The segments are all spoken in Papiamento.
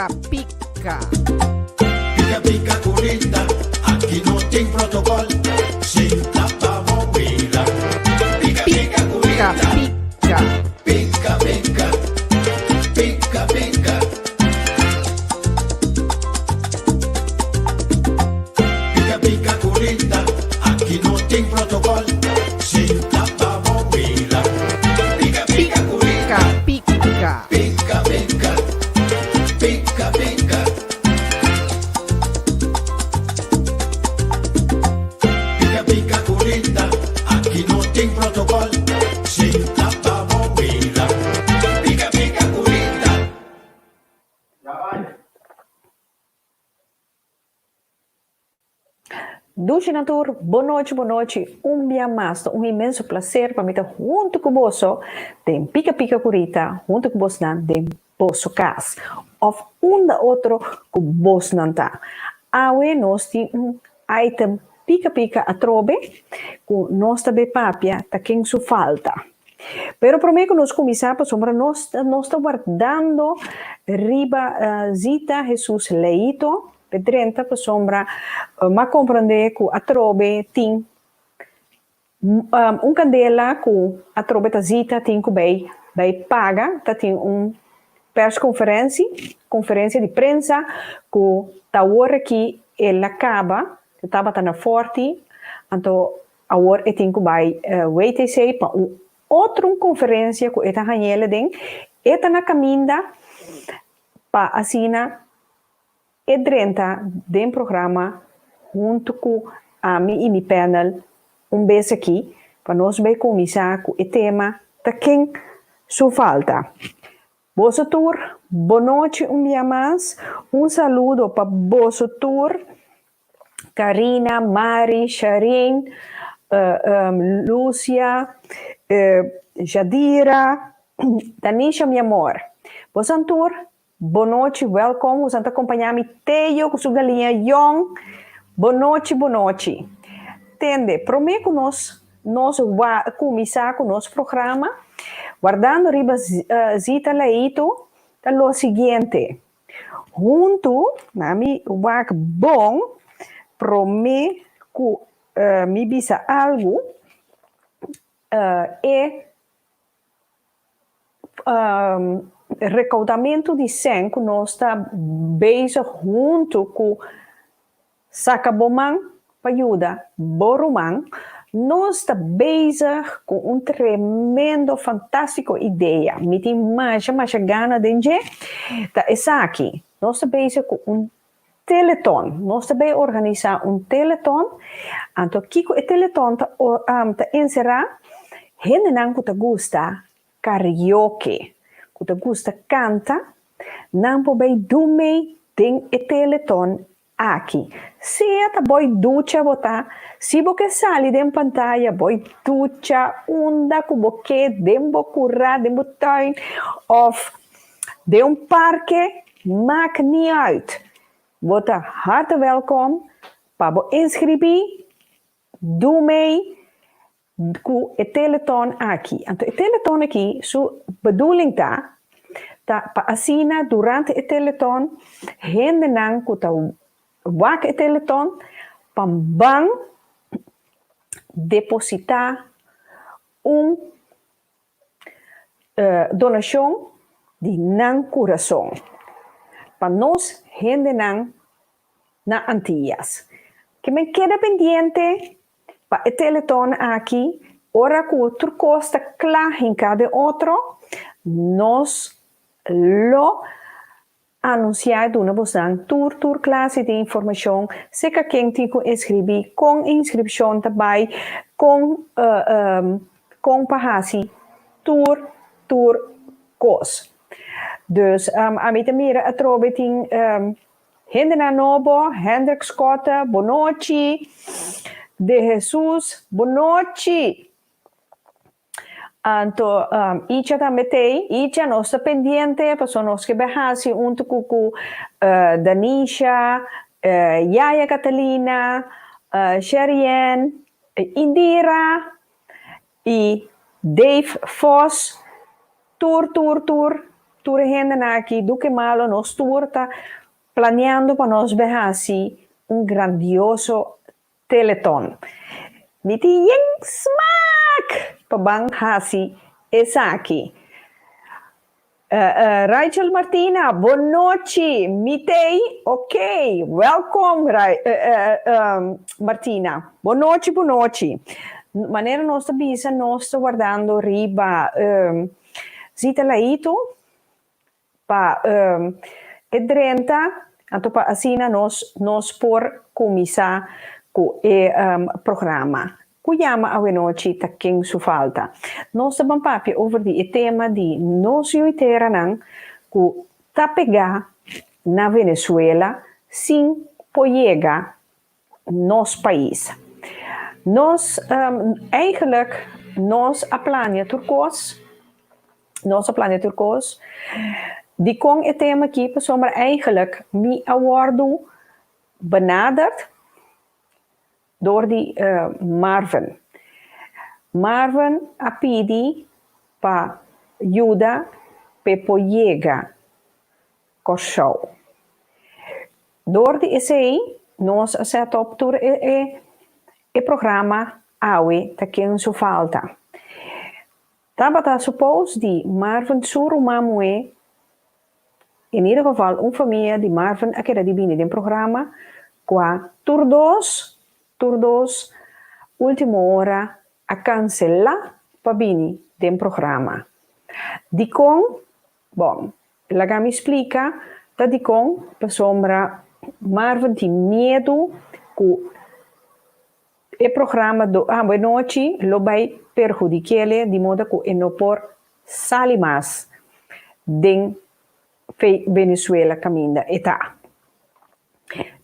Pica pica. Pica pica curita, aki no tin protocol, sinta pa bo wila. Pica pica Pica curita, pica. pica pica, pica pica. Pica pica curita, aki no tin protocol, sinta pa bo wila. Pica pica curita. Pica pica. Pica pica, pica pica. Pica pica curita, aki no tin protocol, sinta pa bo wila. Pica pica curita. Dushi nan tur, bon nochi, bon nochi, un bia mas ta un inmenso placer pa mi ta hunto cu boso den Pica Pica cu Rita, hunto cu bosnan den boso cas of unda otro cu bosnan ta. Awe nos tin un item Pica Pica atrobe cu nos ta bay papia ta ken su falta. Pero prome cu nos cuminsa pasobra nos nos ta wardando riba Zita Jesus Leito, Pe drenta pasobra m'a comprende cu atrobe tin un candela cu atrobe ta zita tin cu bay bay paga, ta tin un persconferentie, conferencia di prensa, cu ta awor aki el a caba, e tabata na Forti, anto awor e tin cu bay WTC pa un otro conferencia cu e ta hañele den, e ta na caminda pa asina E drenta den programa huntu ku ami i mi panel un bes aki pa nos bai kuminsá ku e tema Ta ken su falta? Boso tur bonochi un bia mas, un saludo pa boso tur, Karina, Mari, Sharin, Lucia, Jadira, Tanisha mi amor. Boso tur Bonochi welkom bosan ta kompañá mi Teo ku su galiña yòn Bonochi bonochi Tende promé ku nos nos kuminsá ku nos programa wardando riba Zita Leito ta lo siguiente huntu na mi wak bon promé ku mi bisa algu e Rekoudamentu di sèn ku nos ta bezig huntu ku Saka Bo Man pa yuda bo ruman, nos ta bezig ku un tremendo fantástiko idea. Mi tin masha masha gana den dje. Ta esaki, nos ta bezig ku un Teleton. Nos ta bay organisa un teleton. Anto kico e teleton ta ta encera? Hendenan cu ta gusta karaoke, cu ta gusta canta, nan por bay du mey den e teleton aki. Sea ta boy ducha bo ta, si bo ke sali den pantaya boy ducha unda cu bo ke den bo cura, den bo tuin of Den un parke maak niet uit. Bo ta harte welkom pa bo inscribi, doe mee ku e teleton aki. Anto e teleton aki su bedoeling ta, ta pa asina durante e teleton hendenan ku ta wak e teleton pa ban deposita un Donashon di nan kurason pa nos hendenan na Antillas. Ke men keda pendiente pa e teleton aki, ora ku tur kos ta kla hinká den otro, nos lo Anunsiá i duna bosnan tur tur klase di informashon, seka ken tin ku inskribí, kon e inskripshon ta bai, kon kon pa hasi tur tur kos. Dus ami ta mira atrobe tin hendenan nobo, Hendrik Schotte, bonochi, De Jesus, bonochi! Anto Icha tambe t'ei. Icha, nos ta pendiente pasobra nos ke bai hasi huntu ku ku Danisha, Yaya Catalina, Sherien, Indira i Dave Vos. Tur tur tur. tur e hendenan aki, Duque Malo, nos tur ta planeando pa nos be hasi un grandioso Teleton. Mi tin yen smak pa ban hasi esaki. Rachel Martina, bon nochi, mi t'ey, ok, welkom Martina, bon nochi, bon nochi. Manera nos ta bisa nos ta wardando riba Zita Laito pa e drenta, anto pa asina nos nos por kuminsá ku e programa ku yama awenochi Ta Ken Su Falta. Nos ta ban papia over di e tema di nos yuiteranan ku ta pegá na Venezuela sin por yega nos pais. Nos eigenlijk nos a plania tur kos, nos a plania tur kos. Dikon e tema aki? Pasobra eigenlijk mi a wòrdu benaderd dor di Marvin. Marvin a pidi pa yuda p'e por yega Kòrsou. Dor di esei nos a set op tur e e programa awe ta ken su falta. Tabata supos di Marvin su ruman muhé, en ieder geval un famia di Marvin a keda di bini den programa kua tur dos tur dos ultimo ora a kansela pa bini den programa. Dikon? Bon, laga mi splika ta dikon, pasobra Marvin tin miedu ku e programa do Awe Nochi lo bai perhudik'ele di moda ku e no por sali mas den Venezuela kaminda e ta.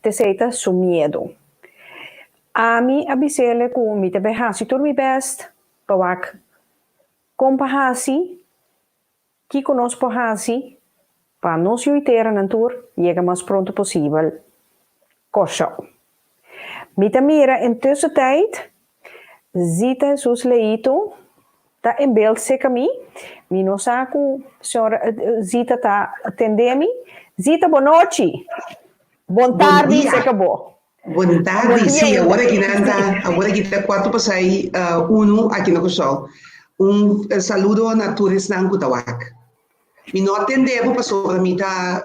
T'esei ta su miedu. Ami a bis'ele ku mi ta bai hasi tur mi bèst pa wak kon pa hasi. Kiko nos por hasi pa nos yuiteranan tur yega mas pronto posibel Kòrsou? Mi ta mira en tussentijd Zita Jesus Leito ta en beeld seka mi. Mi no sa ku señora Zita ta tende mi. Zita bon nochi! Bon Bon tardi dia. seka bo. Bon Bon tardi, dia sí, ainda. awor aki nan ta, awor aki ta kuarto pasai unu aki na Kòrsou. Un saludo na tur esnan ku ta wak. Mi no a tende bo pasobra mi ta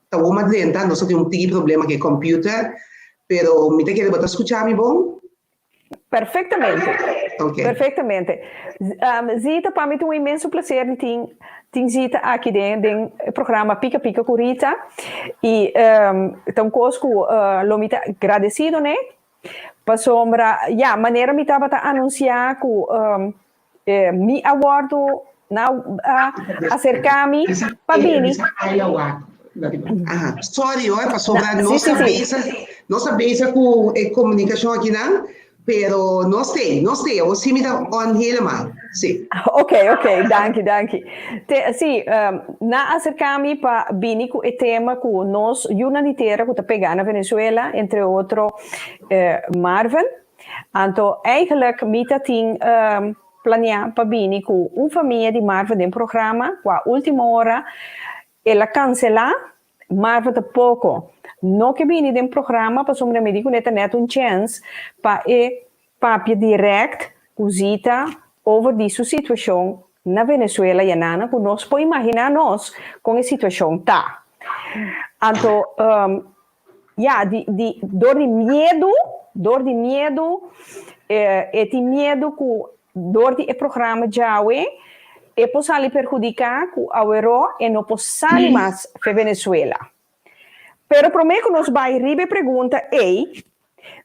ta wou madrenta, nos a tin un tiki problema ku e computer, pero mi ta kere bo ta skucha mi bon? Perfectamente. Ok. Perfectamente. Zita, pa mi ta un inmenso placer di tin tin Zita aki den den e programa Pika Pika ku Rita. I ta un kos ku lo mi ta gradecido n'e, pasobra ya, manera mi tabata anuncia ku mi a wòrdu na a aserká mi pa bini. Aha, sorry hoor, pasobra Na, sí, nos sí, a sí. bezig, nos a bezig ku e komunikashon akinan, pero nos t'ei, nos t'ei, awor sí mi ta on helemaal, sí. Ok, ok, danki, danki. Te, sí, nan a aserká mi pa bini ku e tema ku nos yunan di tera ku ta pegá na Venezuela, entre otro Marvin. Anto eigenlijk mi ta tin planea pa bini ku un famia di Marvin den programa, ku a ultimo ora el a kanselá. Marvin ta poko no ke bini den programa pasobra mi di ku e ta net un chèns pa e papia dirèkt ku Zita over di su situashon na Venezuela i anana ku nos por imaginá nos kon e situashon ta. Anto Ya, di, di, dor di miedu, dor di miedu, e, e tin miedu ku dor di e programa djawe, e por sali perhudiká ku aweró e no por sali mas fe Venezuela. Pero promé ku nos bai riba e pregunta ei,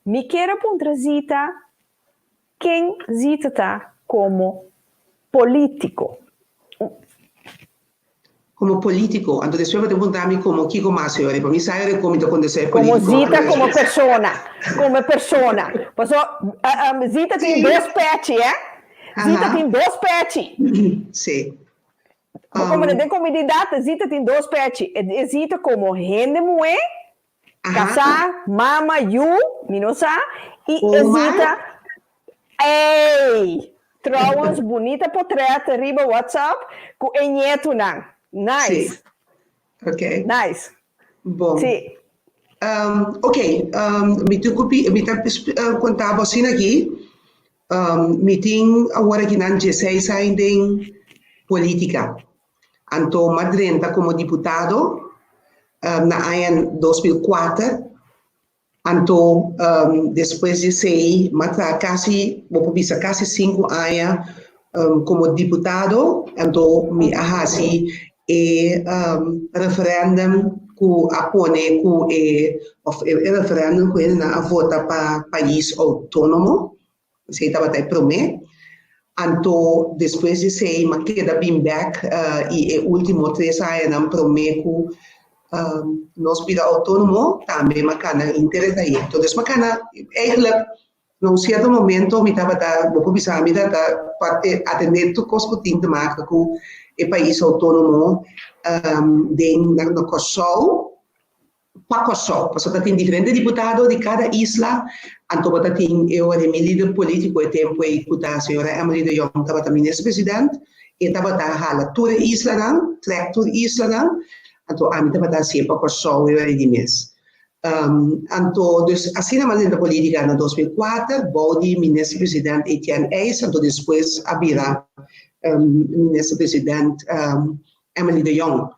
mi kier a puntra Zita ken Zita ta komo polítiko. Como politico, anto despues bo ta puntra mi como kico mas señor, pa mi sa yori como mi ta contesta e Como politico. Zita como persona, como persona. Paso Zita tin dos pechi, eh? Zita tin dos pechi. Sí. Bo como den comunidad, Zita tin dos pechi. E Zita como hende muhe, Kasá, mama, yu, mi no sa, i e zita, ey! Trouwens bunita potret riba WhatsApp ku e ñetunan. Nice. Si. Ok. Nice. Bon. Si. Ok, mi tin ku mi ta konta bo asina aki, mi tin awor aki nan dieseis aña den politika. Anto m'a drenta komo diputado na aña 2004. Anto despues di esei m'a traha kasi, bo por bisa kasi sinku aña komo diputado. Anto mi a hasi e referendum ku a pone ku e òf e referendum ku hendenan a vota pa pais outónomo. Esei tabata e promé. Anto despues di esei m'a keda bin bèk i e último tres añanan promé ku nos bira outónomo tambe m'a kana henter e trayekto. Dus m'a kana eigenlijk na un sierto momento mi tabata, bo por bisa mi tabata atendé tur kos ku tin te maka ku e pais outónomo den na Kòrsou. Pa Kòrsou, pasobra ta tin diferente diputado di kada isla, anto bo ta tin e ora mi lider polítiko e tempu ei ku ta señora Emily de Jong tabata minister president, e tabata hala tur e islanan, trèk tur islanan, anto ami tabata hasié pa Kòrsou e ora di mes. Anto dus asina mi a drenta polítika na 2004 bou di minister president Etienne Eis, anto despues a bira minister president Emily de Jong.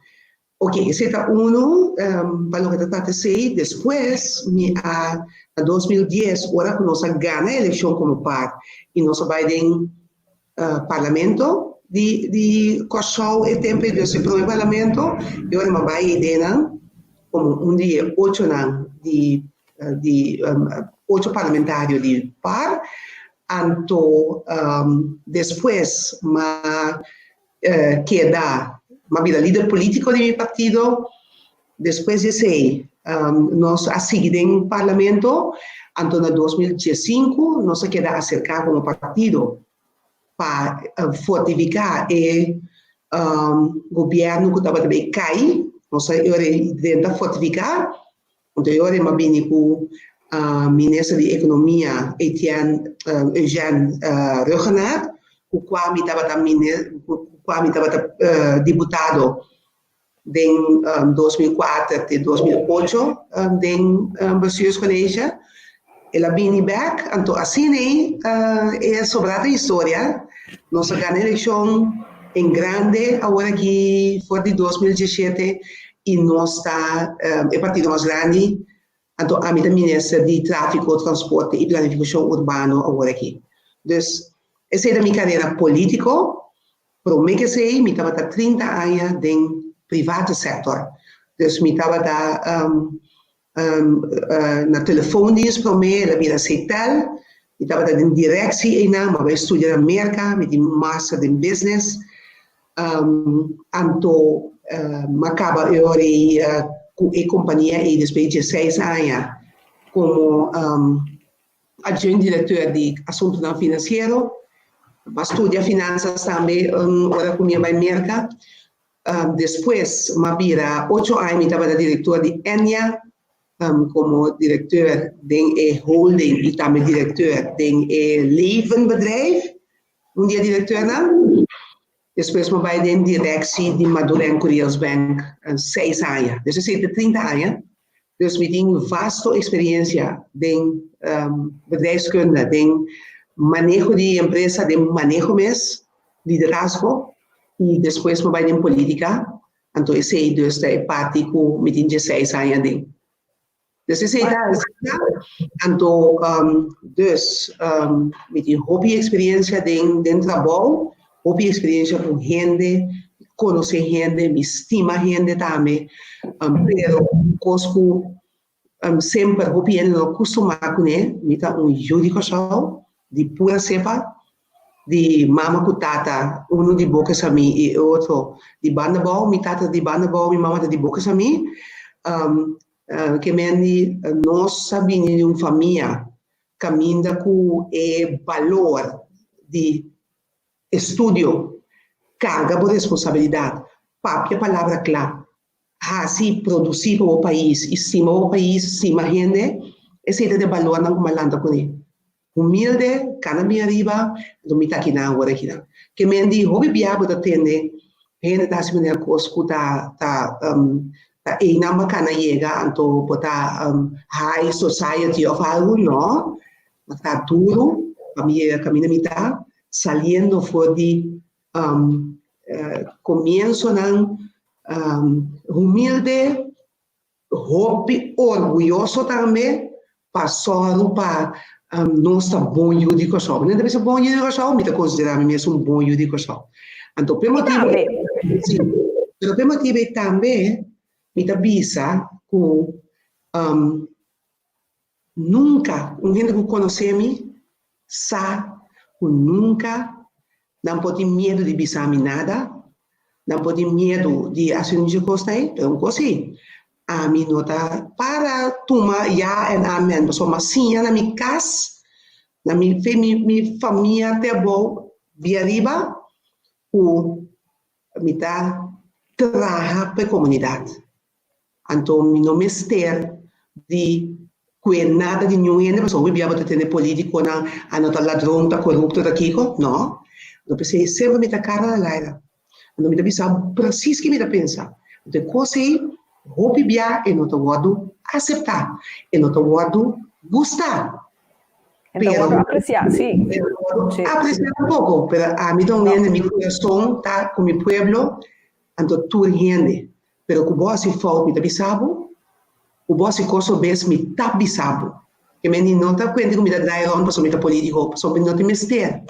Ok, esei ta unu pa loke ta trata esei. Despues mi a, na 2010, ora ku nos a gana e elekshon komo par i nos a bai den parlamento di di Kòrsou e tempu ei, dus e prome parlamento, e ora mi a bai ei dennan komo un di e ochonan di di ocho parlamentario di par. Anto despues m'a keda, m'a bira lider politico di mi partido. Despues di esey nos a sigui den parlamento, anto na 2015 nos a keda acerca como partido pa fortifica e gobierno cu tabata bay cay, nos a drenta fortifica. Anto e ora e m'a bini ku Minister di Ekonomia Etienne Eugène Rhuggenaath, ku kua mi tabata ku kua mi tabata diputado den 2004 te 2008 den Bestuurscollege. El a bini bèk, anto asina ei e sobrá ta historia. Nos a gana elekshon en grande awor aki for di 2017 i nos ta e partido mas grandi, anto ami ta minister di Tráfiko, Transporte i Planifikashon Urbano awor aki. Dus esei ta mi karera polítiko. Promé ku esei mi tabata 30 aña den private sector. Dus mi tabata na telefoondienst promé, el a bira Cetel. Mi tabata den directie einan, mi a bai studia na Merka, mi tin master den business. Anto mi a kaba e ora ei ku e kompania ei despues di dieseis aña komo adjunct directeur di asuntunan finansiero. Mi a studia finansas tambe ora ku mi a bai Merka. Despues mi a bira ocho aña mi tabata director di Ennia komo directeur den e holding i tambe directeur den e levenbedrijf, un di e directeurnan. Despues mi a bai den directie di Maduren Curielsbank seis aña. Dus esei ta 30 aña. Dus mi tin vasto experiencia den bedrijfskunde, den maneho di empresa, den maneho mes, liderazgo y despues mi bai den politica, anto esey dus ta e parti cu mi tin dieseis aña den. Dus esey ta asina, anto dus mi tin hopi experiencia den den trabou, hopi experiencia cu hende, conoce hende, mi stima hende tambe, pero cos cu semper hopi hende no custuma cune, mi ta un yu di Curaçao, di pura cepa, di mama ku tata, unu di Boca Samí i e otro di Bandabou. Mi tata di Bandabou, mi mama ta di Boca Samí. Ke men di nos a bini di un famia kaminda ku e balor di estudio, karga bo responsabilidat, papia palabra kla, hasi, produsí pa bo pais i stima bo pais, stima hende, esei ta e balornan ku mi a lanta kuné. Humilde, kana bin ariba, anto mi ta akinan awor akinan. Ke men di hopi bia bo ta tende. Hende ta hasi manera kos ku ta ta ta einan bo kana yega anto bo ta high society of algu, no. Bo ta duru pa mi yega kaminda mi ta saliendo for di komiensonan humilde. Hopi orguyoso tambe pa sòru pa nos ta bon yu di Kòrsou. Mi no ta bisa bon yu di Kòrsou, mi ta konsiderá mi mes un bon yu di Kòrsou. Anto p'e motibu ei, sí, pero p'e motibu ei tambe mi ta bisa ku nunka un hende ku konosé mi sa ku nunka nan por tin miedu di bisa mi nada, nan por tin miedu di hasi un dje kos ei, pero un kos si, ami no ta para tuma ya en amen, pasobra mi a siña na mi kas, na mi mi mi famia te abou bia riba ku mi ta traha pa e komunidat. Anto mi no mester di kue nada di niun hende pasobra hopi bia bo ta tende politiconan a no ta ladron, ta corupto, ta kiko. No. Anto p'esei semper mi ta cara na laira. Anto mi ta bisa precies ke mi ta pensa. Anto e kos ei hopi bia e no ta wordo acepta, e no ta wordo gusta. E no ta wordo aprecia, si. E no ta wordo aprecia tampoco. Pero ami ta un hende, mi corazon ta cu mi pueblo, anto tur hende. Pero ku bo hasi fout mi ta bisa bo, ku bo hasi kos robes mi ta bisa bo. Ke men di no ta kuenta ku mi ta draai rond pasobra mi ta politiko, pasobra mi no tin mester.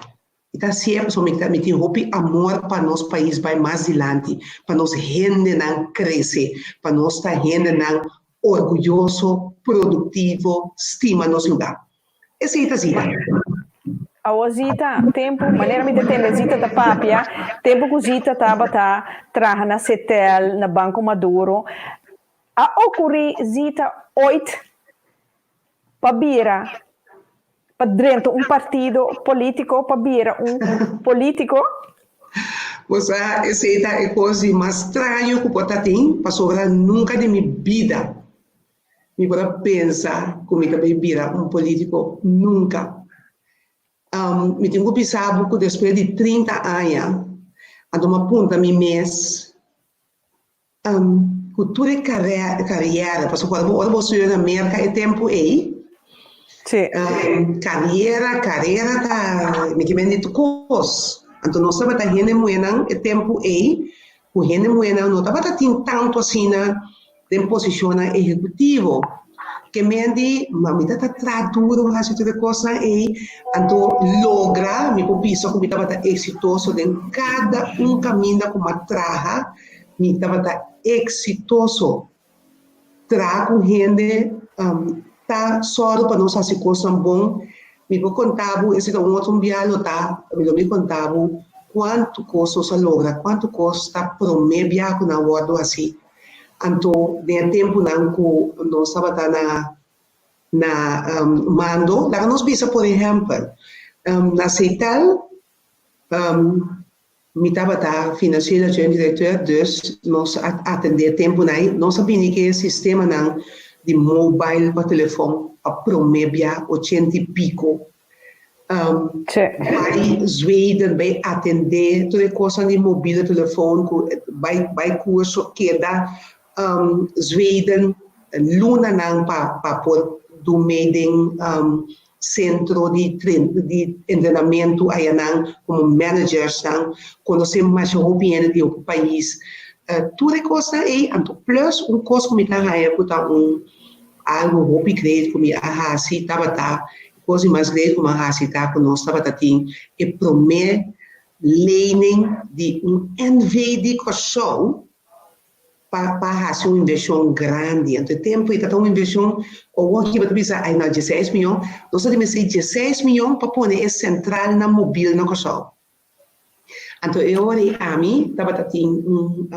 Mi ta hasié pasobra mi ta mi tin hopi amor pa nos pais bai mas dilanti, pa nos hendenan krese, pa nos ta hendenan orguyoso, produktivo, stima nos lugá. Esei ta Zita. Awo Zita, tempu, manera mi ta tende Zita ta papia, tempu ku Zita tabata traha na Setel, na Banco Maduro, a okurí Zita oit pa bira, pa drenta un partido polítiko, pa bira un polítiko? Bo sa, esei ta e kos di mas straño ku por ta tin, pasobra nunka den mi bida Mi por a pensa ku mi ta bai bira un polítiko nunka. Mi tin ku bisa bo ku despues di trinta aña, anto mi a punta mi mes ku tur e kariera, pasobra ora bo studia na Merka e tempu ei, kariera, karera ta mi ke men di tur kos. Anto nos tabata hende muhénan e tempu ei ku hende muhénan no tabata tin tantu asina den posishonnan ehekutivo. Ke men di, ma mi ta ta traha duru hasi tur e kosnan ei, anto logra mi por bisa ku mi tabata eksitoso den kada un kaminda ku mi a traha, mi tabata eksitoso. Traha ku hende ta sòru pa nos hasi kosnan bon. Mi por konta bo, esei ta un otro un bia lo ta, mi lo bin konta bo kuantu kos nos a logra, kuantu kos ta promé bia ku nan a wòrdu hasi. Anto den e tempunan ku nos tabata na na mando, laga nos bisa por ehèmpel, na Seital, Mi tabata financieel adjunct directeur, dus nos a atende e tempunan ei. Nos a bini ku e sistemanan di mobile pa telefon pa prome bia ochenta i piko. Bai Zweden bai atende tur e kosnan di mobile telefon ku bai bai kurso keda Zweden lunanan pa pa por do mee den Sentro di di entrenamentu ayanan komo managersnan, konosé masha hopi hende di otro pais. Tur e kosnan ei, anto plus un kos ku mi ta haña ku ta un algu hopi great ku mi a hasi tabata, e kos di mas great ku mi a hasi ta ku nos tabata tin e promé lening di un NV di Kòrsou pa pa hasi un invershon grandi. Anto e tempu ei ta ta un invershon ku awor aki bo ta bisa ai no dieseis miyon, nos ta mester dieseis miyon pa pone e sentralnan mobil na Kòrsou. Anto e ora ei ami tabata tin un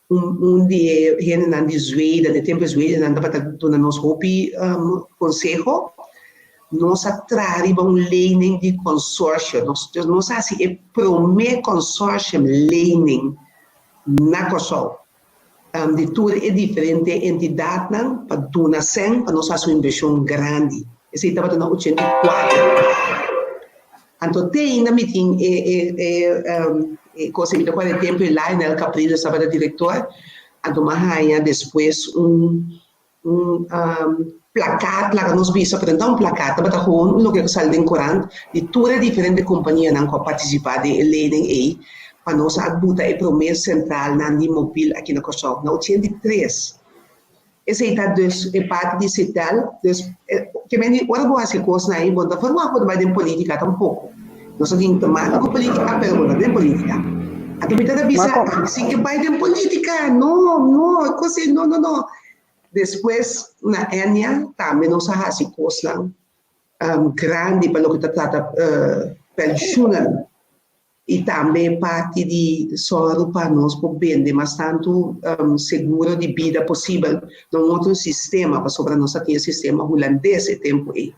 un un di e hendenan di Zweden, e tempu e Zwedennan tabata duna nos hopi konseho, nos a traha riba un lening di consortium, nos nos a hasi e promé consortium lening na Kòrsou di tur e diferente entidatnan pa duna sèn pa nos hasi un invershon grandi. Esei tabata na 84. Anto te ainda mi tin e e e e kos ei, mi ta kòrda e tempu ei Lionel Capriles tabata direktor, anto mi a haña despues un un plakaat, laga nos bisa, pero no ta un plakaat, tabata gewoon loke ku sali den korant di tur e diferente kompanianan ku a partisipá den e lening ei pa nos a buta e promé sentralnan di mobil aki na Kòrsou na 83. Esei ta dus e parti di Citel. Dus ke men di ora bo hasi kosnan ei bo no ta verwagt bo ta bai den politika tampoko. Nos a tin te maka ku politika pero bo no ta den politika. Anto mi ta ta bisa ami sin ke bai den politika no no e kos ei no no no. Despues na Enia tambe nos a hasi kosnan grandi pa loke ta trata penshunnan. I tambe parti di sòru pa nos por bende mas tantu seguro di bida posibel na un otro sistema, pasobra nos a tin e sistema hulandes e tempu ei.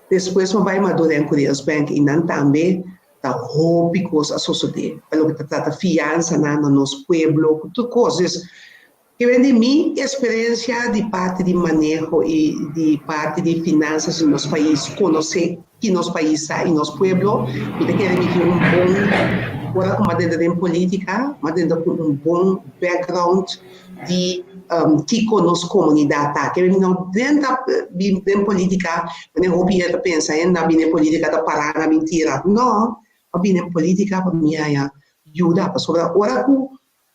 Despues mi a bai Maduren Curios Bank i nan tambe ta hopi kos a sosodé pa loke ta trata fiansanan na nos pueblo ku tur kos. Dus Ke ven di mi experiencia di parti di maneho y di parti di finanzas di nos pais, conoce ki nos pais ta y nos pueblo, mi ta kere mi tin un bon, ora cu mi a drenta den politica, mi a drenta cu un bon background di kico nos comunidad ta. Ke ven mi no drenta den politica, manera hopi hende ta pensa, hende a bini den politica ta para na mintira. No, mi a bini den politica pa mi haya yuda, pasobra ora cu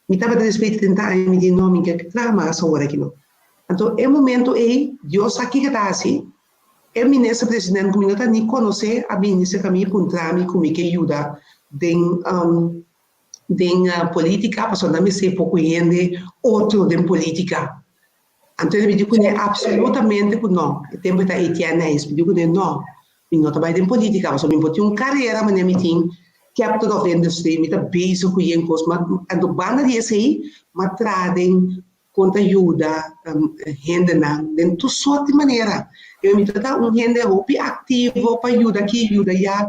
Mi tabata despues di trenta aña, mi di, No, mi ke traha mas awor aki no. Anto e momento ei, Dios sa kiko ta hasi, e minister president ku mi no ta ni konosé a bini serka mi i puntra mi ku mi ke yuda den den politika, pasobra nan mester poko hende otro den politika. Anto mi di kuné absolutamente ku no. E tempu ta Etienne Nijs. Mi di kuné no, mi no ta bai den politika pasobra mi por tin un karera manera mi tin Captain of Industry, mi ta bezig ku yen kos. Ma anto banda di esei mi a traha den kon ta yuda hendenan den tur sort di manera. I mi ta ta un hende hopi aktivo pa yuda aki, yuda ya.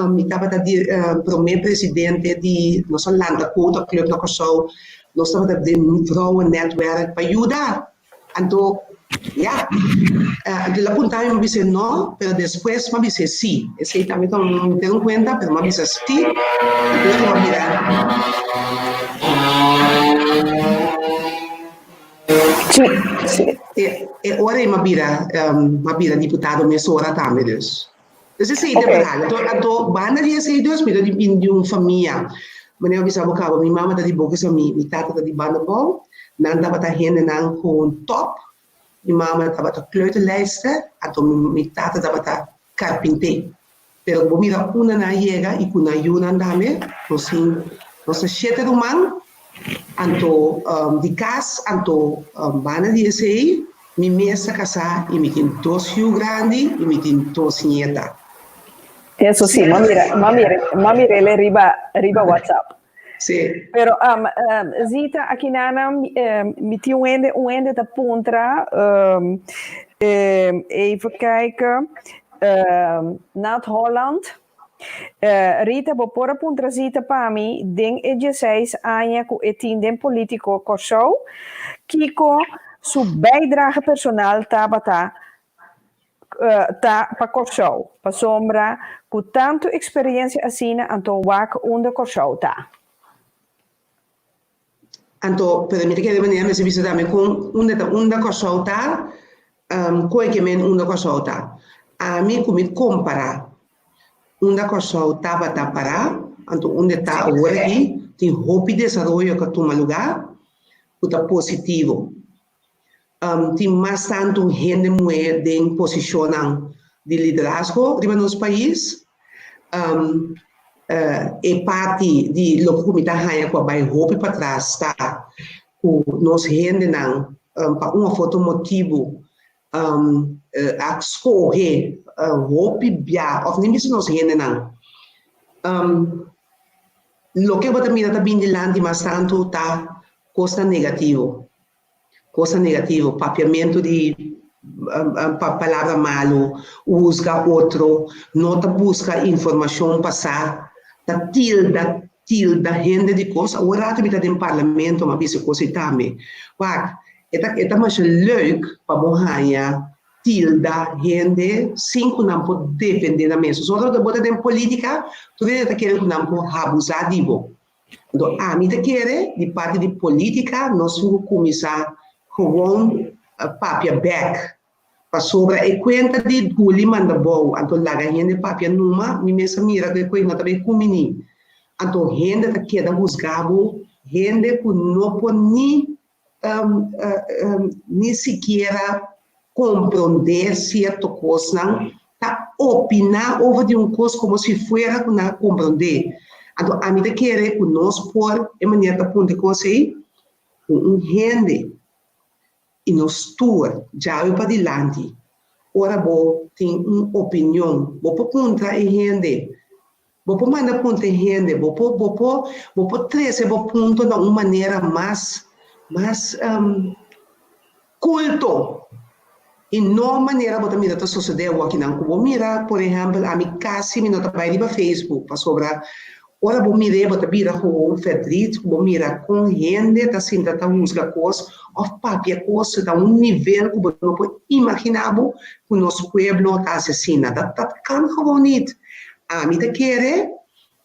Mi tabata di promé presidente di nos a lanta Quota Club na Kòrsou. Nos tabata den vrouwennetwerk pa yuda. Anto, ya, anto el a punta mi, mi a bis'é no, pero despues mi a bis'é sí. Esei tambe ta un tene un kuenta, pero mi a bisa sí, despues mi a bira. Sí, sí. E, e ora ei mi a bira, mi a bira diputado mesora tambe dus. Dus esei ta verhaal. Anto, anto banda di esei dus mi ta di bin di un famia. Manera mi bisa bo kaba, mi mama ta di Bokes a mi, mi tata ta di Bandabou. Nan tabata hendenan gewoon top. Mi mama tabata kleuterleidster, anto mi, mi tata tabata karpinté. Pero bo mira unda nan a yega i ku nan yunan tambe. Nos tin, nos ta shete ruman, anto di kas, anto banda di esei, Mi mes ta kasá i mi tin dos yu grandi i mi tin dos nieta. Eso sí, m'a mira, m'a mira, m'a mira el riba, riba WhatsApp. Sí. Pero um, um, Zita, aki nana, um, mi tin un hende, un hende ta puntra, um, um, even kijken, um, Nat Holland. Rita, bo por a puntra Zita pa mi den e dieseis aña ku e tin den politiko Kòrsou, kiko su bijdrage personal tabata ta pa Kòrsou? Pasobra ku tantu eksperensia asina anto wak unda Kòrsou ta. Anto, pero mi ta kere manera mester bisa tambe kon unda ta unda Kòrsou ta, koe ke men unda Kòrsou ta. Ami ku mi kompará unda Kòrsou tabata pará, anto unda e ta awor aki, tin hopi desaroyo ku a tuma lugá ku ta positivo. Tin mas tantu hende muhé den posishonnan di liderazgo riba nos pais. E parti di loke ku mi ta haña ku a bai hopi patras ta ku nos hendenan pa un òf otro motibu a skohe hopi bia òf ni bisa nos hendenan. Loke bo ta mira ta bin dilanti mas tantu ta kosnan negativo. Cosa negativo, papiamento di palabra malo, huzga otro, no ta busca informacion pa sa, ta tilda, tilda hende di cos. Awor rato mi ta den parlamento, mi a bisa cos ei tambe. Wak, e ta, e ta masha leuk pa bo haña. tilda hende sin ku nan por defendé nan mes. Pasobra ora bo ta den polítika, tur hende ta kere ku nan por habusá di bo. Anto ami ta kere di parti di polítika nos tin ku kuminsá gewoon papia bèk. Pasobra e kuenta di guli manda bou, anto laga hende papia numa, mi mes a mira ku e koe no ta bai kumini. Anto hende ta keda husgá bo, hende ku no por ni ni sikiera komprondé sierto kosnan, ta opiná over di un kos komo si fuera ku nan a komprondé. Anto ami ta kere ku nos por, e manera ta puntra e kos ei, ku un hende i nos tur djawe padilanti, ora bo tin un opinion, bo por puntra e hende, Bo por manda punta e hende, bo por, bo por, bo por trece bo punto na un manera mas, mas culto y no manera bo ta mira ta sosode awokinan. Cu bo mira, por ehempel, ami casi mi no ta bay riba Facebook pasobra ora bo mir'é bo ta bira gewoon verdriet cu bo mira con hende ta sinta ta huzga cos of papia cos ta un nivel cu bo no por imagina bo cu nos pueblo ta haci asina. Dat, dat kan gewoon niet. Ami ta kere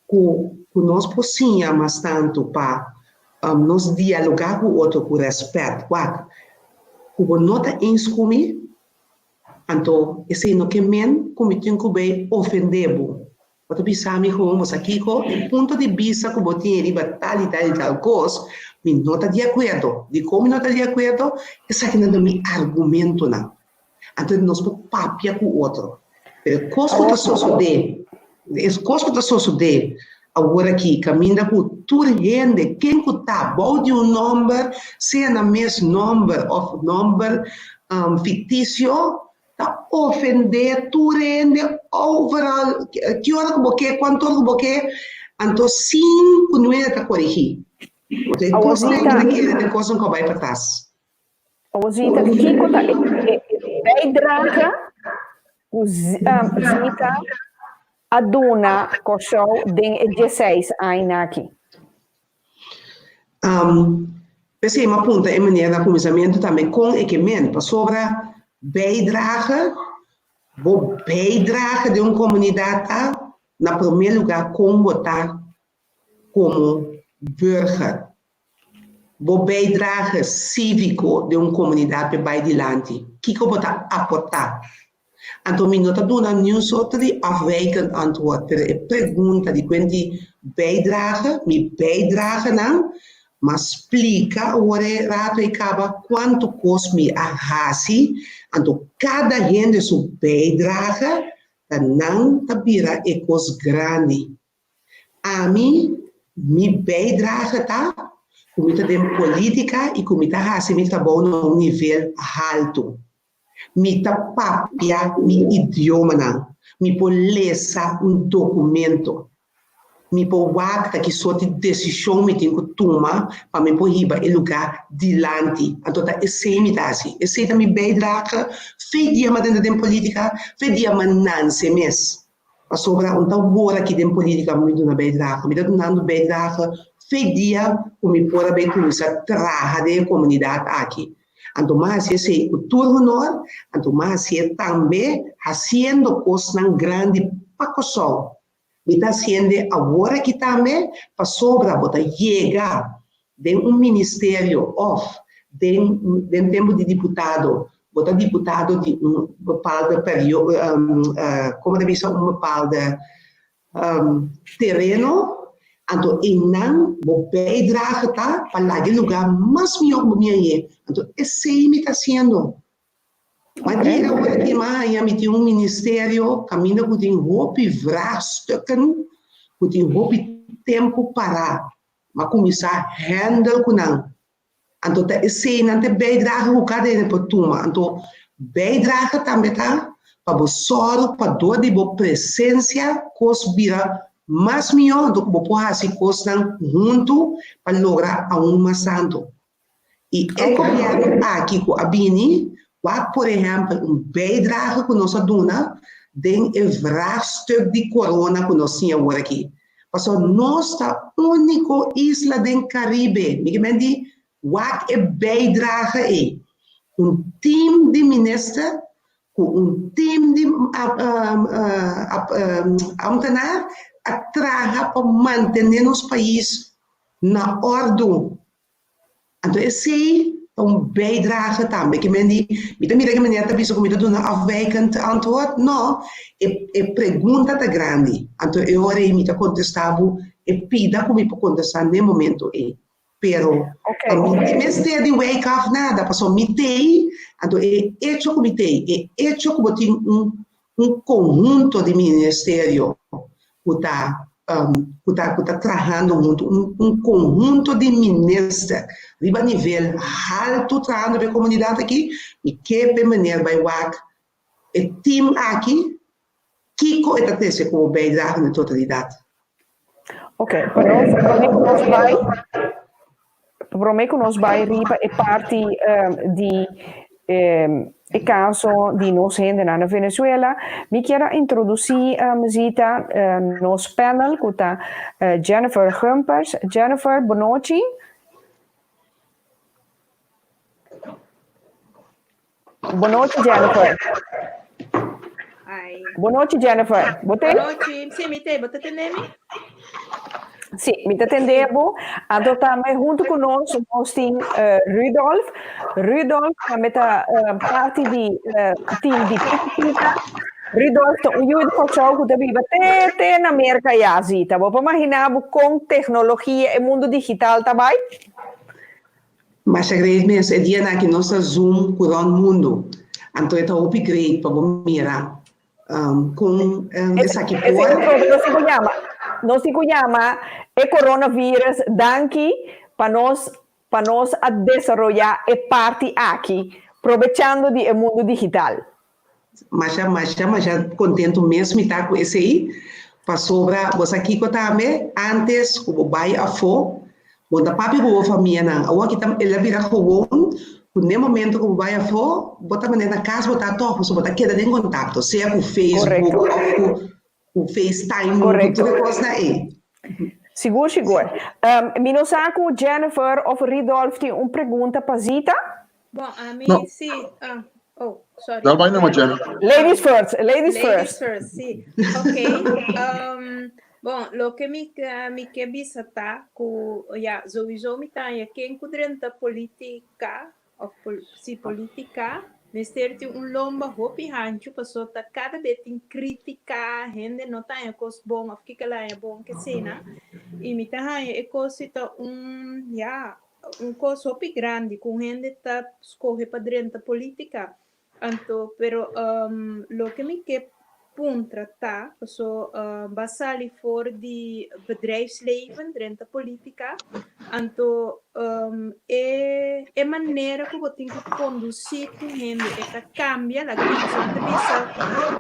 ku ku nos por siña mas tantu pa nos dialogá ku otro ku rèspèt. Wak, ku bo no ta eens ku mi, anto esei no ke men ku mi tin ku bai ofendé bo. Bo ta bisa mi gewoon, bo sa kiko, e punto di bista ku bo tin riba tal i tal i tal kos, mi no ta di akuerdo. Dikon mi no ta di akuerdo? Esakinan ta mi argumentonan. Anto nos por papia ku otro. Pero e kos ku ta sosodé, e kos ku ta sosodé awor aki, kaminda ku tur hende, ken ku ta bou di un nòmber, sea nan mes nòmber òf nòmber fiktisio, ta ofendé tur hende overal, ki ora ku bo ke, kuantu ora ku bo ke, anto sin ku niun hende ta korigí. Anto e kosnan ku ta kere ta e kosnan ku a bai patras. Rosita, kiko ta e bijdrage ku Zita a duna Kòrsou den e dieseis aña aki? P'esei mi a punta e meneer na kuminsamentu tambe kon e ke men, pasobra bijdrage, bo bijdrage den un komunidat ta na promé lugá kon bo ta komo burger. Bo bijdrage cívico den un comunidad p'e bai dilanti. Kico bo ta aporta? Anto mi no ta duna niun sorto di afwijkend antwoord, pero e pregunta di cuenti bijdrage, mi bijdragenan, m'a splica awor e rato ei caba cuanto cos mi a haci, anto cada hende su bijdrage ta nan ta bira e cos grandi. Ami, mi bijdrage ta ku mi ta den politika i ku mi ta hasi mi trabou na un nivel haltu. Mi ta papia mi idiomanan, mi por lesa un dokumento, mi por wak ta ki sorti desishon mi tin ku tuma pa mi por hiba e lugá dilanti. Anto ta esei mi ta hasi. Esei ta mi bijdrage fe dia mi a drenta den politika, fe dia mi a nanse mes. Pasobra un ta wor aki den politica mi duna bijdrage. Mi ta dunando bijdrage fe dia cu mi por a bay cuminsa traha den e comunidad aki. Anto mi a haci esey cu tur honor, anto mi a hacié tambe haciendo cosnan grandi pa Kòrsou. Mi ta haciende awor aki tambe pasobra bo ta yega den un ministerio of den den tempo di diputado bo ta diputado di un bepaalde perio como ta bisa un bepaalde tereno anto eynan bo bijdrage ta pa laga e lugar mas miho ku bo mia ye anto esey mi ta haciendo. Ma yega ora ki mi a haña mi tin un ministerio kaminda ku tin hopi vraagstukken ku tin hopi tempu para. Mi a kuminsá hèndel ku nan. Anto ta eseinan ta e bijdrage ku kada hende por tuma. Anto bijdrage tambe ta pa bo sòru pa dor di bo presensia kos bira mas mihó, anto ku bo por hasi kosnan huntu pa logra aun mas tantu. I e gobièrnu aki ku a bini, wak por ehèmpel un bijdrage ku nos a duna den e vraagstuk di corona ku nos tin awor aki. Pasobra nos ta úniko isla den Karibe, mi ke men di wak e bijdrage ei. Un team di minister. ku un tim di ambtenaar a traha pa mantené nos pais na òrdu. Anto esei ta un bijdrage tambe. Ke men di, mi ta mira ke meneer ta bisa ku mi ta duna afwijkend antwoord. No, e e pregunta ta grandi. Anto e ora ei mi ta kontestá bo e pida ku mi por kontestá n'e momento ei. Pero pa mi no tin mester di wijk af nada, pasobra mi t'ei, anto e echo ku mi t'ei, e echo ku bo tin un un konhunto di ministerio ku ta ku ta ku ta trahando huntu, un un konhunto di minister riba nivel haltu trahando pa e komunidat aki, mi ke pa e meneer bai wak e team aki kiko e ta trese komo bijdrage na e totalidat. Ok, pa nos promé ku nos bai promé ku nos bai riba e parti di e kaso di nos hendenan na Venezuela, mi kier a introdusí Zita nos panel ku ta Jennifer Gumpers. Jennifer, bonochi. Bonochi Jennifer. Ai. Bonochi Jennifer. Bo te? Bonochi. Sí, mi te. Bo ta tende mi? Sí, mi ta tende bo. Anto tambe hunto ku nos, nos tin uh, Rudolf. Rudolf tambe ta uh, parti di uh, team di Pika. Rudolf ta un yu di Kòrsou ku ta biba te te na Merka ya, Zita. Bo por imaginá bo kon teknologia e mundu digital ta bai? Masha great mes, e dianan aki nos ta zoom ku rond mundu, anto e ta hopi great pa bo mira kon esaki por. Nos tin ku yama, nos tin ku yama e coronavirus danki pa nos pa nos a desaroya e parti aki probechando di e mundu digital. Masha masha masha kontentu mes mi ta ku esei, pasobra bo sa kiko tambe, antes ku bo bai afó, bo no ta papia ku bo famianan, awor aki ta el a bira gewoon ku n'e momento ku bo bai afó, bo ta manera na kas bo ta tòg, pasobra bo ta keda den kontakto, sea ku Facebook òf ku ku FaceTime, ku tur e kosnan ei. Sigur sigur. Mi no sa ku Jennifer òf Ridolf tin un pregunta pa Zita? Bon, ami No. si. Ah, oh, sorry. Dal bai numa, Jennifer. Ladies first, ladies Ladies first. first, si. Ok. Um, bon, loke mi, mi ke bisa ta ku, ya, sowieso mi ta haña ken ku drenta politica, of pol, si politica, mester tin un lomba hopi hanchu, paso ta kada be tin kritika, hende no ta haña kos bon, of kiko la haña bon, keseinan. I mi ta haña e kos si ta un, ya, Un kos hopi grandi ku un hende ta skohe pa drenta polítika. Anto, pero loke mi ke puntra ta, paso bo a sali for di bedrijfsleven drenta polítika, anto e e manera ku bo tin ku kondusí ku hende e ta kambia, laga mi bisa, mi ta bisa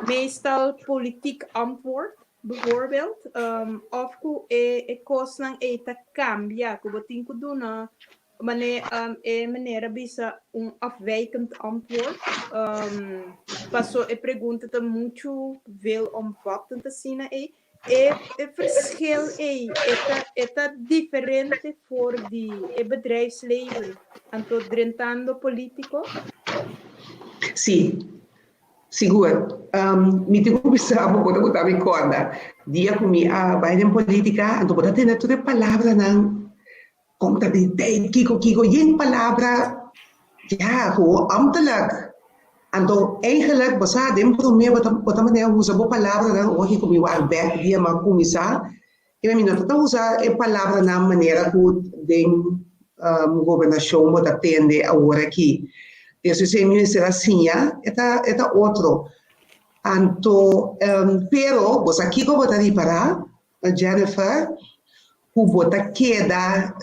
meestal politiek antwoord. Bijvoorbeeld, of ku e e kosnan ei ta kambia, ku bo tin ku duna mane e meneer a bisa un afwijkend antwoord, paso e pregunta ta muchu veelomvattend asina ei. E e verschil ei e ta e ta diferente for di e bedrijfsleven, anto drentando politico? Sí, Sigur. Mi tin ku bisa bo, bo ta ku ta mi kòrda dia ku mi a bai den politika, anto bo ta tende tur e palabranan, kontabiliteit, kiko kiko, yen palabra ya gewoon ambtelijk. Anto eigenlijk bo sa den promé bo ta bo ta manera usa bo palabranan ora ku mi wak bèk dia mi a kuminsá, i mi no ta ta usa e palabranan manera ku den gobernashon bo ta tende awor aki. Despues e minister a siña e ta e ta otro. Anto pero bo sa kiko bo ta ripará Jennifer ku bo ta keda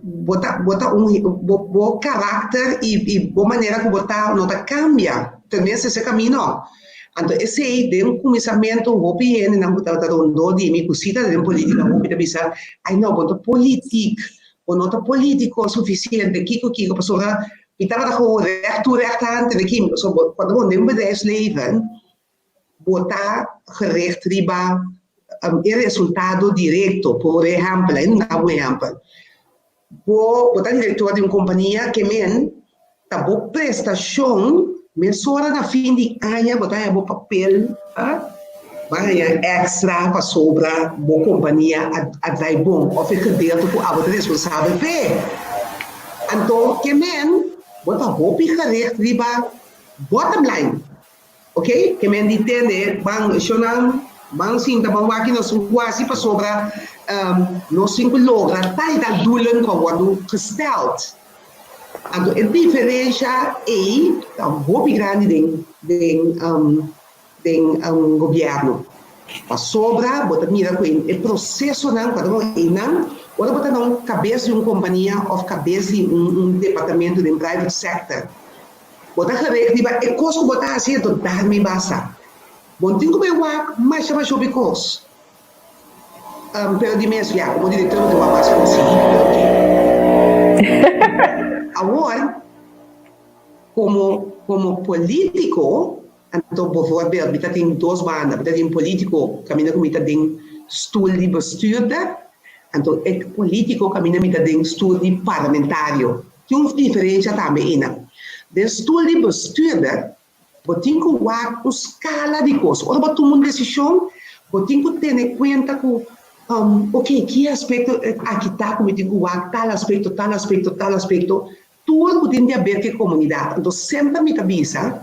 bo ta bo ta un bo bo karakter i i bo manera ku bo ta no ta kambia tenminste esei kamino. Anto esei den kuminsamentu hopi hendenan ku tabata rondó di mi ku si ta den politika hopi ta bisa ai no bo no ta politik bo no ta politico suficiente kiko kiko pasobra mi tabata gewoon recht toe recht aan te de pasobra bo cuando bo den bedrijfsleven bo ta gericht riba e resultado directo por ehempel ai duna bo ehempel bo bo ta director di un compania ke men ta bo prestacion. Mesora na fin di aña bo ta haña bo papel, bo a haña extra pasobra bo kompania a drai bon òf e gedeelte ku abo ta responsabel p'e. Anto ke men bo ta hopi gericht riba bottom line. Ok, ke men di tende ban shownan ban sinta ban wak nos un kuasi pasobra nos tin ku logra tal i tal doelen ku a wòrdu gesteld. Anto e diferensha ei ta hopi grandi den den den gobièrnu. Pasobra bo ta mira ku e prosesonan ku a tuma einan, ora bo ta na un kabes di un kompania òf kabes di un un departamento den private sector, bo ta gerekt riba e kos ku bo ta hasi anto daarmee basta. Bo no tin ku bai wak masha masha hopi kos. Pero di mes, ya, como director bo ta wak mas kos, sí, pero oke. Awor, como, como politico, anto bijvoorbeeld mi ta tin dos banda, mi ta tin politico caminda cu mi ta den stoel di bestuurder, anto e politico caminda mi ta den stoel di parlamentario. Tin un diferencia tambe einan. Den stoel di bestuurder, Bo tin ku wak un skala di kos. Ora bo tuma un desishon, bo tin ku tene kuenta ku, ok, ki aspekto aki ta ku mi tin ku wak, tal aspekto, tal aspekto, tal aspekto, tur ku tin di aber ku e komunidat. Anto semper mi ta bisa,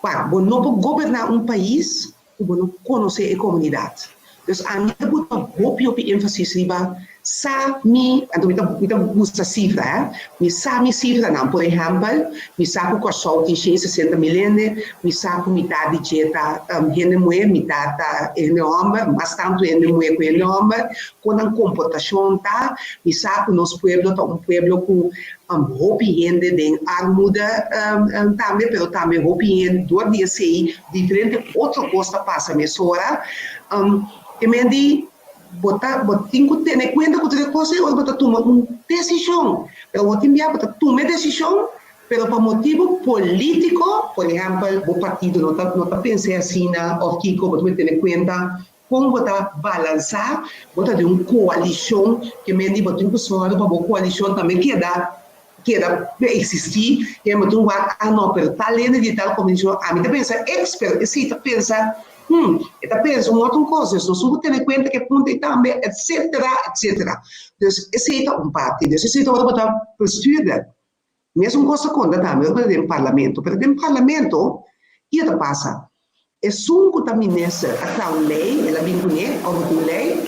wak, bo no por goberná un pais ku bo no konosé e komunidat. Dus ami ta buta hopi hopi énfasis riba sa mi, anto mi ta mi ta gusta sifra hè, mi sa mi sifranan, por ehèmpel, mi sa ku Kòrsou tin shen sesenta mil hende, mi sa ku mitat di dje ta hende muhé, mitat ta hende hòmber, mas tantu hende muhé ku hende hòmber, kon nan komportashon ta, mi sa ku nos pueblo ta un pueblo ku Hopi hende den armuda tambe, pero tambe hopi hende dor di esei diferente otro kos ta pasa mesora. Te men di bo ta bo tin ku tene kuenta ku tur e kos ei ora bo ta tuma un desishon. Pero bo tin bia bo ta tuma e desishon, pero pa motibu polítiko, por ehèmpel bo partido no ta no ta pensa asina òf kiko, bo ta tene kuenta Kon bo ta balansá? Bo ta den un koalishon ke men di bo tin ku sòru pa bo koalishon tambe keda keda eksistí. Ke men bo tin wak, ah no, pero tal hende di tal koalishon, ami ta pensa eks, pero esei ta pensa, hm, e ta pensa un otro kos, dus nos tin ku tene kuenta ku e punto ei tambe, etsetera, etsetera. Dus esei ta un parti. Dus esei ta ora bo ta bestuurder. Mesun kos ta konta tambe ora bo ta den parlamento. Pero den parlamento, kiko ta pasa? Esun ku ta minister a traha un lei, el a bin kuné òf bo tin un lei,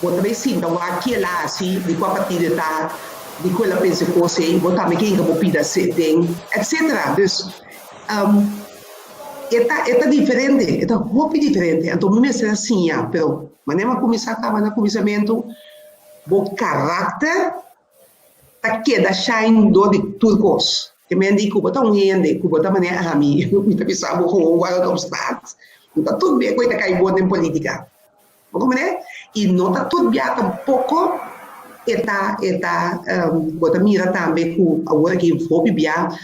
bo ta bai sinta wak ki el a hasi, di kua partido e ta, di ku el a pensa e kos ei, bo tambe ke hinka bo pida den, etsetera. Dus, e ta e ta diferente, e ta hopi diferente. Anto mi mester a siña, pero manera mi a kuminsá kaba na kuminsamentu, bo karakter ta keda shine dor di tur kos. Te men di ku bo ta un hende ku bo ta manera ami, mi ta bisa bo gewoon wak op straat. No ta tur bia ku e ta kai bon den politika. Bo komprende? I no ta tur bia tampoko e ta e ta bo ta mira tambe ku awor aki hopi bia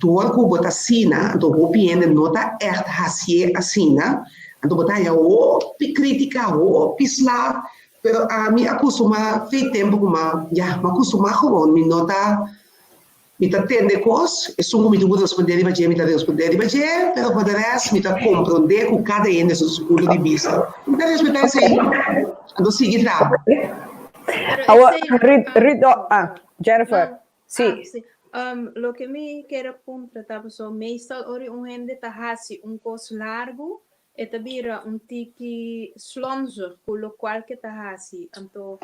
dor ku bo ta asina, anto hopi hende no ta ègt hasié asina, anto bo ta haña hopi kritika, hopi sla. Pero ami a kustumá fe tempu ku m'a, ya, m'a kustumá gewoon, mi no ta, mi ta tende kos, esun ku mi tin ku respondé riba dje, mi ta respondé riba dje, pero pa de rèst mi ta komprondé ku kada hende su su punto di bista. Mi ta respetá esei, anto sigui traha. Pero Awor, esei, Ruud, ah, Ruud, oh, ah, Jennifer, no, sí. ah, sí. Loke mi kier a puntra ta pasobra meestal ora un hende ta hasi un kos largu, E ta bira un tiki slonzig ku lokual ke ta hasi. Anto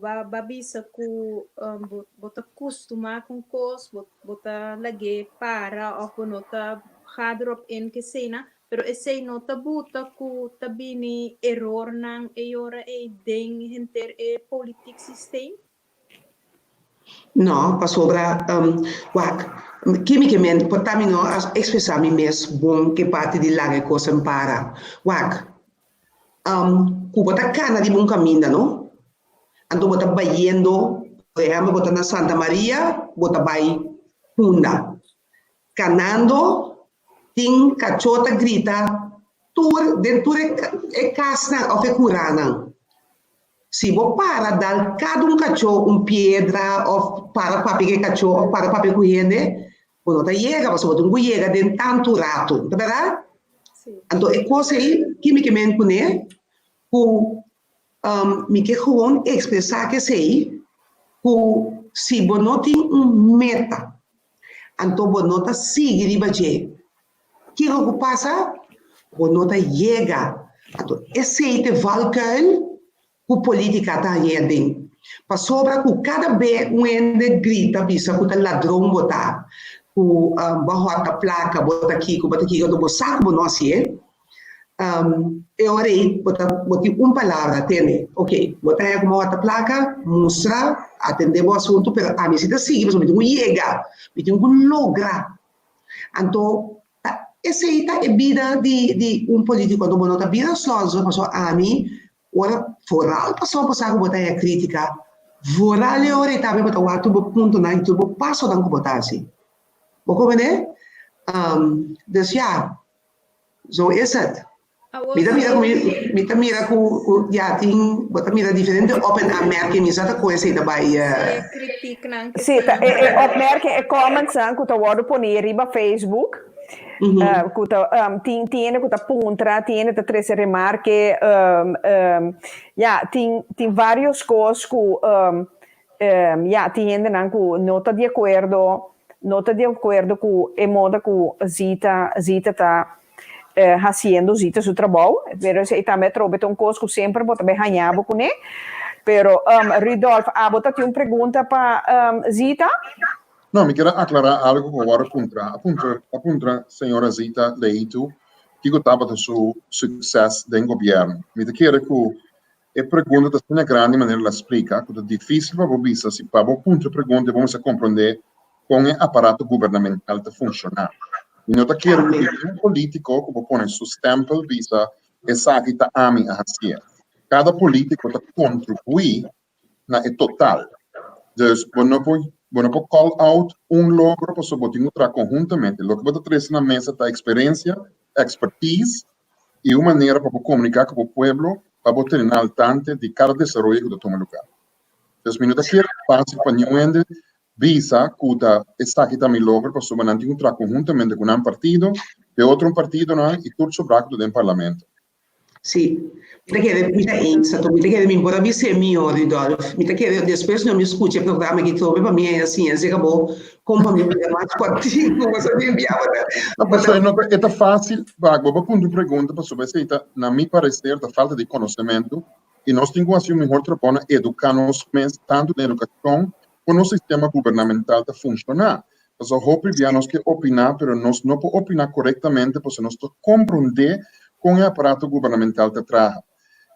ba ba bisa ku bo bo ta kustumá ku un kos, bo bo ta lag'é para òf bo no ta ga derop in ke eseinan, pero esei no ta buta ku ta bini erornan e ora ei den henter e politiek systeem? No, pasobra, wak, ke mi ke men, por ta mi no a ekspresá mi mes bon ke parti di laga e kos en para. Wak, ku bo ta kana riba un kaminda, no? Anto bo ta bayendo, por ehèmpel, bo ta na Santa Maria, bo ta bai Punda. Kanando, tin kachó ta grita tur den tur e kasnan òf e kuranan. Si bo para dal kada un kachó un piedra òf para papia ku e kachó òf para papia ku hende, Bo no ta yega, pasobra bo tin ku yega den tantu ratu, ta bèrdat? Anto e kos ei, ki mi ke men kuné? Ku mi ke gewoon ekspresá kesei, ku si bo no tin un meta, anto bo no ta sigui riba dje, kiko ku pasa? Bo no ta yega. Anto esei ta e valkuil ku polítika ta haña aden. Pasobra ku kada be un hende grita bisa ku ta ladron bo ta, ku bo a hòrta plaka, bo ta kiko, bo ta kiko, anto bo sa ku bo no hasié, e ora ei bo ta bo tin un palabra, tende, ok, bo ta haña ku bo a hòrta plaka, mustra, atendé bo asuntu, pero ami si ta sigui pasobra mi tin ku yega, mi tin ku logra. Anto ta esei ta e bida di di un polítiko, anto bo no ta bira slòzor pasobra ami Ora vooral pasobra bo sa ku bo ta haña krítika, vooral e ora ei tambe bo ta wak tur bo puntonan i tur bo pasonan ku bo ta hasi. Bo komprendé? Dus ya, zo is het. Mi ta mira ku mi, mi ta mira ku, ku ya tin, bo ta mira diferente op en aanmerking, mi sa ta kon esei ta bai. Sí, ta e e opmerking, e commentsnan ku ta wòrdu poní riba Facebook. Ku ta tin tin hende ku ta puntra, tin hende ta trese remarke, ya tin tin varios kos ku ya tin hendenan ku no ta di akuerdo no ta di akuerdo ku e moda ku Zita Zita ta hasiendo Zita su trabou, pero esei tambe atrobe ta un kos ku semper bo ta bai haña bo kuné. Pero Rudolf abo ta tin un pregunta pa Zita? No, mi kier a aclara algo cu awor a puntra. A puntra, a puntra señora Zita Leito kico tabata su succes den gobierno. Mi ta kere cu e pregunta ta asina grandi manera el a splica cu ta dificil pa bo bisa si pa bo puntra e pregunta e bo mester comprende con e aparato gubernamental ta funciona. Mi no ta kere cu ningun politico cu bo pone su stempel bisa esaki ta ami a hacié. Cada politico ta contribui na e total. Dus bo no por bo no por call out un logro pasobra bo tin ku traha konhuntamente. Loke bo ta trese na mesa ta eksperensia, expertise i un manera pa bo komuniká ku bo pueblo pa bo tene nan al tante di kada desaroyo ku ta tuma lugá. Dus mi no ta kere fásil pa niun hende bisa ku ta esaki ta mi logro pasobra nan tin ku traha konhuntamente ku nan partido, e otro partidonan i tur sobrá ku ta den parlamento. Sí, mi ta kere mi ta eens anto mi ta kere mi por a bis'é mihó Rudolf. Mi ta kere despues no mi skucha e programa aki trobe pa mi haña siña acerca bo kon pa mi bira mas kòrtiku pasobra mi bia bo ta No, pasobra no ta e ta fásil wak bo por puntra un pregunta pasobra esei ta na mi pareser ta falta di konosementu i nos tin ku hasi un mihor trabou na eduká nos mes tantu den edukashon kon nos sistema gubernamental ta funshoná. Pasobra hopi bia nos ke opiná, pero nos no por opiná korektamente pasobra nos ta komprondé kon e aparato gubernamental ta traha.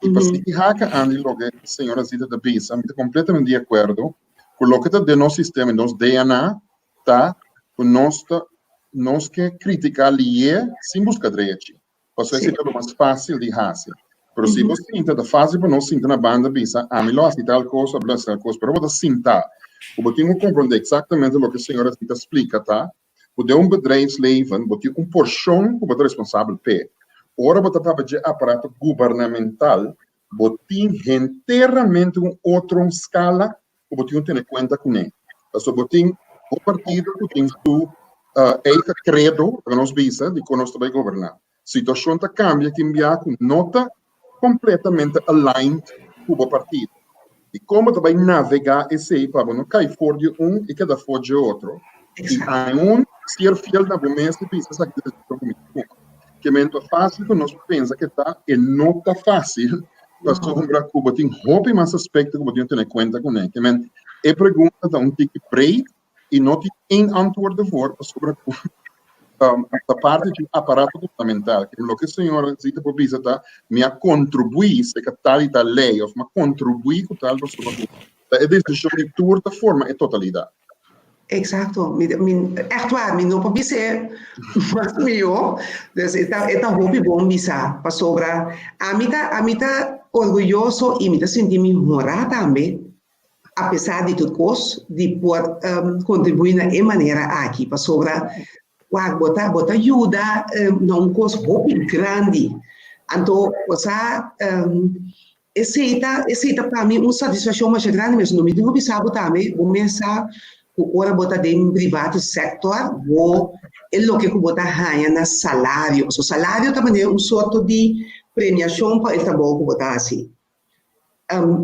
I pa sigui haka an di loke señora Zita ta bisa, mi ta kompletamente di akuerdo ku loke ta den nos sistema, den nos DNA, ta ku nos ta nos ke kritiká lié sin buska drechi. Pasobra esei ta lo mas fásil di hasi. Pero si bo sinta, ta fásil pa nos sinta na banda bisa, ami lo hasi tal kos, ami lo hasi tal kos. Pero bo ta sintá ku bo tin ku komprondé eksaktamente loke señor a ta splika ta, ku den un bedrijfsleven bo tin un porshon ku bo ta responsabel p'e. Ora bo ta papia dje aparato gubernamental, bo tin henteramente un otro skala ku bo tin ku tene kuenta kuné. Pasobra bo tin un partido ku tin su eigen kredo, laga nos bisa, di kon nos ta bai goberná. Situashon ta kambia tin bia ku no ta kompletamente aligned ku bo partido. I kon bo ta bai navegá esei pa bo no kai for di un i keda for dje otro? I aun ser fiel na bo mes i bisa esaki ta e desishon ku mi ta tuma. Ke men ta fásil ku nos pensa ke ta, e no ta fásil pasobra ku bo tin hopi mas aspekto ku bo tin ku tene kuenta kuné. Ke men e pregunta ta un tiki breed i no tin één antwoord ervoor pasobra ku ta parti di un aparato gubernamental. Ke loke señora Zita por bisa ta mi a kontribuí seka tal i tal lei òf mi a kontribuí ku tal pasobra ku ta e desishon di tur ta forma e totalidat. Exacto, mi, mi, echt waar, mi no por bis'é mas mihó, dus e ta, e ta hopi bon bisa, pasobra ami ta, ami ta orguyoso i mi ta sinti mi honrá tambe, apesar di tur kos, di por kontribuí na e manera aki, pasobra wak bo ta, bo ta yuda na un kos hopi grandi, anto bo sa Esei ta, esei ta pa mi un satisfakshon masha grandi mes. No mi tin ku bisa bo tambe, bo mes sa. Ku ora bo ta den private sector bo e loke ku bo ta haña na salario. So salario ta manera un sorto di premiashon pa e trabou ku bo ta hasi.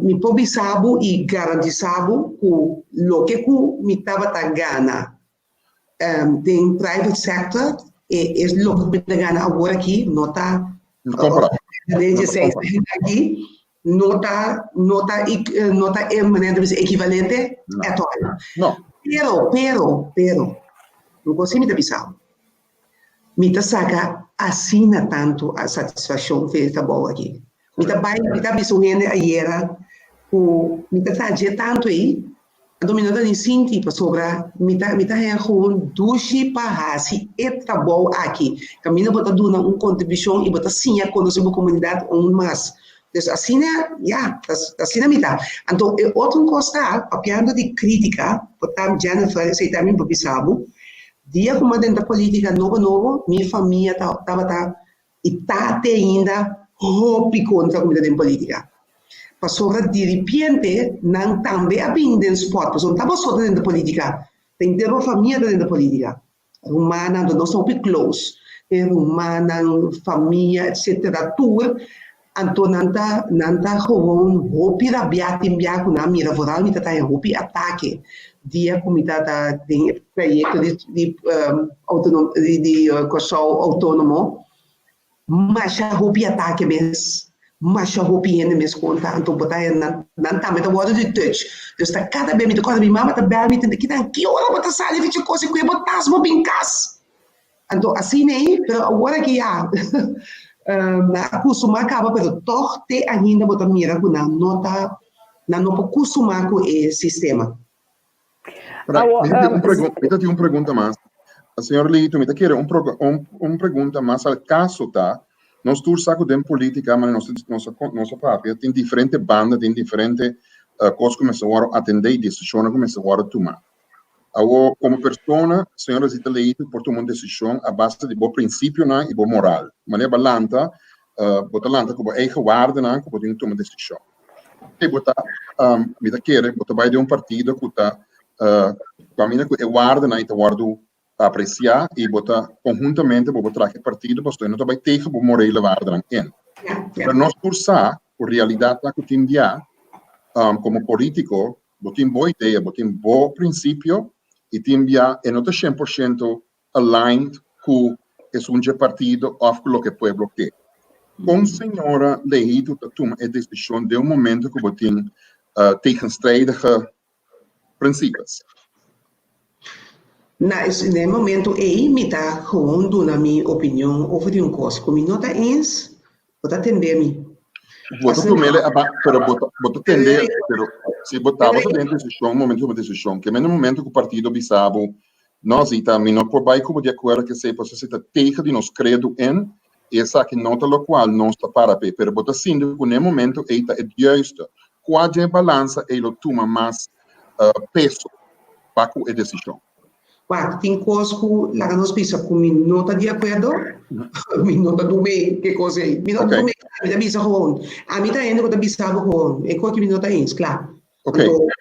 Mi por bisa bo i garantisa bo ku loke ku mi tabata gana den private sector e e loke ku mi ta gana awor aki no ta den dieseis aki no ta no ta no ta e manera di bisa ekivalente at all. No. Pero, pero, pero, un kos si mi ta bisa bo, mi ta saka asina tantu satisfakshon for e trabou aki. Mi ta bai, mi ta bisa un hende ayera ku mi ta traha dje tantu ei, Anto mi no ta ni sinti pasobra mi ta mi ta haña gewoon dushi pa hasi e trabou aki. Kaminda bo ta duna un kontribushon i bo ta siña konosé bo komunidat aun mas. Dus asina, ya, ta asina mi ta. Anto e otro kos ta, papiando di krítika, por ta Jennifer, esei tambe mi por bisa bo, dia ku mi a drenta polítika nobo nobo, mi famia ta tabata I ta te ainda hopi kontra ku mi ta den politika. Pasobra diripiente nan tambe a bin den spòt, pasobra no ta bo so ta den de politika, ta henter bo famia ta den de politika. Rumannan, anto nos ta hopi close, e rumannan, famia, etcetera, tur, anto nan ta nan ta gewoon hopi rabiá tin bia ku nan a mira, vooral mi ta ta haña hopi atake dia ku mi ta ta den e trayekto di di outonom di di Kòrsou outónomo, masha hopi atake mes, masha hopi hende mes konta, anto bo ta nan nan tambe ta wòrdu di touch, dus ta kada bes mi ta kòrda mi mama ta bèl mi ta kinan ki ora bo ta sali fichi kos i kue bo tas bo bin kas, anto asina ei, pero awor aki ya nan a kustumá kaba pero tòg te ainda bo ta mira ku nan no ta nan no por kustumá ku e sistema. Mi ta tin un pregunta mas. Señor Lito, mi ta kere un, un, un pregunta mas al caso ta, nos tur sa ku den política, maar nos, nos, nos papia, tin diferente banda, tin diferente uh, kos ku mester wòrdu atendé i desishonnan ku mester wòrdu tumá. Awo, komo persona, señora Zita Leito por tuma un desishon a base di bo prinsipionan i bo moral. Manera bo lanta, uh, bo ta lanta ku bo eigen waardenan ku bo tin ku tuma desishon. Oké, bo ta, um, mi ta kere, bo ta bai den un partido ku ta, uh, kaminda ku e waardenan i ta wòrdu apresiá i bo ta konhuntamente bo por traha e partido pasobra e no ta bai tegen bo morele waardenan in. Pero nos tur sa ku realidat ta ku tin bia, um, komo polítiko bo tin bo idea, bo tin bo prinsipio i tin bia e no ta 100% aligned ku esun dje partido òf ku loke pueblo ke. Kon señora Leito ta tuma e desishon den un momento ku bo tin tegenstrijdige principes? Na e momento ei mi ta gewoon duna mi opinion over di un kos ku mi no ta eens, bo ta tende mi. Bo ta tumele aba, pero bo ta, bo ta tende, pero si bo tabata den desishon, momento di tuma desishon, ke men momento ku partido bisa bo, no Zita, mi no por bai ku bo di akuerdo ke esei, pasobra esei ta tegen di nos kredu en, i esaki no ta lokual nos ta para p'e, pero bo ta sinti ku n'e momento ei ta e juiste. Kua dje balansa ei lo tuma mas peso pa ku e desishon? Wak, tin kos ku laga nos bisa ku mi no ta di akuerdo, mi no ta dum'é ke kos ei. Mi no ta dum'é, mi ta bisa gewoon. Ami ta hende ku ta bisa bo gewoon, e kos ki mi no ta eens, kla. Anto,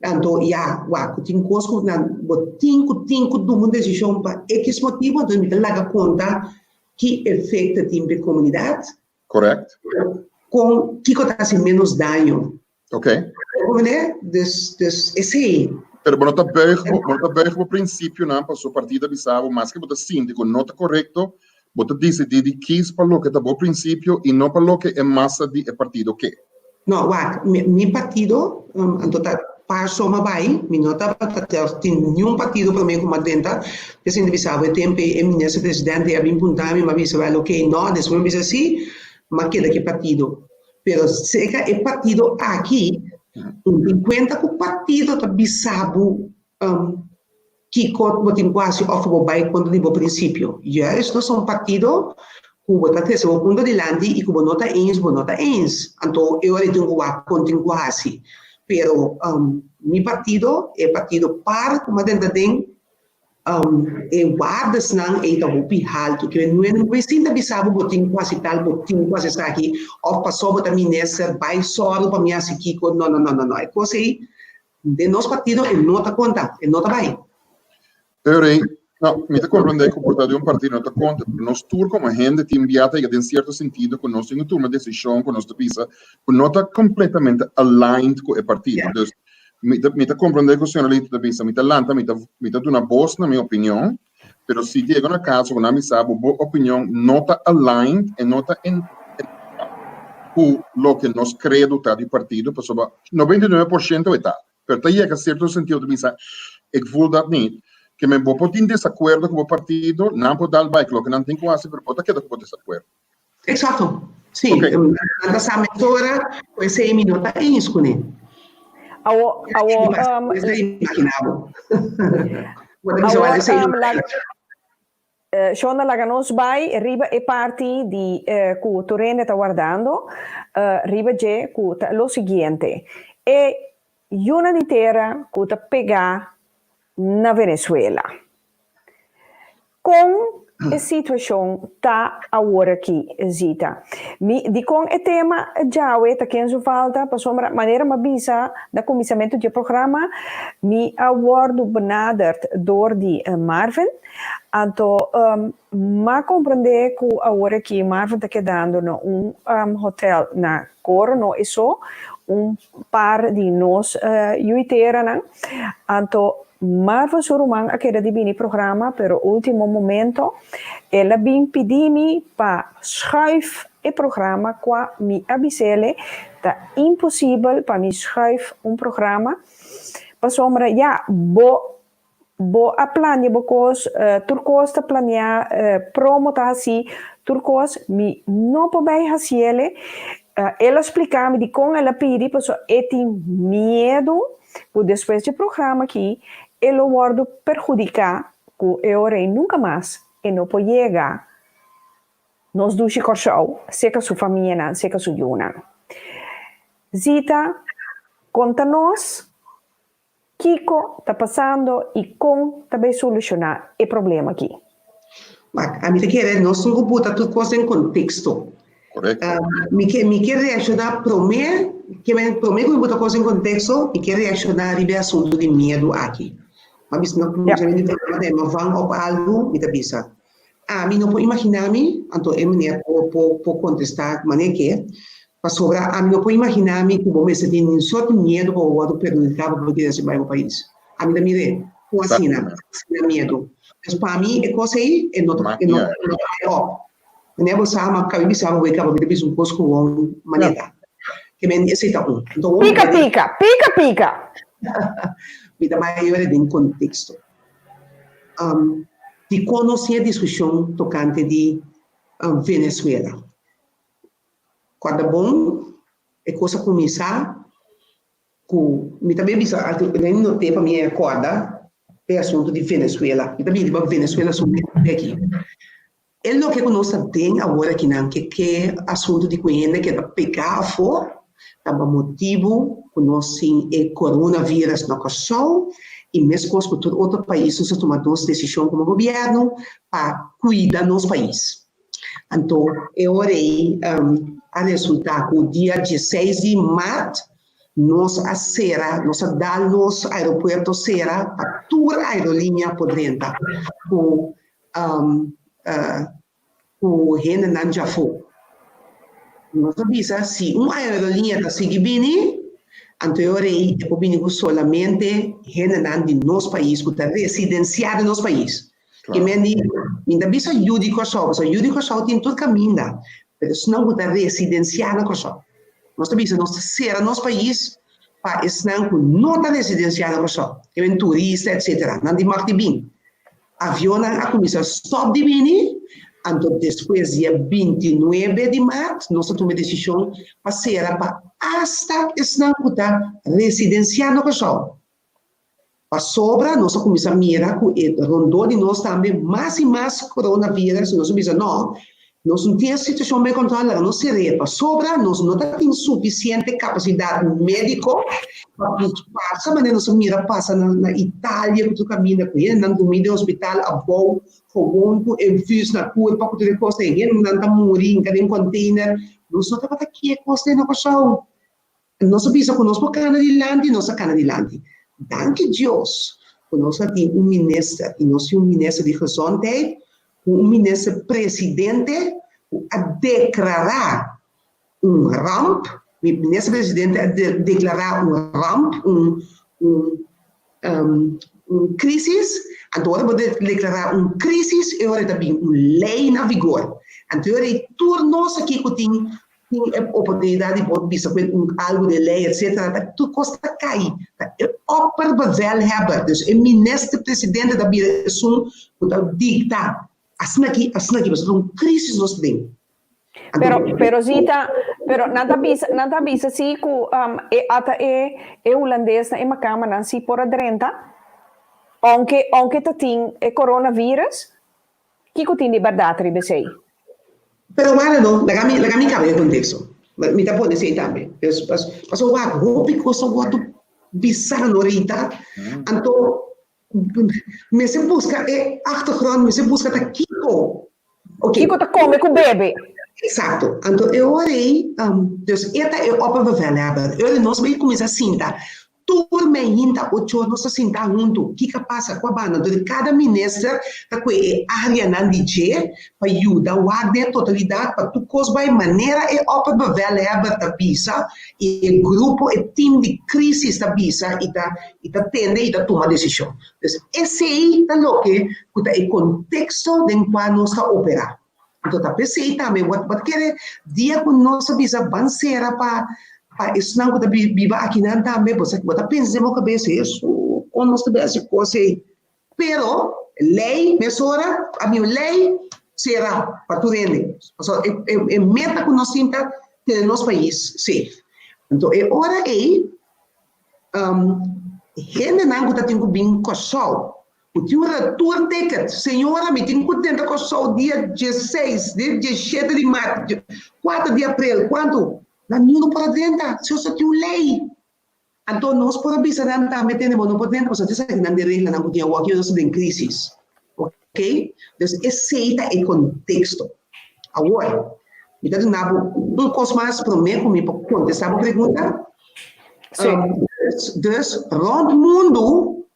anto ya, wak, ku tin kos ku nan bo tin ku tin ku duma un desishon pa ekis motibu, anto mi ta laga konta ki efekto tin pa e komunidat. Correct. Kon, kiko ta hasi ménos daño. Ok. Comprende? Dus, dus esei. Pero bo no ta buig, bo no ta buig bo principionan paso partido a bisa bo, maske bo ta sinti cu no ta correcto, bo ta dicidi di kies pa loke ta bo principio y no pa loke e masa di e partido ke. No, wak, mi, mi partido, um, anto ta par soma bai, mi no tabata tin niun partido prome cu mi a drenta, p'esei mi ta bisa bo e tempo ei e minister presidente a bin punta mi, mi a bisa wel ok, no, despues mi a bisa si, mi a keda cu e partido. Pero seka e partido aki, un tin kuenta ku partido ta bisa bo um, kiko bo tin ku hasi òf bo bai kontra di bo prinsipio. Juist nos ta un partido ku bo ta trese bo punto dilanti i ku bo no ta eens, bo no ta eens. Anto e ora ei tin ku wak kon tin ku hasi. Pero um, mi partido, e partido par ku mi a drenta den, E wardesnan ei ta hopi haltu. Ke men no por sinta bisa bo bo tin ku hasi tal, bo tin ku hasi esaki, òf pasó bo ta minister, bai sòru pa mi hasi kiko. No, no, no, no, no. E kos ei Den nos partido e no ta konta, e no ta bai. Pero ei, no, mi ta komprendé ku por ta di un partido no ta konta, pero nos tur komo hende tin bia ta yega den sierto sentido ku nos tin ku tuma desishon ku nos ta bisa ku no ta kompletamente aligned ku e partido. Dus mi ta mi ta komprendé ku señor Alito ta bisa mi ta lanta mi ta mi ta duna bos na mi opinion, pero si yega na kaso ku nan bisa bo bo opinion no ta aligned e no ta en ku loke nos kredo ta di partido pasobra 99% e ta. Pero ta yega cierto sentido ta bisa, ik voel dat niet. Ke men bo por tin desacuerdo cu bo partido, nan por dal bai cu loke nan tin cu haci, pero bo ta keda cu bo desacuerdo. Exacto. Sí, Ok. nan ta sa mesora cu esey mi no ta eens cune. Awo, awo, Pues ta imagina bo. Bo ta bisa, Awor, wak, esey no laga, Shonda laga nos bai riba e parti di ku tur hende ta wardando riba dje ku ta lo siguiente, e yuna di tera ku ta pegá na Venezuela. Kon e situashon ta aworakí, Zita? Mi dikon e tema djawe ta ken su falta? Pasobra manera mi a bisa na kuminsamentu di e programa mi a wòrdu benaderd dor di Marvin. Anto m'a comprende cu awor aki Marvin ta kedando na un hotel na Coro, no e so, un par di nos yuiteranan. Anto Marvin su ruman a keda di bini programa, pero ultimo momento el a bin pidi mi pa schuif e programa cua mi a bisele ta imposibel pa mi schuif un programa pasobra ya bo Bo a plania bo kos, tur kos ta planiá, promo ta hasí, tur kos, mi no por bai hasiele. El a spliká mi dikon el a pidi pasobra e tin miedu ku despues di e programa akí e lo wòrdu perhudiká ku e ora ei nunka mas e no por yega nos dushi Kòrsou seka su famianan, seka su yunan. Zita, konta nos Kiko ta pasando i kon ta bay solushoná e problema aki? Wak, ami ta kere nos tin ku buta tur kos den konteksto. Korekto. Mi ke mi ke reakshoná promé, ke men promé ku mi buta kos den konteksto, mi ke reakshoná riba e asuntu di miedu aki. Mi a bisa no Ja. kuminsamentu di programa ta mi a van op algu, mi ta bisa, Ami no por imaginá mi, anto e meneer por por por kontestá manera ke, pasobra ami no por imaginá mi ku bo mester tin nin sort di miedu pa bo wòrdu perhudiká pa bo keda sin bai bo pais. Ami ta mir'é kon asina, asina miedu. Dus pa mi e kos ei e no ta e no e no ta bai òp. Meneer bo sa, ma kabi bisa bo kaba mi ta bisa un kos ku won manera. Ke men esei ta un. Anto won Pika pika, pika pika! Mi ta bai yora den konteksto. Dikon nos tin e diskushon tokante di Venezuela? Kòrda bon, e kos a kuminsá ku, mi ta bin bisa, mi no te pa mi kòrda e asuntu di Venezuela. Mi ta bin riba Venezuela su mente aki. E loke ku nos ta den awor akinan ke ke asuntu di ku hende keda pegá afó ta pa motibu ku nos tin e coronavirus na Kòrsou i meskos ku tur otro pais nos a tuma nos desishon komo gobièrnu pa kuida nos pais. Anto e ora ei a resultá ku dia dieseis di mart nos a sera, nos a dal nos aeropuerto sera pa tur aerolínea por drenta ku ku hendenan djafó. Nos a bisa si un aerolínea ta sigui bini, anto e ora ei e por bini ku solamente hendenan di nos pais ku ta residensiá den nos pais. Ke men di, mi ta bisa yu di Kòrsou, pasobra yu di Kòrsou tin tur kaminda, pero esnan ku ta residensiá na Kòrsou. Nos ta bisa nos ta sera nos pais pa esnan ku no ta residensiá na Kòrsou, ke men turista etsetera, nan di mag di bin. Avionnan a kuminsá stòp di bini, anto despues dia 29 di mart nos a tuma e desishon pa sera pa asta esnan ku ta residensiá na Kòrsou. Pasobra nos a kuminsá mira ku e rondó di nos tambe mas i mas coronavirus i nos a bisa nò, Nos no tin e situashon bon kontrolá, laga nos ser'é pasobra nos no ta tin sufisiente kapasidat médiko pa pasa manera nos a mira pasa na Italia ku tur kaminda ku hendenan drumí den hospital abou gewoon ku infus na kurpa ku tur e kos ei, hendenan ta muri hinka den container, nos no tabata ke kos ei na Kòrsou. Nos a bisa ku nos por kana dilanti, nos a kana dilanti. Danki Dios ku nos a tin un minister i nos tin un minister di gezondheid ku un minister presidente ku a deklará un ramp, mi minister presidente a deklará un ramp, un un un crisis, anto ora bo deklará un crisis e ora ta bin un lei na vigor. Anto e ora ei tur nos aki ku tin tin e oportunidat di por bisa ku un algu den lei etcetera ta tur kos ta kai. Ta e opperbevelhebber, dus e minister presidente ta bira esun ku ta dikta asina aki, asina aki, pasobra ta un crisis nos ta den. Pero, pero Zita, pero nan ta bisa, nan ta bisa si ku um, e ata e e hulandes na e makamba nan si por a drenta. Aunke, aunke ta tin e coronavirus, kiko tin di bèrdat riba esei? Pero wara no, laga mi, laga mi kaba e konteksto. Mi ta pone esei tambe. Pas, pas, pasobra wak, hopi kos a wòrdu bisá no Rita. Anto, mester buska e achtergrond, mester buska ta kiko. Okay. Kiko ta kome ku bebe? Eksakto. Anto e ora ei, dus e ta e opperbevelhebber. E ora nos bai kuminsá sinta. Tur meinta ocho nos ta sinta huntu. Kiko a pasa? Kua banda? Anto kada minister ta kue e áreanan di dje pa yuda wak den e totalidat pa tur kos bai manera e opperbevelhebber ta bisa i e grupo, e tim di krísis ta bisa i ta i ta tende i ta tuma desishon. Dus esei ta loke ku ta e konteksto den kua nos ta operá. Anto ta p'esei tambe bo ta kere dia ku nos a bisa ban sera pa pa esnan ku ta biba akinan tambe bo bo ta pensa den bo kabes Hesu kon nos ta bin hasi kos ei. Pero lei mesora a bin un lei sera pa tur hende. Pasobra e e meta ku nos tin ta tene nos pais safe. Anto e ora ei Hendenan ku ta tin ku bin Kòrsou, ku tin un retour ticket, señora mi tin ku drenta Kòrsou dia diesseis, dia diesshete di mart, kuater di aprel, kuantu? Nan niun no por a drenta, si nos ta tin un lei. Anto nos por a bisa nan tambe tende bo no por drenta pasobra esakinan den reglanan ku tin awor aki nos ta den krisis. Ok? Dus esei ta e konteksto. Awor, mi ta duna bo un kos mas promé ku mi por kontestá bo pregunta. Sí. Um, dus, rònt mundu,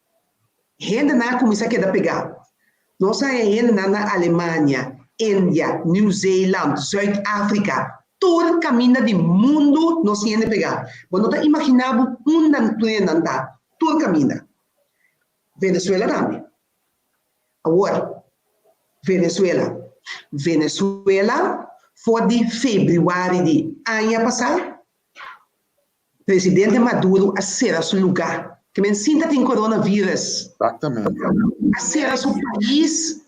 hendenan a kuminsá keda pegá. Nos a haña hendenan na Alemania, India, Nieuw Zeeland, Zuid-Afrika, tur kaminda di mundu nos tin hende pegá. Bo no ta imaginá bo unda tur hendenan ta, tur kaminda. Venezuela tambe. Awor, Venezuela. Venezuela for di febrüari di aña pasá, presidente Maduro a sera su lugá. Ke men sinta tin coronavirus. Exactamente. A sera su pais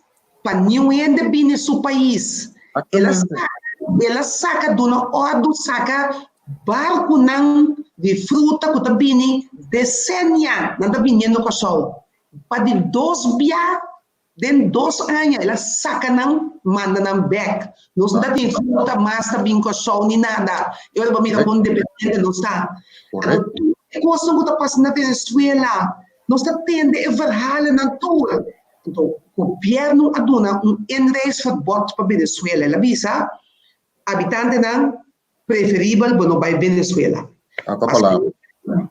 pa niun hende bini su pais. El a Exactamente. el a saka duna òrdu saka barkunan di fruta ku ta bini desenia nan ta biniendo Kòrsou. Pa di dos bia den dos aña el a saca nan manda nan bek. Nos no ta tin fruta mas ta bin Kòrsou ni nada. E ora bo mira kon dependiente nos ta. Anto tur e kosnan ku ta pasa na Venezuela, nos ta tende e verhalennan tur. Anto gobièrnu a duna un inreisverbod pa Venezuela. El a bisa habitantenan Preferibel bo no bai Venezuela. Ata palabra.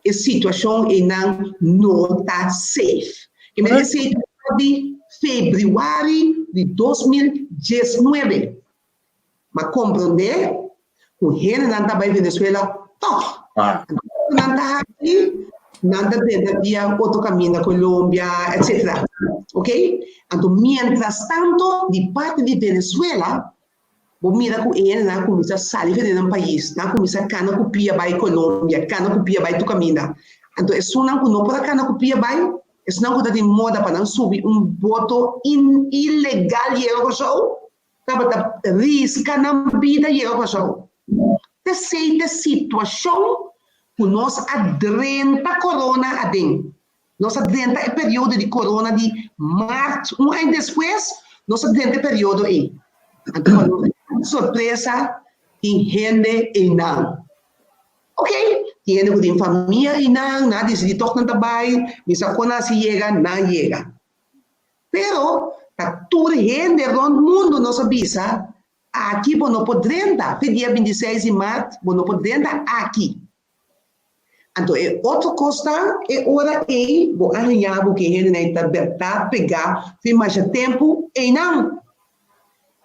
E situacion einan no ta safe. Ke men esei ta for di februari di 2019. Ma comprende cu hendenan ta bai Venezuela toch. Nan ta haci, nan ta drenta via otro caminda, Colombia, etc. Ok? Anto mientras tanto di parti di Venezuela Bo mira ku e hendenan a kuminsá sali for di nan pais, nan a kuminsá kana ku pia bai Colombia, kana ku pia bai tur kaminda. Anto esunnan ku no por a kana ku pia bai, esunnan ku ta tin moda pa nan subi un boto ilegal yega Kòrsou, tabata riska nan bida yega Kòrsou. P'esei ta e situashon ku nos a drenta korona aden. Nos a drenta e periodo di corona di maart, un aña despues nos a drenta e periodo ei. Anto pa nos gran sorpresa tin hende einan. Ok, tin hende ku tin famia einan, nan a disidí tòg nan ta bai, mi sa kon nan a si yega, nan yega. Pero ta tur hende rònt mundu nos a bisa, aki bo no por drenta, te dia 26 di maart bo no por drenta aki. Anto e otro kos ta, e ora ei bo a haña bo ku e hendenan ta bèrdat pegá fin masha tempu einan.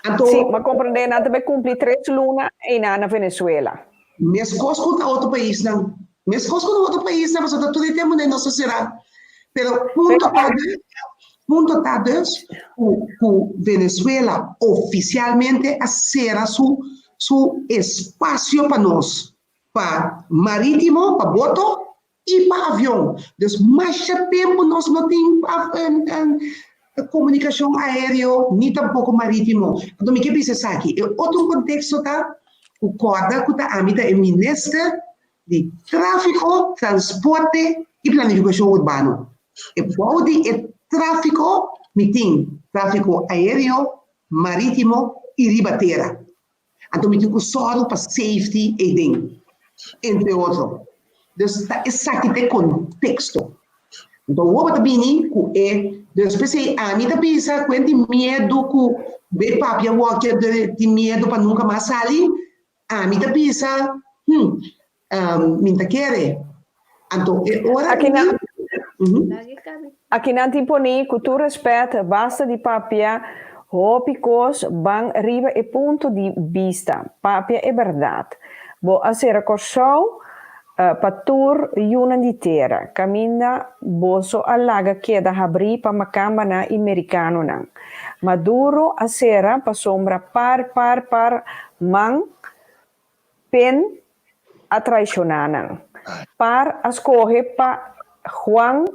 Anto. Sí, m'a komprendé nan ta bai kumpli tres luna einan na Venezuela. Meskos ku na otro paisnan. Meskos ku na otro paisnan, pasobra ta tur e tempu nos ta será. Pero punto ta dus, punto ta dus ku ku Venezuela ofisialmente a sera su su espasio pa nos. Pa marítimo, pa boto i pa avion. Dus masha tempu nos no tin komunikashon aéreo ni tampoko marítimo. Anto mi ke bisa esaki. E otro konteksto ta ku kòrda ku ta ami ta e minister di Tráfiko, Transporte i Planifikashon Urbano. E bou di e tráfiko mi tin tráfiko aéreo, marítimo i riba tera. Anto mi tin ku sòru pa safety eiden, entre otro. Dus ta esaki ta e konteksto. Anto awor bo ta bini ku e, dus p'esei ami ta bisa ku e tin miedu ku be papia awor ke tin miedu pa nunka mas sali, ami ta bisa, hm, Mi ta kere. Anto e ora Aki nan, aki nan tin poni ku tur respet basta di papia hopi kos ban riba e punto di bista papia e bèrdat. Bo a sera Kòrsou pa tur yunan di tera kaminda boso a laga keda habrí pa makambanan i merikanonan. Maduro a sera pasobra par par par man Pen a traishoná nan. Par a skohe pa Juan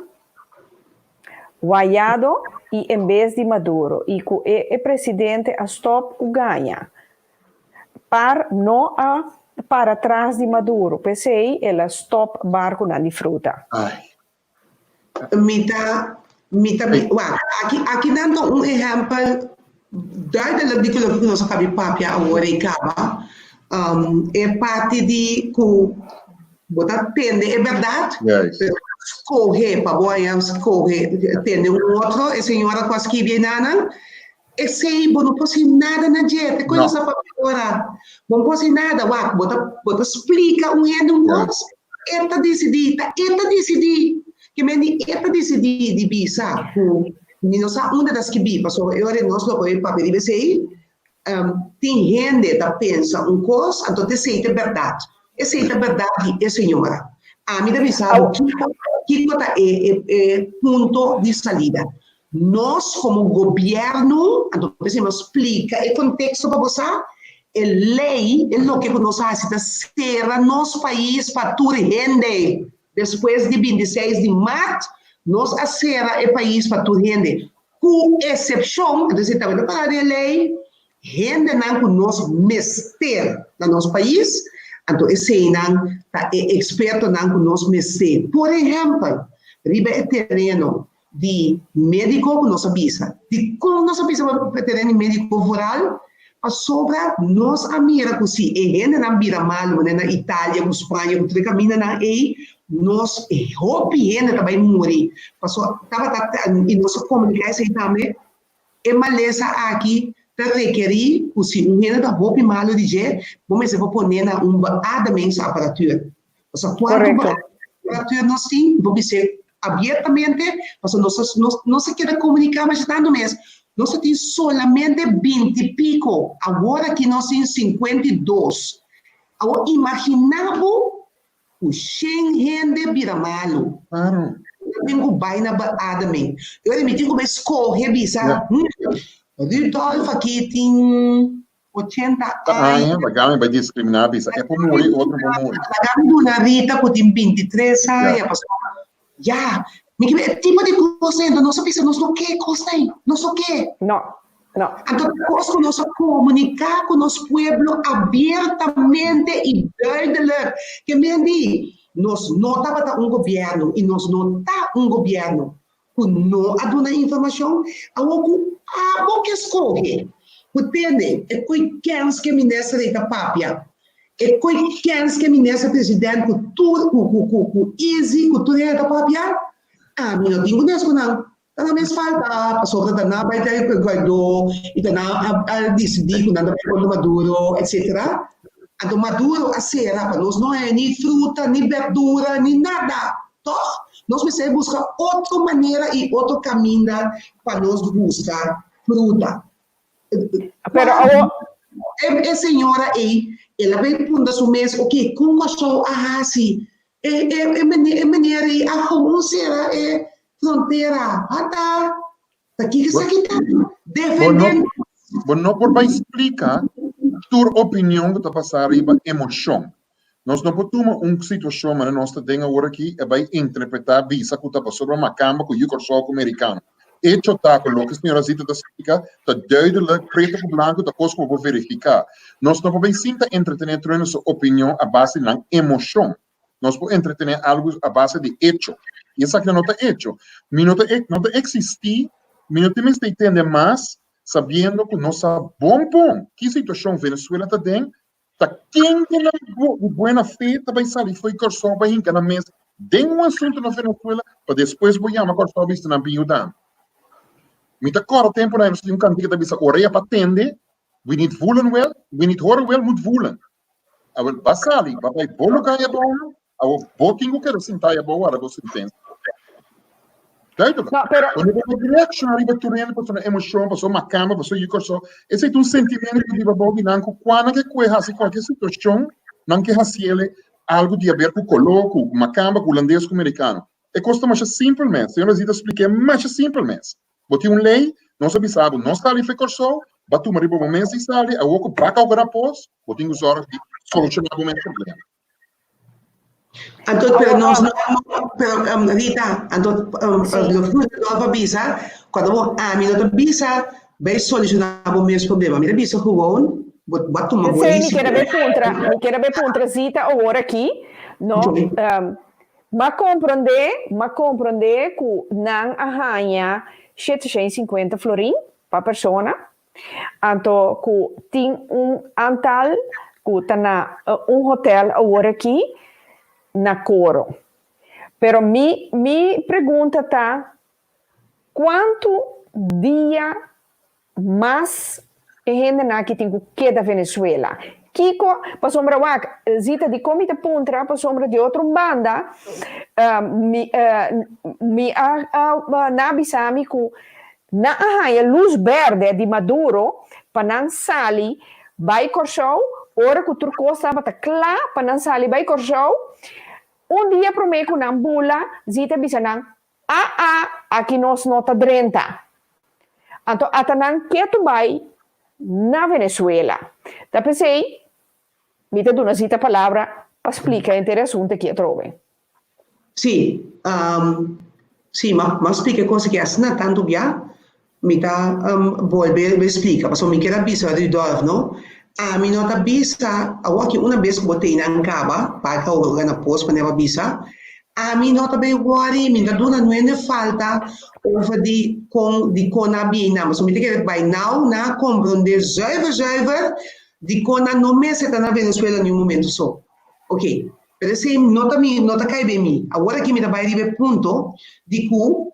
Guaiado i en bes di Maduro i ku e e presidente a stòp ku gaña. Par no a para tras di Maduro, p'esei el a stòp barkunan di fruta. Mi ta, mi ta, wak, aki, aki nan ta un ehèmpel duidelijk di loke ku nos a kabi papia awor ei kaba. Um, e parti di ku bo ta tende e bèrdat, pero skohe pa bo haña skohe tende un otro, e señora ku a skibi einanan, esei bo no por hasi nada na dje, te ku nos a papia ora. Bo no por hasi nada, wak, bo ta, bo ta splika un hende un kos, e ta disidí, ta e ta disidí. Ke men di e ta disidí di bisa ku mi no sa unda ta skibí, pasobra e ora nos lo por papia riba esei, tin hende ta pensa un kos, anto ta esei ta bèrdat. Esei ta bèrdat di e señora. Ami ta bisa bo kiko, kiko ta e, e, e punto di salida. Nos komo gobièrnu, anto p'esei mi a splika e konteksto pa bo sa, e lei, e loke ku nos a hasi ta sera nos pais pa tur hende. Despues di 26 di mart, nos a sera e pais pa tur hende, ku esepshon, anto esei tambe ta pará den e lei, hendenan ku nos mester na nos pais, anto eseinan ta e ekspertonan ku nos mester. Por ehèmpel, riba e tereno di médiko ku nos a bisa. Dikon nos a bisa pa tereno di médiko vooral? Pasobra nos a mira ku si e hendenan bira malu manera na Italia ku Spaña ku tur e kamindanan ei, nos hopi hende ta bai muri. Pasobra tabata i nos a komuniká esei tambe, e malesa aki ta rekerí ku si un hende ta hopi malu di dje, bo mester por pon'é na un beademingsapparatuur. Pasobra kuantu beademingsapparatuur nos tin, bo bis'é abiertamente, pasobra nos nos nos a keda komuniká masha tantu mes, nos a tin solamente binti piko, awor aki nos tin 52. Awor imaginá bo ku shen hende bira malu. Claro. Nan tin ku bai na beademing. I ora mi tin ku bai skohe bisa, hmm, Rudolf aki tin 80 aña. Laga mi bai diskriminá bisa e por muri, otro por muri. Laga mi duna Rita ku tin 23 aña, pasobra ya, mi ke e tipo di kos ei, nos a bisa nos no ke kos ei, nos no ke. No, no. Anto ta kos ku nos a komuniká ku nos pueblo abiertamente i duidelijk. Ke men di, nos no tabata un gobièrnu i nos no ta un gobièrnu ku no a duna informashon, awor ku abo ke skohe, ku tende e koi kens ke minister ei ta papia, e koi kens ke minister president ku tur ku ku ku ku Izzy ku tur hende ta papia, ami no tin ku nes ku nan, ta nan mes falta pasobra ta nan a bai ta Guaidó i ta nan a disidí ku nan ta bai kontra Maduro etcetera. Anto Maduro a sera pa nos no haya ni fruta, ni berdura, ni nada. Toch? Nos mester buska otro manera i otro kaminda pa nos buska fruta. Pero awo... E señora ei, el a bay punta su mes, ok, kon Kòrsou a hasi? E, e, e, e meneer ei a gewoon sera e frontera. Ata, ta kiko esaki ta? Defende Bo no por bai splika tur opinion ku ta pasa riba emoshon. Nos no por tuma un situashon manera nos ta den awor aki e bai interpretá bisa ku ta pasobra makamba ku yu Kòrsou ku merikano. Echo ta ku loke señora Zita ta splika ta duidelijk, preto ku blanku, ta kos ku bo por verifiká. Nos no por bai sinta entretené tur hende su opinion a base di nan emoshon. Nos por entretené algu a base di echo. I esaki no ta echo. Mi no ta no ta eksistí, mi no tin mester tende mas sabiendo ku nos sa bon bon ki situashon Venezuela ta den, ta ken den nan buena fe ta bai sali fo'i Kòrsou bai hinka nan mes den un asuntu na Venezuela pa despues bo yama Kòrsou bisa nan bin yuda. Mi ta kòrda tempunan nos tin un kantika ta bisa orea pa tende, wie niet voelen wil, wie niet horen wil moet voelen. Awel ba sali, ba bai bo lugá e abou, awor bo tin ku keda sintá e abou wara bo sentensia. Duidelijk. No, pero... Wanneer bo reacciona riba tur hende pasobra emocion, pasobra makamba, pasobra yu Kòrsou, esei ta un sentimento ku riba bou di nan ku kua nan ke kue hasi kualke situashon, nan ke hasiele algu di haber ku koló, ku makamba, ku hulandes, ku merikano. E kos ta masha simpel mes. Señora Zita splik'é masha simpel mes. Bo tin un lei, nos a bisa bo no sali for Kòrsou, bo a tuma riba bo mes di sali, awor ku baka ora pos, bo tin ku sòrg di solushoná bo mes problema. Anto, pero nos no, pero um, Rita, anto um, lo que Rudolf a bisa, cuando bo ami no ta bisa, bay soluciona bo mes problema. Mi ta bisa gewoon, bo, bo a tuma bo P'esei mi risico. quiere be puntra, mi quiere be puntra Zita awor aki, no, um, m'a comprende, m'a comprende cu nan a haña 750 florin pa persona, Anto ku tin un antal ku ta na un hotel awor aki na Coro. Pero mi mi pregunta ta kuantu dia mas e hendenan aki tin ku keda Venezuela? Kiko, pasobra wak, Zita dikon mi ta puntra pasobra di otro banda mi mi a nan a bisa mi ku Nan a haña lus bèrdè di Maduro pa nan sali bai Kòrsou ora ku tur kos tabata kla pa nan sali bai Kòrsou. Un dia promé ku nan bula, Zita bisa nan, Aa, aki nos no ta drenta. Anto ata nan ketu bai na Venezuela. Ta p'esei mi ta duna Zita palabra pa splika henter e asuntu aki atrobe. Sí, sí, m'a m'a splika e kos aki asina tantu bia, mi ta bolbe be splika, pasobra mi kier a bisa Rudolf no, ami no ta bisa, awor aki una bes ku bo tei nan kaba, pa ka ora na pos manera bo a bisa, ami no ta bay wòri, mi ta duna nuende falta over di kon dikon nan a bini nan, pasobra mi ta kere by now nan a komprondé zuiver zuiver dikon nan no mester ta na Venezuela niun momento so. Ok, pero esei no ta mi, no ta kai ben mi. Awor aki mi ta bai riba e punto di ku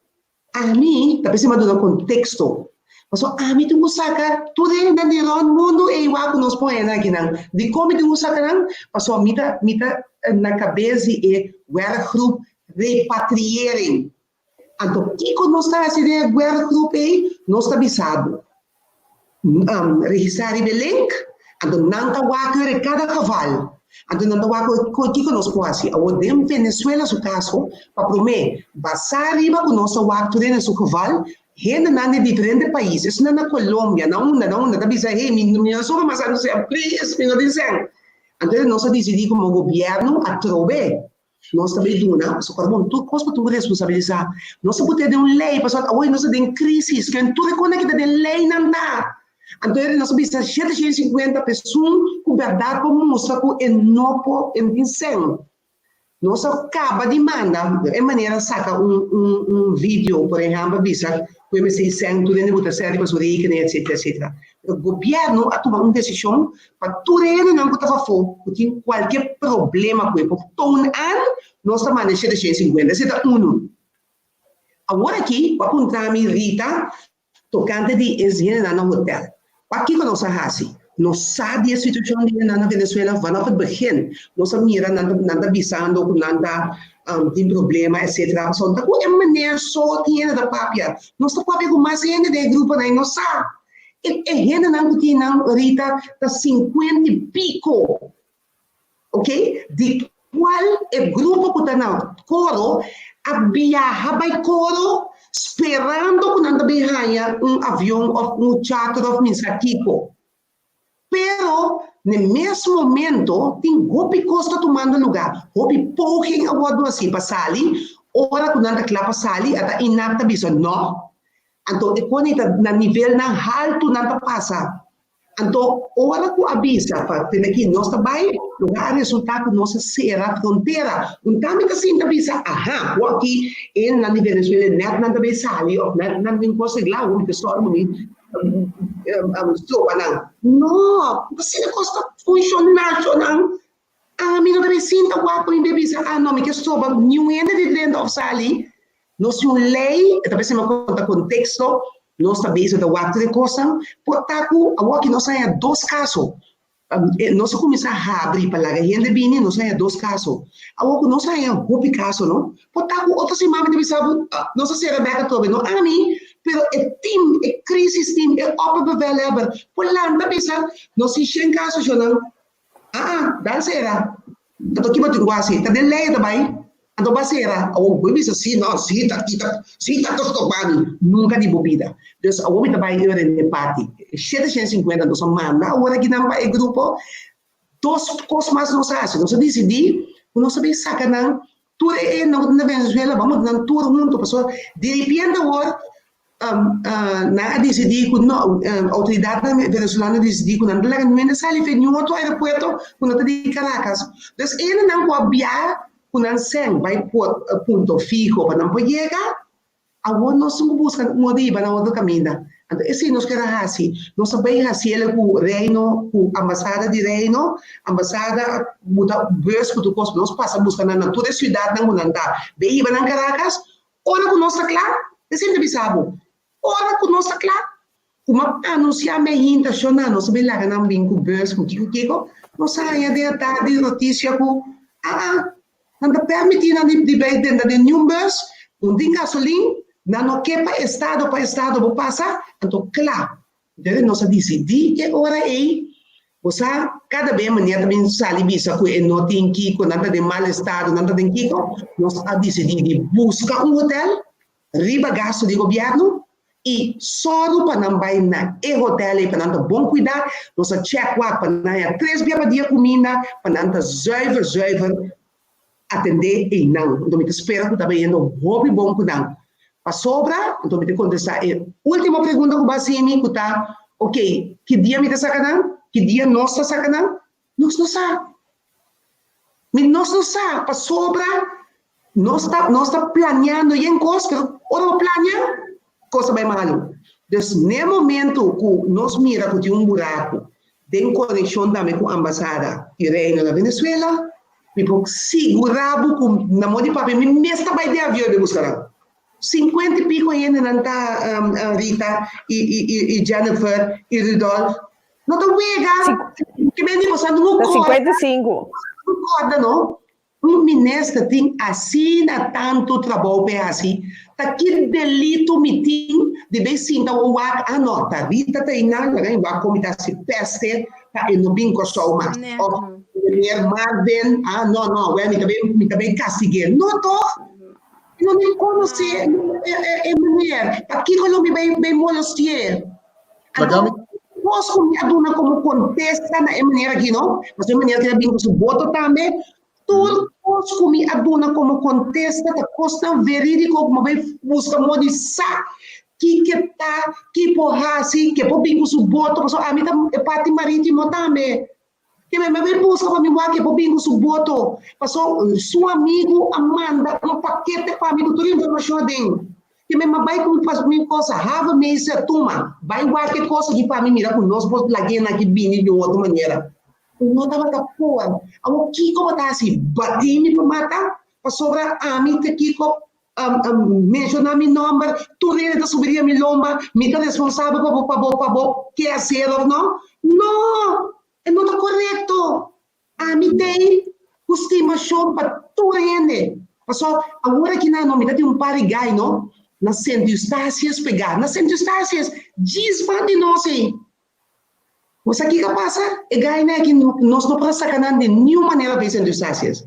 ami ta p'esei mi a duna konteksto. Pasobra ami tin ku saka tur hendenan di rònt mundu ei wak ku nos por hende akinan. Dikon mi tin ku saka nan? Pasobra mi ta mi ta na kabes di e werkgroep repatriering. Anto kiko nos ta hasi den e werkgroep ei? Nos ta bisa bo, registrá riba e link, anto nan ta wak ora e kada geval. Anto nan ta wak ora kiko nos por hasi. Awor den Venezuela su kaso, pa promé, basá riba ku nos ta wak tur hende su geval, hendenan di diferente pais, esnan na Colombia, na unda, na unda, ta bisa, hey, mi no soba mas anto sea, please, mi no tin sèn. Anto nos a disidí komo gobièrnu atrobe Nos ta bay duna, pasobra bon, tur cos bo tin cu responsabilisa. Nos ta put'e den un ley, pasobra awoy nos ta den crisis, ken tur e cosnan aki ta den leynan ta. Anto eri nos a bisa 750 pa esun cu berdad por mustra cu e no por, e no tin sen. Nos a caba di manda, e manera saca un un un video, por ehempel, bisa cu e mester sen tur hende cu ta seri pa su rekening, etcetera, etcetera. Pero gobierno a tuma un decision pa tur e hendenan ku ta pafó ku tin kualke problema ku e por toon aan, nos ta manda e shete shen sinkuenta. Esei ta unu. Awor aki bo a puntra mi Rita tokante di e hendenan na hotel. Wak kiko nos a hasi? Nos sa di e situashon di nan na Venezuela vanaf het begin. Nos a mira nan nan ta bisando ku nan ta tin problema etcetera. Pasobra ta ku e meneer so tin hende ta papia. Nos ta papia ku mas hende den e gruponan i nos sa. E e hendenan ku tin nan Rita ta sinkuenta i piko. Ok, di kual e grupo ku ta na Coro a biaha bai Coro sperando ku nan ta bin haña un avion òf un charter òf minsa kiko. Pero n'e mes momento tin hopi kos ta tumando lugá, hopi poging a wòrdu hasí pa sali, ora ku nan ta kla pa sali ata INAC ta bisa nò. Anto e kos ei ta na nivelnan haltu nan ta pasa. Anto, ora ku a bisa pa tene ki nos ta bai, loke a resultá ku nos a sera frontera. Un tambe ta sinta bisa, aha, ku aki e nan di Venezuela nèt nan ta bai sali òf nèt nan tin kos reglá, awor mi ta sòru pa mi stroba nan. No, asina kos ta funshoná, shonnan. Ami no ta bai sinta wak pa mi bai bisa, ah no, mi ke stroba niun hende di drenta òf sali. Nos tin un lei, e ta bisa mi konta konteksto, nos ta bezig ta wak tur e kosnan, por ta ku awor ki nos haña dos kaso, nos a kuminsá habri pa laga hende bini, nos haña dos kaso. Awor ku nos haña hopi kaso no, por ta ku otro siman mi ta bisa bo, nos a sera bèk atrobe, no ami, pero e tim, e crisis team, e opperbevelhebber por lanta bisa, nos tin shen kaso shonnan, Aa, dal sera. Anto ki bo tin ku hasi? Ta den lei e ta bai. Anto ba sera. Awor bo bisa si, no, si ta kita, si ta tostopa mi. Nunka di bo bida. Dus awor mi ta bai ora den e parti. Shete shen sinkuenta nos a manda awor akinan pa e grupo. Dos kos mas nos a hasi. Nos a disidí ku nos ta bin saka nan tur e nan ku ta na Venezuela, bo a muda nan tur huntu. Pasobra diripiente awor Nan a disidí ku no, outoridatnan venezolano a disidí ku nan ta laga niun hende sali fe niun otro aeropuerto ku no ta di Caracas. Dus e hendenan ku a biaha ku nan sèn bai Punto Fijo pa nan por yega, awor nos tin ku buska moda di hiba nan otro kaminda. Anto esei nos kier a hasi. Nos a bai hasi el ku Reino, ku ambasada di Reino, ambasada a buta bus ku tur kos, nos pasa buska nan na tur e siudatnan ku nan ta. Bai hiba nan Caracas, Ora ku nos ta kla, e sinta bisa bo, ora ku nos ta kla, ku m'a anunsiá mi hinta shona, nos a bin laga nan bin ku bus, ku kiko kiko, nos a haña den atardi notisia ku, aa, nan ta pèrmití nan di bai drenta den niun bus, un tin gasolin, nan no ke pa estado pa estado bo pasa, anto kla. Entonces nos a disidí e ora ei, bo sa, kada be meneer ta bin sali bisa ku e no tin kiko, nan ta den mal estado, nan ta den kiko, nos a disidí di buska un hotel riba gasto di gobièrnu i sòru pa nan bai na e hotel ei pa nan ta bon kuidá, nos a chèk wak pa nan haña tres bia pa dia kuminda, pa nan ta zuiver zuiver atendé einan. Anto mi ta spera ku ta bayendo hopi bon ku nan. Pasobra, anto mi ta kontestá e último pregunta ku bo a hasi mi, ku ta, ok, ki dia mi ta saka nan? Ki dia nos ta saka nan? Nos no sa. Mi nos no sa, pasobra nos ta nos ta planeando yen kos, pero ora bo planea, kos ta bai malu. Dus n'e momento ku nos mira ku tin un buraku den konekshon tambe ku ambasada di Reino na Venezuela, Mi por sigurá bo ku na moda di papia mi mes ta bai den avion i bai buska nan. Sinkuenta i piko hendenan ta Rita i Jennifer i Rudolf. No ta wega. Ke men di bo sa no Ta 55. No kòrda no. Un minister tin asina tantu trabou p'e hasi. Ta ki delito mi tin di bai sinta wou wak, ah no, ta Rita ta einan, laga mi wak kon mi ta hasi pèste pa e no bin Kòrsou mas. Òf meneer Marvin, ah no, no, wèl mi ta bai, mi ta bai kastig'é. No tòg? Mi no ni konosé e meneer, pakiko lo mi bai bai molosti'é? Laga mi. Kos ku mi a duna komo kontesta na e meneer aki no, pasobra e meneer aki ta bin ku su boto tambe, Tur kos ku mi a duna komo kontesta ta kosnan verídiko ku mi a bai buska moda di sa kiko ta, ki por hasi, ke por bin ku su boto, pasobra ami ta e parti marítimo tambe. Ke mi a bai buska pa mi wak ke por bin ku su boto, pasobra su amigu a manda un pakete pa mi ku tur informashon aden. Ke mi a bai ku mi kosa, havenmeester, tuma, bai wak e kos aki pa mi mira ku nos por lag'é nan aki bini di un otro manera. Ku no tabata por. Awor kiko bo ta hasi? Batí mi pa mata? Pasobra ami ta kiko? Menshoná mi nòmber, tur hende ta subi riba mi lomba, mi ta responsabel pa bo pa bo pa bo kehaser òf no? No! E no ta korekto. Ami t'ei ku stimashon pa tur hende. Paso awor aki nan no mi ta tin un par di gai no na Sint Eustatius pegá, na Sint Eustatius, djis ban di nos ei. Bo sa kiko a pasa? E gainan aki nos no por a saka nan di niun manera pa e Sint Eustatius.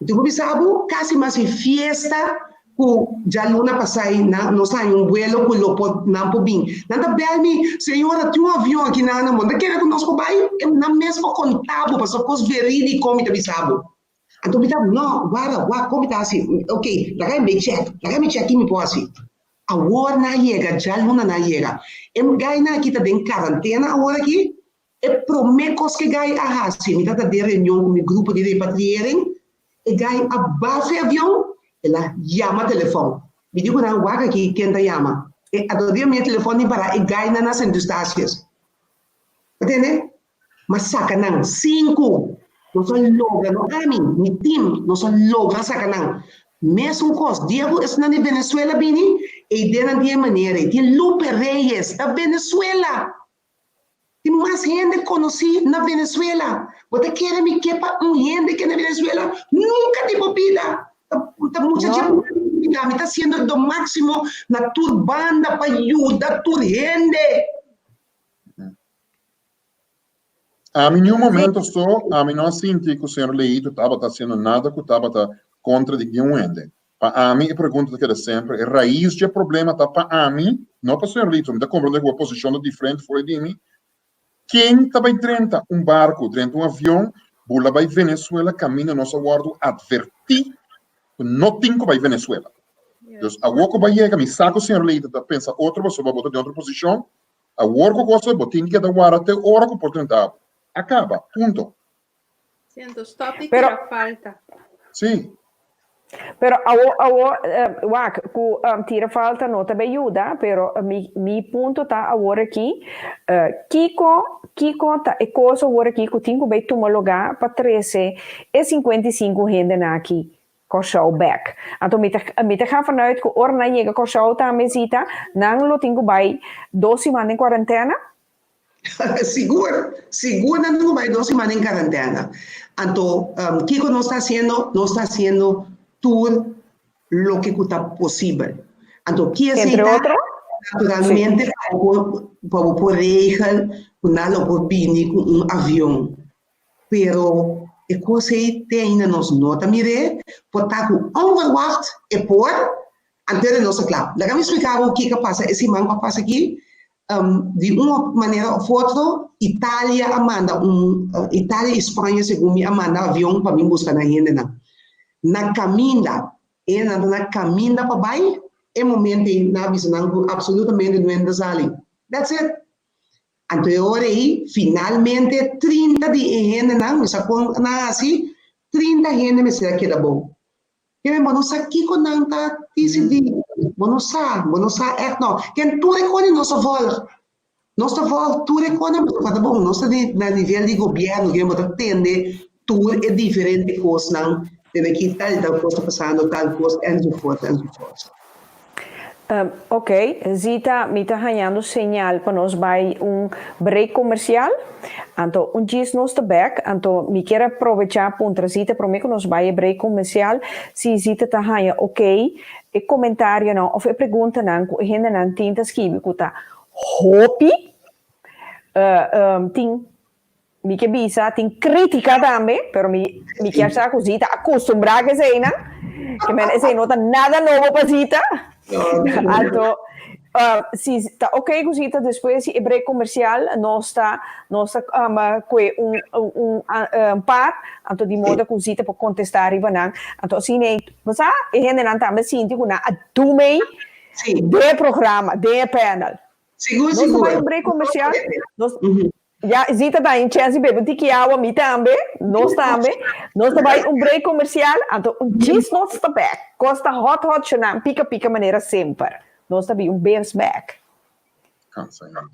Mi tin ku bisa bo, kasi mas e fiesta ku djaluna pasai nan nos a haña un buelo ku lo por nan por bin. Nan ta bèl mi, Señora tin un avion aki nan, bo no ta kere ku nos por bai? Nan mes por konta bo pasobra kos verídiko mi ta bisa bo. Anto mi ta, no, wara, wak, kon mi ta hasi? Ok, laga mi bai chèk, laga mi chèk ki mi por hasi. Awor nan a yega, djaluna nan a yega. E gainan aki ta den karantena awor aki. E promé kos ku e gai a hasi, mi tabata den reunion ku mi grupo di repatriering, e gai a bafa e avion, el a yama telefòn. Mi di ku nan, wak aki ken ta yama. E ato dia mi e telefòn tin pará e gainan na Sint Eustatius. Bo tende? Ma saka nan sinku. Nos a logra, no ami, mi team, nos a logra saka nan. Mesun kos, dia ku esnan di Venezuela bini, e ideanan tin e manera ei. Tin Lupe Reyes ta Venezuela. Tin mas hende konosí na Venezuela. Bo ta kere mi ke pa un hende ke na Venezuela? Nunka di bo bida. Ta mucha dje mi ta hasiendo do máksimo na tur banda pa yuda tur hende. Ami niun momento so ami no a sinti ku señor Leito tabata hasiendo nada ku tabata kontra di niun hende. Pa ami e pregunta ta keda semper, e rais dje problema ta pa ami, no pa señor Leito, mi ta komprende ku bo posishon ta diferente for di mi, ken ta bai drenta un barku, drenta un avion, bula bai Venezuela kaminda nos a wòrdu atvertí ku no tin ku bai Venezuela. Dus awor ku bo a yega, mi sa ku señor Leito ta pensa otro pasobra bo ta den otro posishon, Awor ku cosa bo tin keda wara te ora ku por drenta bo. A kaba. Punto. Sí, anto stop di Pero tira falta. Sí. Pero awor, awor, wak, ku tira falta no ta bay yuda, pero mi, mi punto ta awor aki, kiko, kiko ta e kos awor aki ku tin ku bay tuma lugá pa trese e 55 hendenan aki Kòrsou bèk. Anto mi ta mi ta gaan vanuit ku ora nan yega Kòrsou tambe Zita, nan lo tin ku bai dos siman den kuarentena? Sigur, sigur nan tin ku bai dos siman den karantena. Anto kiko nos ta hasiendo? Nos ta hasiendo tur loke ku ta posibel. Anto ki esei Entre ta? otro? Naturalmente pa bo por pa bo por regel ku nan lo por bini ku un avion. Pero e kos ei te ainda nos no ta mir'é, por ta ku onverwacht e por, antes di nos ta kla. Laga mi splika bo kiko a pasa e siman ku a pasa aki. Di un manera òf otro, Italia a manda un, Italia i Spaña segun mi a manda avion pa bin buska nan hendenan. Na kaminda, e hendenan ta na kaminda pa bai, e momento ei nan a bisa nan ku absolutamente no hende ta sali. That's it. Anto e ora ei, finalmente 30 di e hendenan, mi sa kon nan a hasi, 30 hende mester a keda bou. Keme bo no sa kiko nan ta disidí, bo no sa, bo no sa ègt no. Ken tur e kos nos a vòlg, nos ta vòlg tur e kos pasobra ta bon, nos ta di na nivel di gobièrnu, keme bo ta tende tur e diferente kosnan, tende ki tal i tal kos ta pasando, tal kos, enzovoort, enzovoort. Ok, Zita, mi ta hañando señal pa nos bai un break comercial. Anto un djis nos ta bek, anto mi kier a probecha puntra Zita prome ku nos bai e break comercial, si Zita ta haña ok e comentarionan of e preguntanan ku e hendenan tin ta skibi ku ta hopi, tin Mi ke bisa tin kritika tambe, pero mi mi kier sa ku Zita a kustumbrá ku eseinan, ke men esei no ta nada nobo pa Zita. Anto si ta oké ku Zita despues di e break komersial nos ta nos ta kue un un par, anto di moda ku Zita por kontestá riba nan. Anto asina ei, bo sa, e hendenan tambe sinti ku nan a duna ei den e programa, den e panel. Sigur, Nos ta sigur. bai un break comercial. Nos, ya, Zita ta in chance di bebe un tiki awa, mi tambe, nos tambe. Nos ta bai un break comercial, anto un djis nos ta back. Cos ta hot hot shonan, pica pica manera semper. Nos ta bi un bes back. Cansa ya.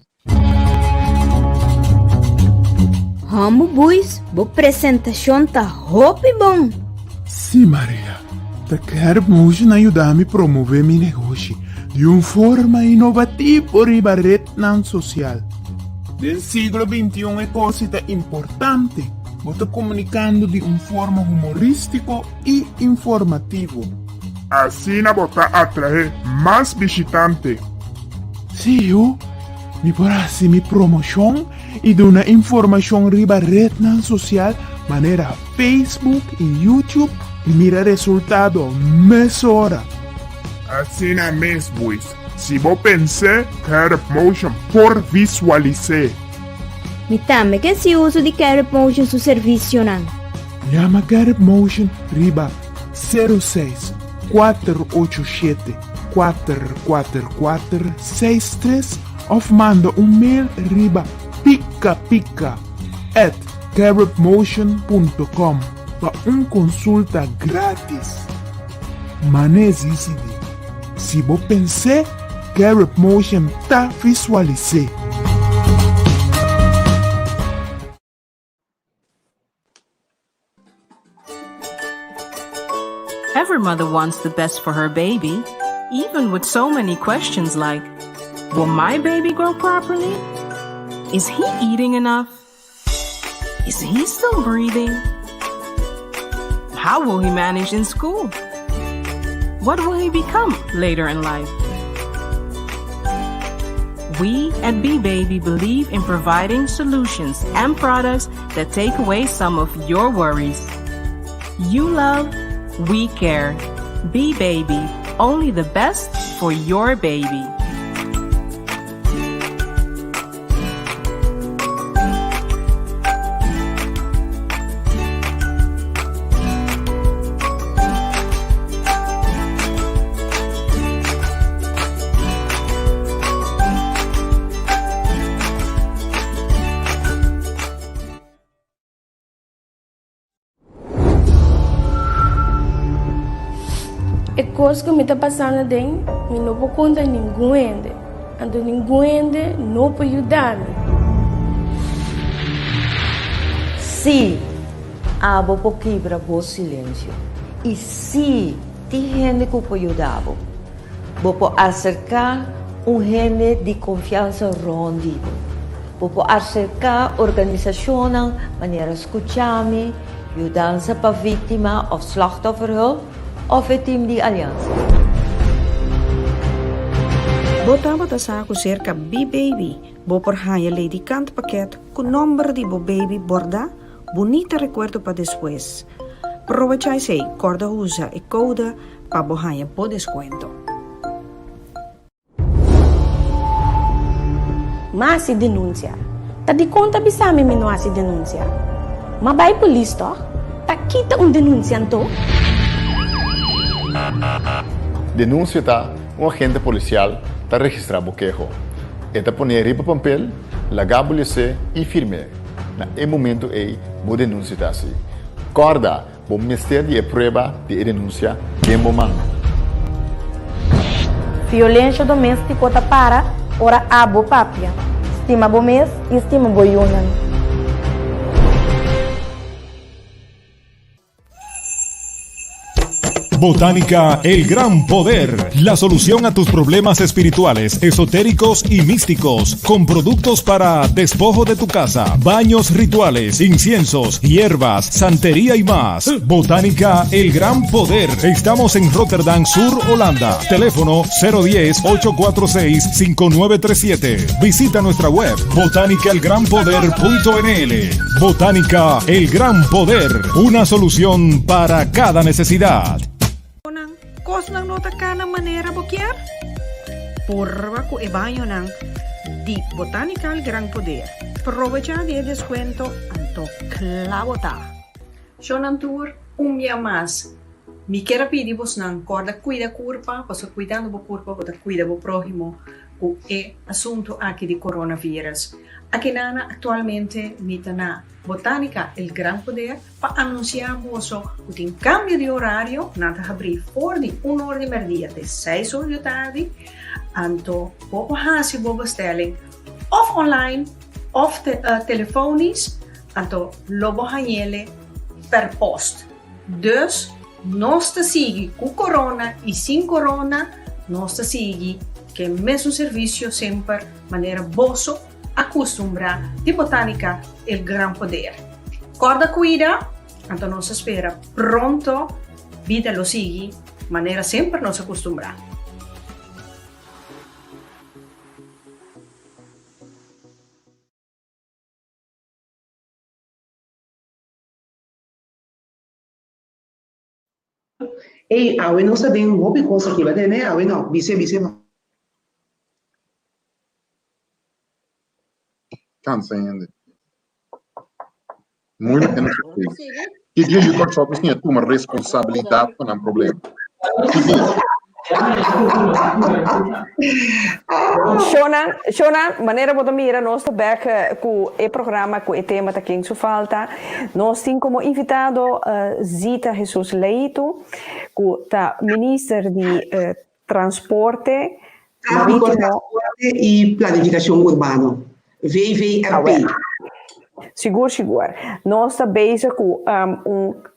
Hombu Boys, bo presentashon ta hopi bon! Sí, Maria. Ta Carib Motion a yuda mi promove mi negoshi di un forma inovativo riba retnan sosial. Den siglo bintiun e kosi ta importante, bo ta komunikando di un forma humorístiko i informativo. Asina bo ta atraé mas bishitante. Sí, yu, mi por hasi mi promoshon i duna informashon riba retnan sosial manera Facebook i YouTube i mira resultado mesora. Asina mes boys, si bo pens'é, Carib Motion por visualis'é. Mi tambe ke hasi uso di Carib Motion su servisionan. Yama Carib Motion riba 06 487 444 63 òf manda un mail riba pikapika at caribmotion.com pa un konsulta grátis. Man'é disidí. Si bo pens'é, Carib Motion ta visualis'é. Every mother wants the best for her baby, even with so many questions like Will my baby grow properly? Is he eating enough? Is he still breathing? How will he manage in school? What will he become later in life? We at B Baby believe in providing solutions and products that take away some of your worries. You love, we care. Be Baby, only the best for your baby. E kos ku mi ta pasando aden, mi no por konta ningun hende, anto ningun hende no por yuda mi. Sí, abo por kibra bo silensio. I sí, tin hende ku por yuda bo. Bo por aserká un hende di konfiansa rònt di bo. Bo por aserká organisashonnan manera Skuchami, Yudansa pa Víktima òf Slachtofferhulp òf e tim di Aliansa. Bo tabata sa ku serka B-Baby bo por haña ledikant pakèt ku nòmber di bo baby bòrdá? Bunita rekuerdo pa despues. Probecha esei, kòrda usa e koude pa bo haña bo deskuento. M'a hasi denunsia. Ta dikon ta bisa mi mi no hasi denunsia? M'a bai polis tòg? Ta kita un denunsia anto? Denunsia ta un agente polisial ta registrá bo keho. E ta pon'é riba pampel, laga bo les'é i firm'é. Na e momento ei bo denunsia ta hasi. Kòrda, bo mester di e prueba di e denunsia den bo man. Violensha doméstiko ta para ora abo papia. Stima bo mes i stima bo yunan. Botánica El Gran Poder, la solución a tus problemas espirituales, esotéricos y místicos, con productos para despojo de tu casa, baños rituales, inciensos, hierbas, santería y más. Botánica El Gran Poder. Estamos en Rotterdam Sur, Holanda. Teléfono 010-846-5937. Visita nuestra web botánicaelgranpoder.nl. Botánica El Gran Poder, una solución para cada necesidad. Kosnan no ta kana manera bo kier? Purba ku e bañonan di Botánica El Gran Poder. Probechá di e deskuento anto kla bo ta! Shownan tur, un bia mas mi kier a pidi bosnan kòrda kuida kurpa, pasobra kuidando bo kurpa bo ta kuida bo próhimo ku e asuntu aki di coronavirus. Akinana aktualmente mi ta na Botánica El Gran Poder pa anunsiá boso ku tin kambio di orario, nan ta habrí for di un or di mèrdia te seis or di tardi, anto bo por hasi bo bestelling òf online òf telefonisch, anto lo bo hañ'ele per post. Dus. Nos ta sigui ku corona i sin corona, nos ta sigui ku e mesun servisio semper manera boso a kustumbrá di Botanica El Gran Poder. Kòrda kuida, anto nos ta spera pronto bida lo sigui manera semper nos a kustumbrá. Ey, awe nos ta den hopi kos aki, ba tende? Awe no, bise, bise no. Cansa hende. Muy menos Ki dia yu Kòrsou ta siña tuma responsabilidat pa nan problema? Ki dia? Shona, Shona, manera bo ta mira nos ta bek ku e programa ku e tema ta Ken su falta. Nos tin komo invitado Zita Jesus Leito ku ta minister di Transporte Tráfiko, Marítimo. Transporte i Planifikashon Urbano, VVRP. Sigur sigur. Nos ta bezig ku un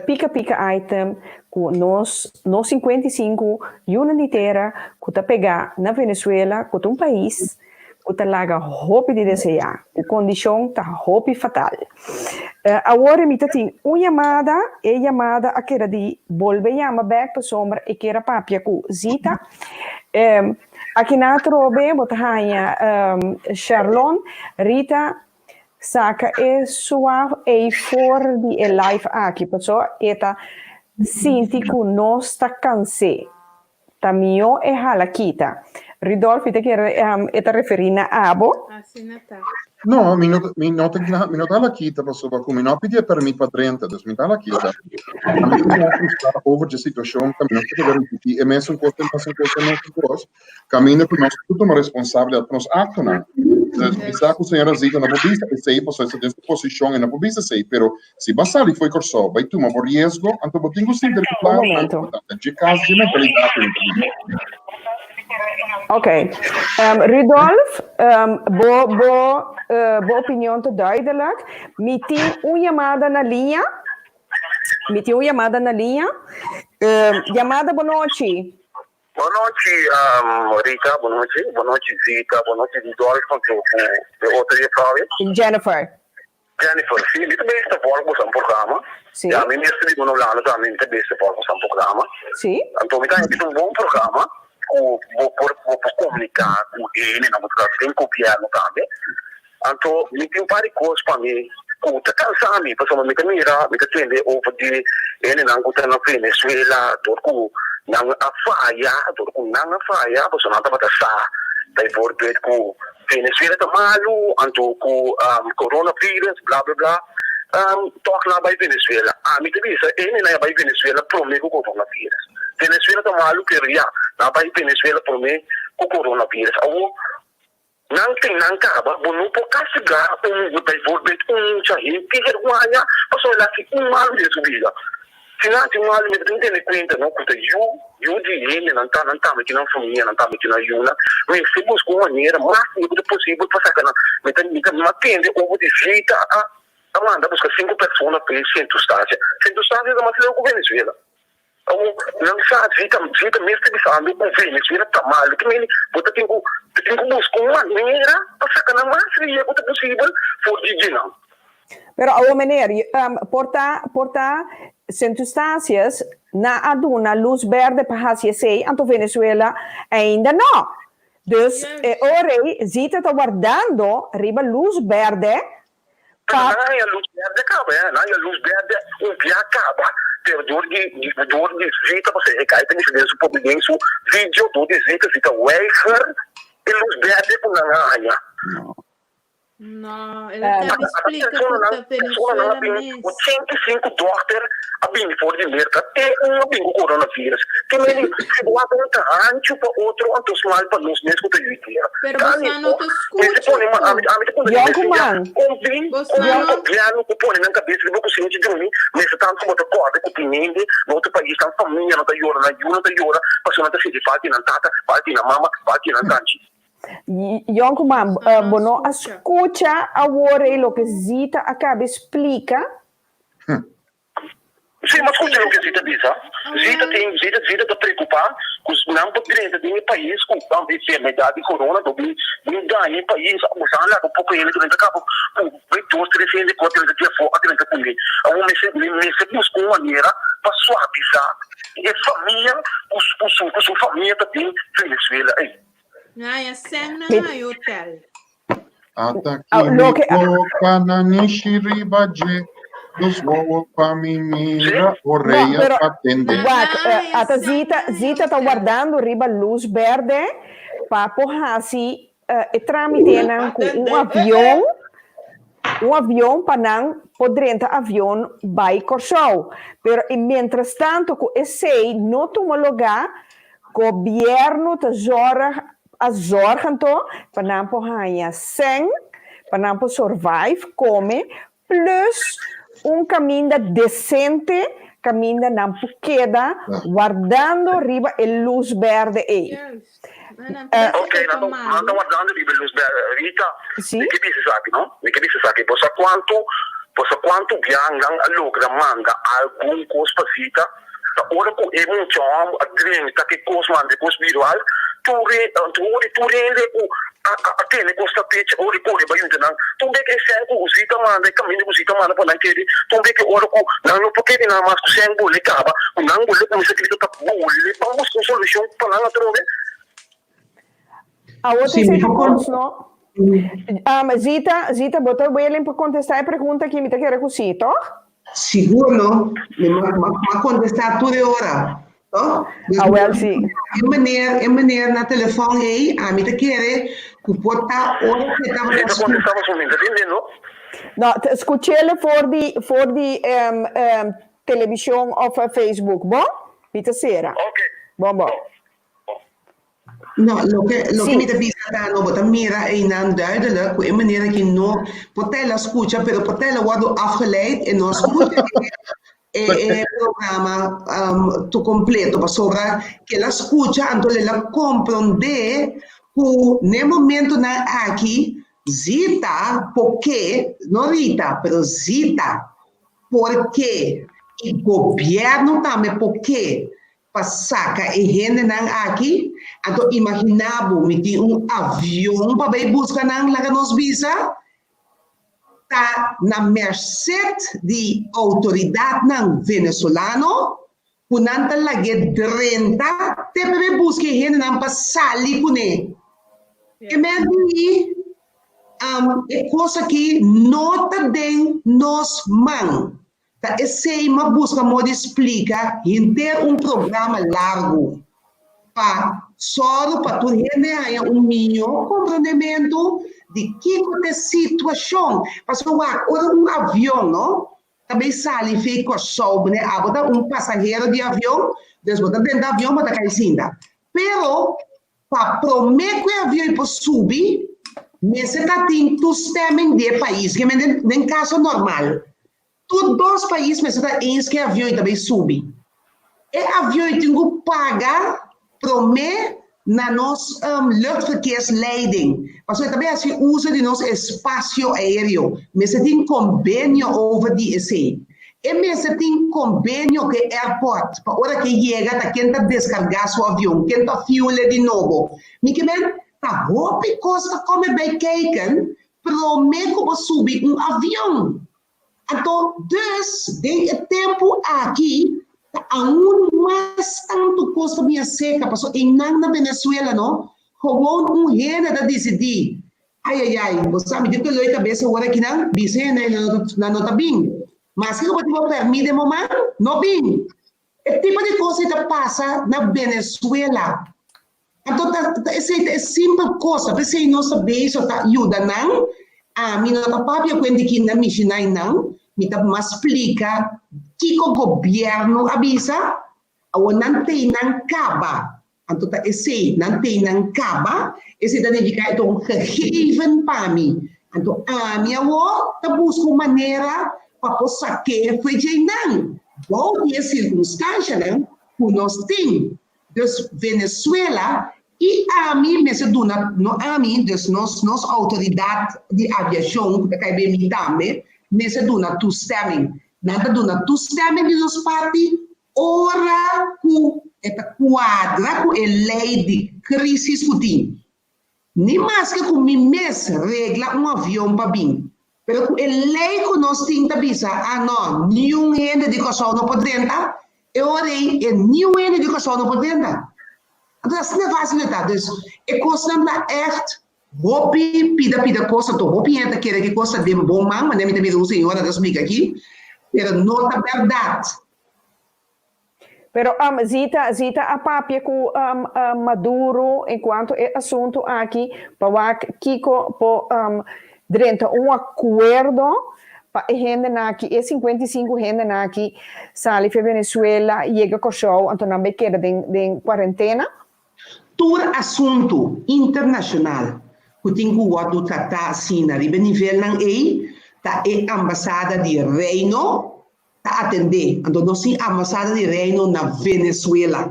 Pika pika item ku nos nos 55 yunan di tera ku ta pegá na Venezuela ku ta un pais ku ta laga hopi di deseá, ku kondishon ta hopi fatal. Awor mi ta tin un yamada, e yamada a keda di bolbe yama bèk pasobra e kier a papia ku Zita. Akinan atrobe bo ta haña Sharlon, Rita Saka e suaf ei for di e live aki paso e ta sinti ku nos ta kans'é. Ta mihó e hala kita. Rudolf mi ta kere e ta referí na abo. Asina ta. No, mi no mi no ta mi no ta hala kita pasobra ku mi no a pidi e permit pa drenta, dus mi ta hala kita. Mi ta bon frustrá over dje situashon ku mi no ta keda ripití e mesun kos, e mesun kos, e mesun kos. Kaminda ku nos tur tuma responsabilidat pa nos aktonan. Entonces, mi sa ku señora Zita no por bisa esei pasobra e ta den su posishon, e no por bisa esei, pero si bo a sali fo'i Kòrsou bai tuma bo riesgo, anto bo tin ku sinti Un responsabel momento. pa dje kas dje mentalidat ku bo ta biba. Ok. Rudolf, bo bo bo opinion ta duidelijk. Mi tin un yamada na liña. Mi tin un yamada na liña. Yamada, bonochi. Bon nochi Rita, bon nochi, bon nochi Zita, bon nochi Rudolf anto ku e otro juffrouw ei. Jennifer. Jennifer, si, mi ta bes ta volg boso programa. Si. Ya, mi mes ta biba na Hulanda tambe, mi ta bes ta volg boso programa. Si. Anto mi ta haña ta un bon programa ku bo por bo por komuniká ku hendenan ku ta den gobièrnu tambe. Anto mi tin un par di kos pa mi ku ta kansa mi pasobra mi ta mira, mi ta tende over di hendenan ku ta na Venezuela dor ku nan a faya, dor ku nan a faya pasobra nan tabata sa bijvoorbeeld ku Venezuela ta malu anto ku coronavirus bla bla bla tòg nan a bai Venezuela. Ami ta bisa e hendenan a bai Venezuela promé ku coronavirus. Venezuela ta malu pero ya nan a bai Venezuela promé ku coronavirus. Awor Nan tin nan kaba, bo no por kastigá un bijvoorbeeld un mucha hende verguaña pasobra el a hasi un malu den su bida. Si nan hasi un malu mester tin tene kuenta no ku ta yu, yu di hende nan ta, nan tambe tin nan famia, nan tambe tin nan yunan, mester buska un manera mas liber posibel pa saka nan. Mi ta mi ta tende over di Zita a a manda buska sinku persona pa e Sint Eustacia. Sint Eustacia ta mas leu ku Venezuela. Awor, nan sa Zita, Zita mes ta bisando ku Venezuela ta malu. Ki mende bo ta tin ku ta tin ku buska un manera pa saka nan mas ria ku ta posibel for di dje nan. Pero awor meneer, por ta por ta Sint Eustatius na a duna luz berde pa hasi esei, anto Venezuela ainda no. Dus e ora ei Zita ta wardando riba luz berde Pero nan a haña lus berde kaba, eh, nan a haña lus berde un bia kaba, pero dor di, dor di Zita, pasobra e kai ta bisa den su propio, den su video, dor di Zita, Zita weiger e lus berde ku nan a haña. No, el a kaba splika ku ta Venezuela mes. 85 dòkter a bini for di Merka, te un a bini ku coronavirus. Te meni, si bo wak un ta hanchu pa otro, anto smal pa nos mes ku ta yu tera. Pero boso no ta skucha ku. Yonkuman. Boso no. Gobierno ku pone nan kabes riba ku sinchi drumi, mester tantu bo ta kòrda ku tin hende na otro pais, nan famia no ta yora, nan yu no ta yora, pasobra nan ta sinti falta di nan tata, falta di nan mama, falta di nan tanchi. Yonkuman, bo no a skucha awor ei loke Zita a kabe splika? Sí, m'a skucha loke Zita bisa. Zita tin, Zita, Zita ta preokupá ku nan por drenta den e pais ku enfermedat di corona lo bin bin daña e pais. Boso a laga poko hende drenta kaba ku bai dos tres hende ku a drenta di afó a drenta kuné. Awor mester mester buska un manera pa suavisá e famia ku su ku su famia ta den Venezuela ei. Nan a sèn nan a e hotel. Ata ki mi boka na nishi riba dje, Dos wowo pa mi mira, orea pa tende. Wak, ata Zita, Zita ta wardando riba luz berde pa por hasi e tramitenan ku un avion, un avion pa nan por drenta avion bai Kòrsou. Pero e mientrastanto ku esei no tuma lugá, gobièrnu ta zòrg A zorg anto pa nan por haña sèn, pa nan por survive, kome, plus un kaminda desente kaminda nan por keda wardando riba e lus bèrdè ei. Ok, nan ta nan ta wardando riba e lus bèrdè. Rita, mi ke bisa esaki no, mi ke bisa esaki. Bo sa kuantu, bo sa kuantu biaha nan a logra manda algun kos pa Zita? Ta ora ku e mucha hòmber a drenta ku e kos manda e kos viral, tur e ora tur hende ku a tene kos ta pecha ora e kore bai yuda nan. Tur bek e sèn ku Zita manda, e kaminda ku Zita manda pa nan kere, tur bek e ora ku nan no por kere nan mas ku sèn bole kaba, ku nan bole kuminsá grita ta bole ban buska un solushon pa nan atrobe. Awor ta esei ta kos no? Zita, Zita bo ta willing pa kontestá e pregunta aki? Mi ta kere ku sí, tòg? Sigur no, mi m'a kontestá tur e ora, tòg? Awel sí. E meneer, e meneer na telefòn ei, ami ta kere ku por ta ora ku e tabata Zita kontestá pasobra mi ta tende no. No, skuch'el for di, for di televishon òf Facebook, bon? Mi ta sera. Oke. Bon, bon. No, loke, loke mi ta bisa ta, no, bo ta mira einan duidelijk ku e manera ki no por ta el a skucha, pero por ta el a wòrdu afgeleid e no a skucha e, e programa tur kompleto, pasobra ke el a skucha anto el a komprondé ku n'e momentonan aki Zita por ke, no Rita, pero Zita por ke i gobièrnu tambe por ke pa saka e hendenan aki, anto imagina bo mi tin un avion pa bay buska nan, laga nos bisa, ta na merced di autoridadnan venezolano cu nan ta lag'e drenta te pa bay buska e hendenan pa sali cune. E men di e cos aki no ta den nos man. Ta esei m'a buska moda di splika henter un programa largu pa sòru pa tur hende haña un mihó komprondementu di kiko ta e situashon. Pasobra wak, ora un avion no ta bay sali fei Kòrsou, manera abo ta un pasahero di avion, dus bo ta drenta avion bo ta kai sinta. Pero pa promé ku e avion por subi mester ta tin toestemming di e pais, den kaso normal. Tur dos pais mester ta eens ku e avion ta bay subi. E avion tin ku paga prome na nos luchtverkeersleiding, pasobra e ta bay hasi uso di nos espasio aereo. Mester tin kombenio over di esey. E mester tin kombenio ku e airport pa ora ku e yega ta ken ta deskarga su avion, ken ta fuel e di nobo. Mi ke men ta hopi kos ta kome bay kijken prome ku bo subi un avion. Anto, dus, den e tempu aki ta aun mas tantu kos ta bin aserka, pasobra einan na Venezuela no, gewoon un hende ta disidí, Ai, ai, ai, bo sa mi tin doló di kabes awor akinan, bisa e hende nan no ta bin. Maske ku bo tin bo pèrmit den bo man, no bin. E tipo di kos ei ta pasa na Venezuela. Anto ta ta esei ta e simpel kos, ta p'esei nos ta bezig ta yuda nan. Ami no ta papia ku hende ki na mishinai nan, mi ta mas splika kiko gobièrnu a bisa, awor nan tei nan kaba. Anto ta esei, nan tei nan kaba, esei ta nifiká e ta un gegeven pa mi. Anto ami awor ta buska un manera pa por sak'é fo'i djei nan, bou di e sirkunstanshanan ku nos tin. Dus Venezuela y ami mester duna, no ami, dus nos nos autoridad di aviacion cu ta cay ben mi tambe, mester duna toestemming. Nan ta duna toestemming di nos parti ora ku e ta kuadra ku e lei di krísis ku tin. Ni maske ku mi mes regla un avion pa bin, pero ku e lei ku nos tin ta bisa, ah no, niun hende di Kòrsou no por drenta, e ora ei e niun hende di Kòrsou no por drenta. Anto asina fásil e ta. Dus e kosnan ta ègt hopi pida pida kos, anto hopi hende ta kere ku e kos ta den bon man, manera mi ta mira un señora ta splika aki, pero no ta bèrdat. Pero um, Zita, Zita a papia ku um, um, Maduro en cuanto e asunto aki, pa wak kiko po um, drenta un akuerdo pa e hendenan aki, e 55 hendenan aki sali fe Venezuela, yega Kòrsou, anto nan bai keda den, den kuarentena. Tur asuntu internashonal ku tin ku wòrdu tratá asina riba e nivelnan ei ta e ambasada di Reino ta atendé. Anto nos tin Ambasada di Reino na Venezuela.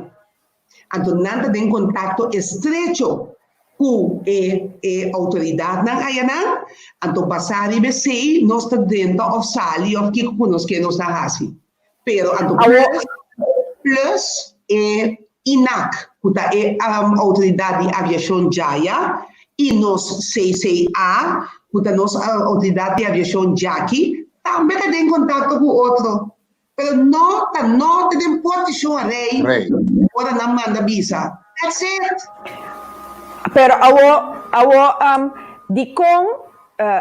Anto nan ta den kontakto estrecho ku e e outoridatnan ayanan. Anto basá riba esei nos ta drenta òf sali òf kiko ku nos ke nos ta hasi. Pero anto plus plus e INAC ku ta e outoridat di aviashon djaya i nos CCA ku ta nos outoridat di aviashon djaki tambe ta den kontakto ku otro. Pero no ta no ta den posishon a rei ora nan manda bisa. That's it. Pero awo awo dikon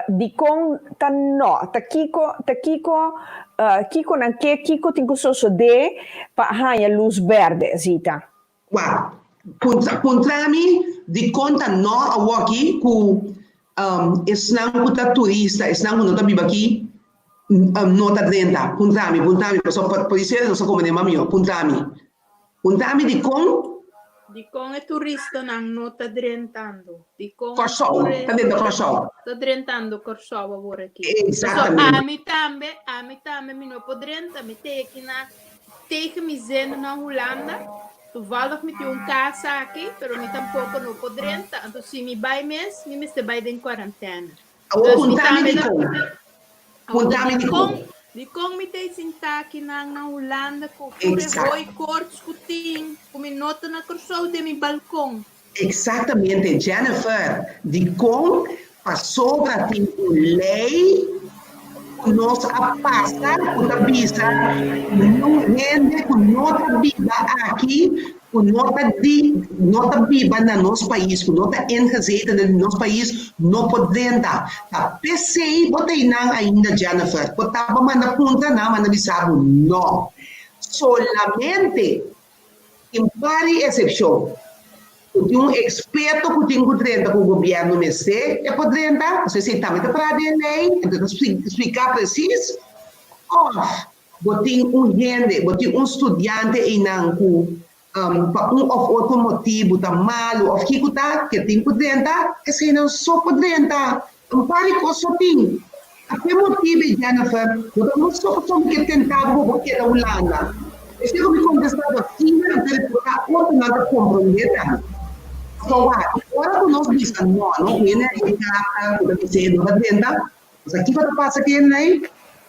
Dikon ta no? Ta kiko, ta kiko, kiko nan ke, kiko tin ku sosodé pa haña lus bèrdè, Zita? Wak, puntra, puntra mi dikon ta no awoki ku esnan ku ta turista, esnan ku no ta biba aki, no ta drenta. Puntra mi, puntra mi, pasobra polisera no sa komo den mami yo. Puntra mi. Puntra mi dikon. Dikon e turistanan no ta drentando? Dikon Kòrsou, ta drenta Kòrsou. Ta drentando Kòrsou awor aki. Exactamente. Pasobra ami tambe, ami tambe mi no por drenta, mi te aki na tegen mi zin na Hulanda. Toevallig mi tin un kas aki, pero mi tampoko no por drenta. Anto si mi bai mes, mi mester bai den kuarantena. Awor punta mi dikon. Punta mi dikon. Dikon mi ta e sinta akinan na Hulanda ku tur e hooikoorts ku tin, ku mi no ta na Kòrsou den mi balkon. Eksaktamente Jennifer, dikon pasobra tin un lei ku nos a pasa ku ta bisa niun hende ku no ta biba aki ku no ta di no ta biba na nos pais, ku no ta ingezetene di nos pais, no por drenta. Ta p'esei bo ta einan ainda Jennifer, bo taba manda puntra nan, manda bisa bo no. Solamente tin par di eksepshon, ku tin un eksperto ku tin ku drenta ku gobièrnu mester e por drenta, pasobra esei tambe ta pará den lei, enton ta splika presis, òf Bo tin un hende, bo tin un studiante einan ku pa un òf otro motibu ta malu òf kiko ta, ke tin ku drenta, eseinan so por drenta. Un par di kos so tin. Ta p'e motibu ei, Jennifer, bo ta no so pasobra mi ke tenta bo pa bo keda Hulanda. Esei ku mi kontestá bo asina, mi ta reportá otronan ta komprondé tambe. Pasobra wak, ora ku nos bisa no, no, ku hende a karta ku ta bis'é no ta drenta, Pasobra kiko ta pasa ku hende ei?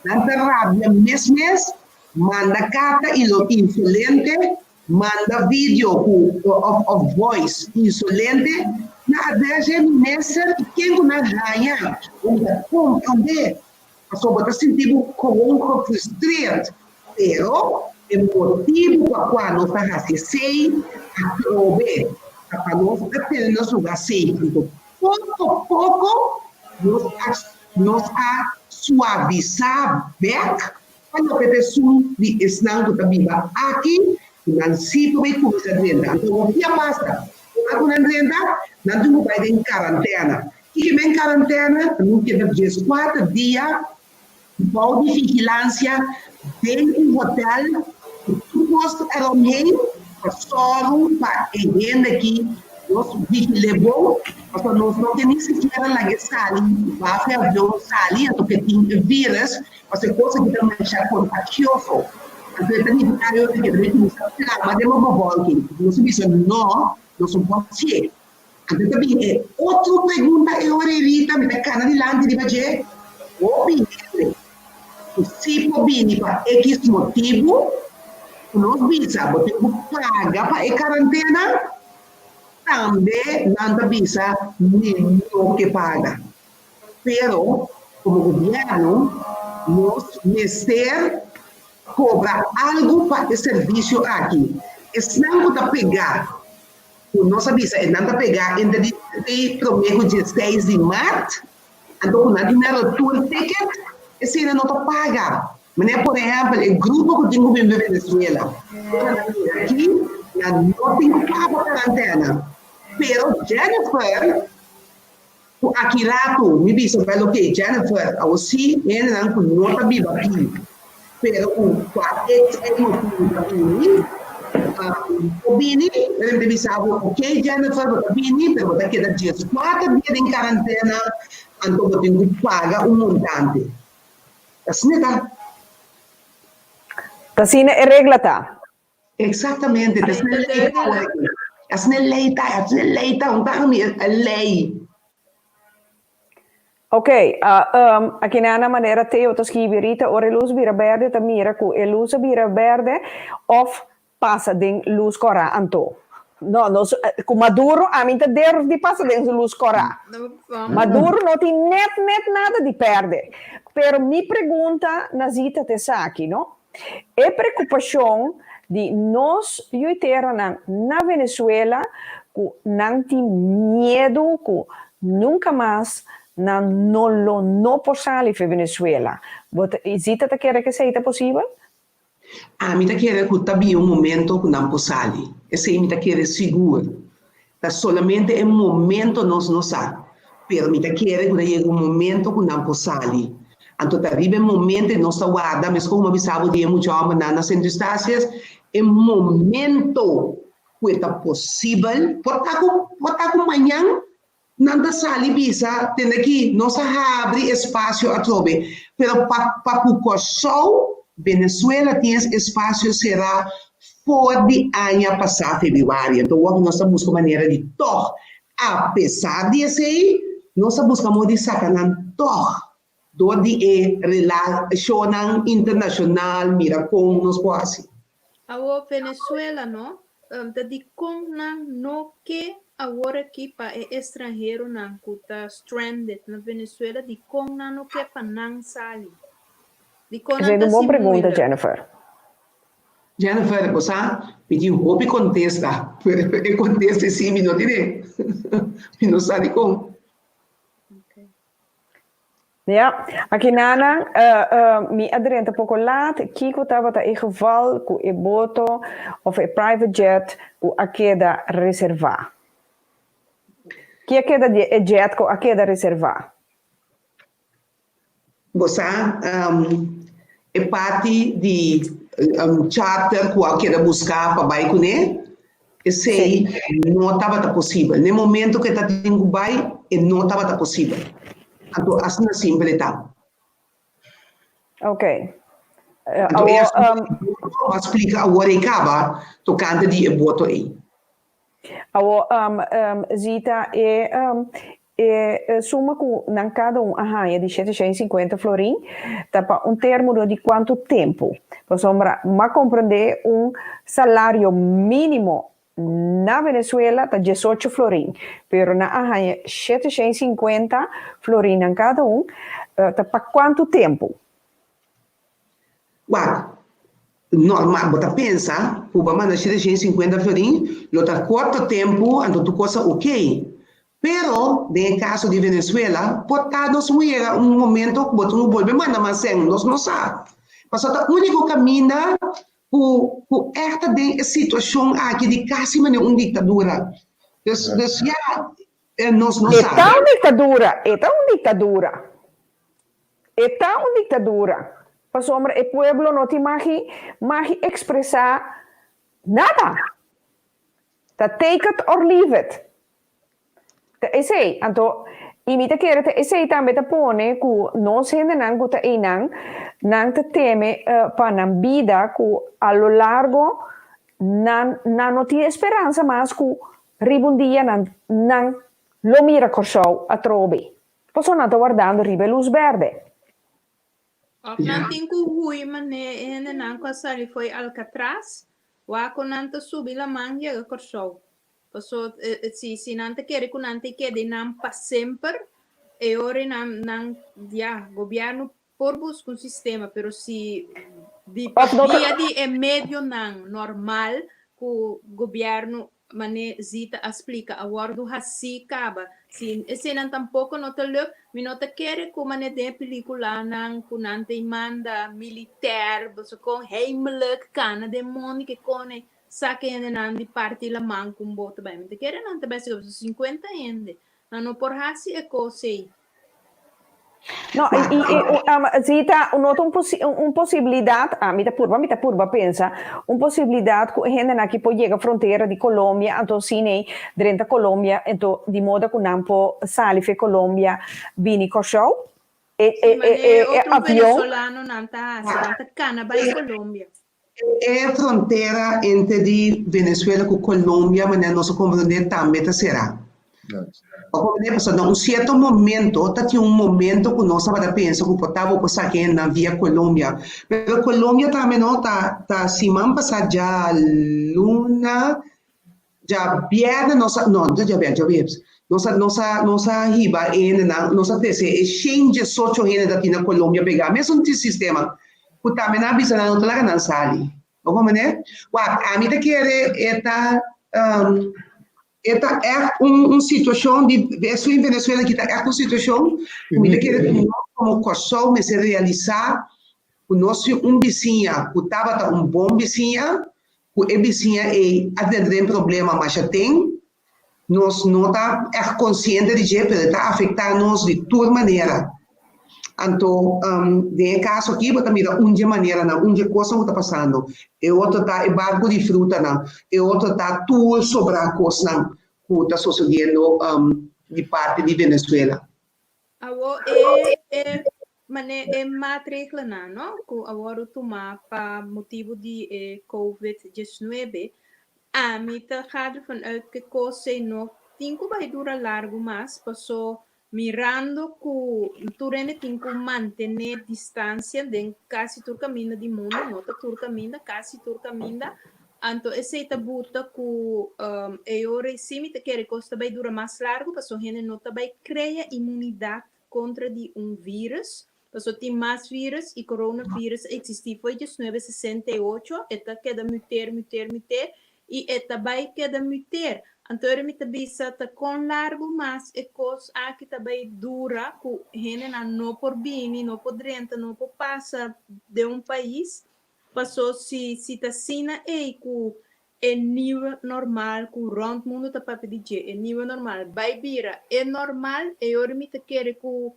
Nan ta rabia mes mes, manda karta i lo insolente, manda video ku òf òf voice insolente na adres e minister i ken ku nan haña. Bo ta komprondé, pasobra bo ta sinti bo gewoon gefrustreerd. Pero e motibu pa kua nos ta hasi esei atrobe ta pa nos a tene nos lugá safe. Anto Poko poko nos a nos a suavisá bèk pa loke ta esun di esnan ku ta biba aki ku nan sí por bai kuminsá drenta. Anto hopi a pasa, ora ku nan drenta, nan tin ku bai den karantèna. Kiko men karantèna? Nan keda dieskuater dia Bou di vigilansia den un hotel ku tur kos eromheen pa sòru pa e hende aki nos vigil'é bon, pasobra nos no ke ni sikiera lag'é sali baf e avion sali anto ke tin e virus, pasobra e kos aki ta masha kontagioso. Anto e ta nifiká yo ke ta kuminsá plama den bo bevolking. Nos a bisa no, nos no por hasié. Anto ta bin e otro pregunta e ora ei Rita, mi ta kana dilanti riba dje, hopi hende. ku si por bini pa ekis motibu, ku nos bisa bo tin ku paga pa e karantena, tambe nan ta bisa mi no ke paga. Pero komo gobièrnu nos mester kobra algu pa e servisio aki. Esnan ku ta pegá ku nos a bisa e nan ta pegá entre di promé ku diesseis di mart, anto ku nan tin nan retour ticket, esei nan no ta paga. Manera por ehèmpel e grupo ku tin ku bin di Venezuela, ora nan yega aki nan no tin ku paga pa karantena. Pero Jennifer Ku aki ratu mi bisa wel oke Jennifer awo si hendenan ku no ta biba aki pero ku pa ex e motibu ta bini por bini pero mi ta bisa bo oke Jennifer bo ta bini pero bo ta keda dieskuater dia den karantena anto bo tin ku paga un montante asina ta. T'asina e regla ta. Exactamente, ta asina ley ta awor aki. Asina ley ta, asina ley ta, un taha mi e ley. Ok, aki na na manera Theo ta skibi Rita, ora e luz bira berde ta mira ku e luz a bira berde of pasa den luz kòrá anto. No, nos ku Maduro ami ta durf di pasa den luz kòrá. Maduro no tin net net nada di pèrdè. Pero mi pregunta na Zita ta esaki, no? E preokupashon di nos yuiteranan na Venezuela ku nan tin miedu ku nunka mas nan no lo no por sali for Venezuela. Bo ta Zita ta kere ku esei ta posibel? Ami ta kere ku ta bin un momento ku nan por sali. Esei mi ta kere sigur. Ta solamente e momento nos no sa, pero mi ta kere ku ta yega un momento ku nan por sali. Anto ta riba e momento ei nos ta warda, meskos ku mi a bisa bo di e mucha hòmbernan na Sint Eustatius, e momento ku e ta posibel, por ta ku por ta ku mañan nan ta sali bisa, tende aki nos a habri espasio atrobe, pero pa pa ku Kòrsou, Venezuela tin es espasio será for di aña pasá febrüari. Anto wak nos ta buska manera di tòg, apesar di esei, nos ta buska modo di saka nan tòg dor di e relashonnan internashonal, mira kon nos por hasi. Awor Venezuela no, ta dikon nan no ke awor aki pa e estranheronan ku ta stranded na Venezuela, dikon nan no ke pa nan sali? Dikon Esei nan ta ta un bon hasi pregunta, moeilijk? Jennifer. Jennifer, bo sa, mi tin hopi kontesta, pero e kontesta esei mi no tene. Mi no sa dikon. Ja, aki nana, mi a drenta poko laat, kiko tabata e geval ku e boto of e private jet ku a keda reservá? Ki a keda di e jet ku a keda reservá? Bo sa, e parti di charter ku a keda buská pa bai kuné, esei no tabata posibel. Na e momento ku e ta tin ku bai, e no tabata posibel. Anto asina simpel e ta. Ok. Anto e asuntu a splika awor ei kaba tokante di e boto ei. Awor, Zita, e e suma ku nan kada un a haña di 750 florin ta pa un término di kuantu tempu? Pasobra m'a komprendé un salario mínimo na Venezuela ta 18 florin, pero nan a haña 750 florin nan kada un, ta pa kuantu tempu? Wak, normal, bo ta pensa ku bo a manda 750 florin, lo ta korto tempu, anto tur kos a okey. Pero, den e kaso di Venezuela, por ta nos un yega un momento ku bo tin ku bolbe manda mas sèn, nos no sa. Pasobra ta úniko kaminda ku ku ègt ta den e situashon aki di kasi manera un diktadura. Dus, dus ya, nos no E sa. ta un diktadura, e ta un diktadura. E ta un diktadura, pasobra e pueblo no tin magi magi ekspresá nada. Ta take it or leave it. Ta esei. Anto, i mi ta kere ta esei tambe ta pone ku nos hendenan ku ta einan, nan ta teme pa nan bida ku a lo largo nan nan no tin e speransa mas ku riba un dia nan nan lo mira Kòrsou atrobe. Pasobra nan ta wardando riba e lus berde. Òf nan tin ku hui manera e hendenan ku a sali fo'i Alcatraz, wak ku nan ta subi laman yega Kòrsou. Paso si si nan ta kere ku nan ta keda einan pa semper, e ora nan nan ya gobièrnu por buska un sistema, pero si di Òf no ta via di e medionan normal ku gobièrnu Mane Zita a splika a wòrdu hasí kaba. Si eseinan tampoko no ta luk, mi no ta kere ku mane den e pelikulanan ku nan ta manda militèr boso kon heimelijk kana den mondi ke kone saka hendenan di parti laman ku un boto bai. Mi ta kere nan ta bai saka boso sinkuenta hende. Nan no por hasi e kos ei. No, i, i, i, um, Zita, no ta un, posi un posibilidad, ah, mi ta purba, mi ta purba pensa, un posibilidad ku e hendenan aki por yega frontera di Colombia, anto asina drenta Colombia, anto di moda ku nan por sali fe Colombia bini Kòrsou? E, Sí, e, e, manera e, e otro avion? venezolanonan ta hasi, nan ta kana bai Colombia. E frontera entre di Venezuela ku Colombia manera nos a komprondé tambe ta será. Bo a komprondé? Pasobra na un sierto momento ta tin un momento ku nos tabata pensa ku por ta bo por saki hendenan via Colombia. Pero Colombia tambe no ta ta siman pasá djaluna Djabièrnè nos a, no, no ta djabièrnè, djaweps, nos a, nos a, nos a hiba e hendenan, nos a trese e shen diesocho hende ta tin na Colombia pegá mesun sistema, ku tambe nan a bisa nan no ta laga nan sali. Bo komprendé? Wak, ami ta kere e ta, e ta ègt un, un situashon di, esun in Venezuela aki ta ègt un situashon ku mi ta kere ku nos komo Kòrsou mester realisá ku nos tin un bisiña ku tabata un bon bisiña, ku e bisiña ei a drenta den problema masha ten, nos no ta ègt konsiente di dje, pero e ta afektá nos di tur manera. Anto, den e kaso aki bo ta mira un dje maneranan, un dje kosnan ku ta pasando. E otro ta e barku di frutanan, e otro ta tur sobrá kosnan ku ta sosodiendo di parti di Venezuela. Awor e e mane e maatregelnan no ku a wòrdu tumá pa motibu di e covid diesnuebe, ami ta ga dervan uit ku e kos ei no tin ku bai dura largu mas paso mirando ku tur hende tin ku mantené distansia den kasi tur kaminda di mundu, no ta tur kaminda, kasi tur kaminda, anto esei ta buta ku e ora ei si mi ta kere kos ta bai dura mas largu paso hende no ta bai krea imunidat kontra di un virus, paso tin mas virus i coronavirus a eksistí for diesnuebe sesenta i ocho, e ta keda muteer, muteer, muteer i e ta bai keda muteer. Anto ora mi ta bisa ta kon largu mas e kos aki ta bai dura ku hendenan no por bini, no por drenta, no por pasa den un pais, paso si si ta asina ei ku E nieuwe normal ku rònt mundu ta papia di dje, e nieuwe normal bai bira e normal, e ora mi ta kere ku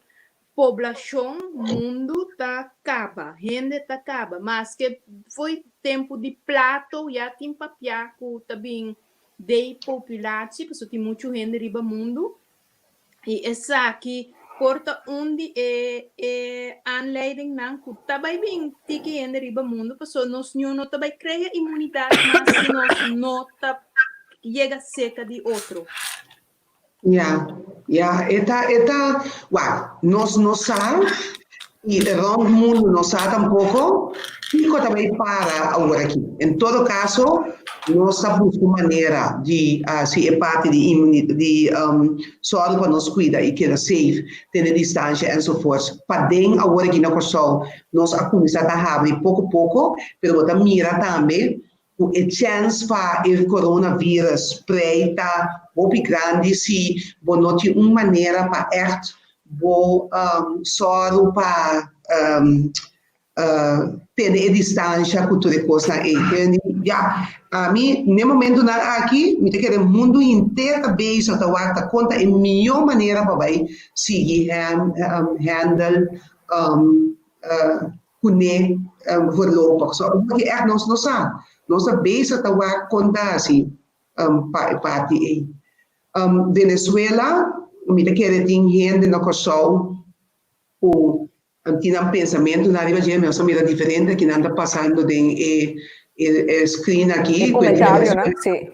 poblashon mundu ta kaba, hende ta kaba. Maske fo'i tempu di Plato ya tin papia ku ta bin depopulatie, pasobra tin muchu hende riba mundu, I esaki por ta un di e e aanleidingnan ku ta bai bin tiki hende riba mundu pasobra nos niun no ta bai krea imunidat mas si nos no ta yega seka di otro. Ya, ya, e ta, e ta, wak, nos no sa i rònt mundu no sa tampoko kiko ta bai para awor aki. En todo kaso, nos ta buska un manera di hasi e parti di di sòru pa nos kuida i keda safe, tene distansha enzovoorts. Paden awor aki na Kòrsou nos a kuminsá ta habri poko poko, pero bo ta mira tambe ku e chèns pa e coronavirus sprei ta hopi grandi si bo no tin un manera pa ègt bo sòru pa tene e distansha ku tur e kosnan ei. Ya, ami n'e momentunan aki mi ta kere mundu henter ta bezig ta wak ta kon ta e mihó manera pa bai sigui handle kuné voorlopig. So awor aki ègt nos no sa. Nos ta bezig ta wak kon ta hasi pa e parti ei. Venezuela, mi ta kere tin hende na Kòrsou ku tin nan pensamentunan riba dje, nos a mira diferente kinan ta pasando den e e screen aki. E comentarionan, si.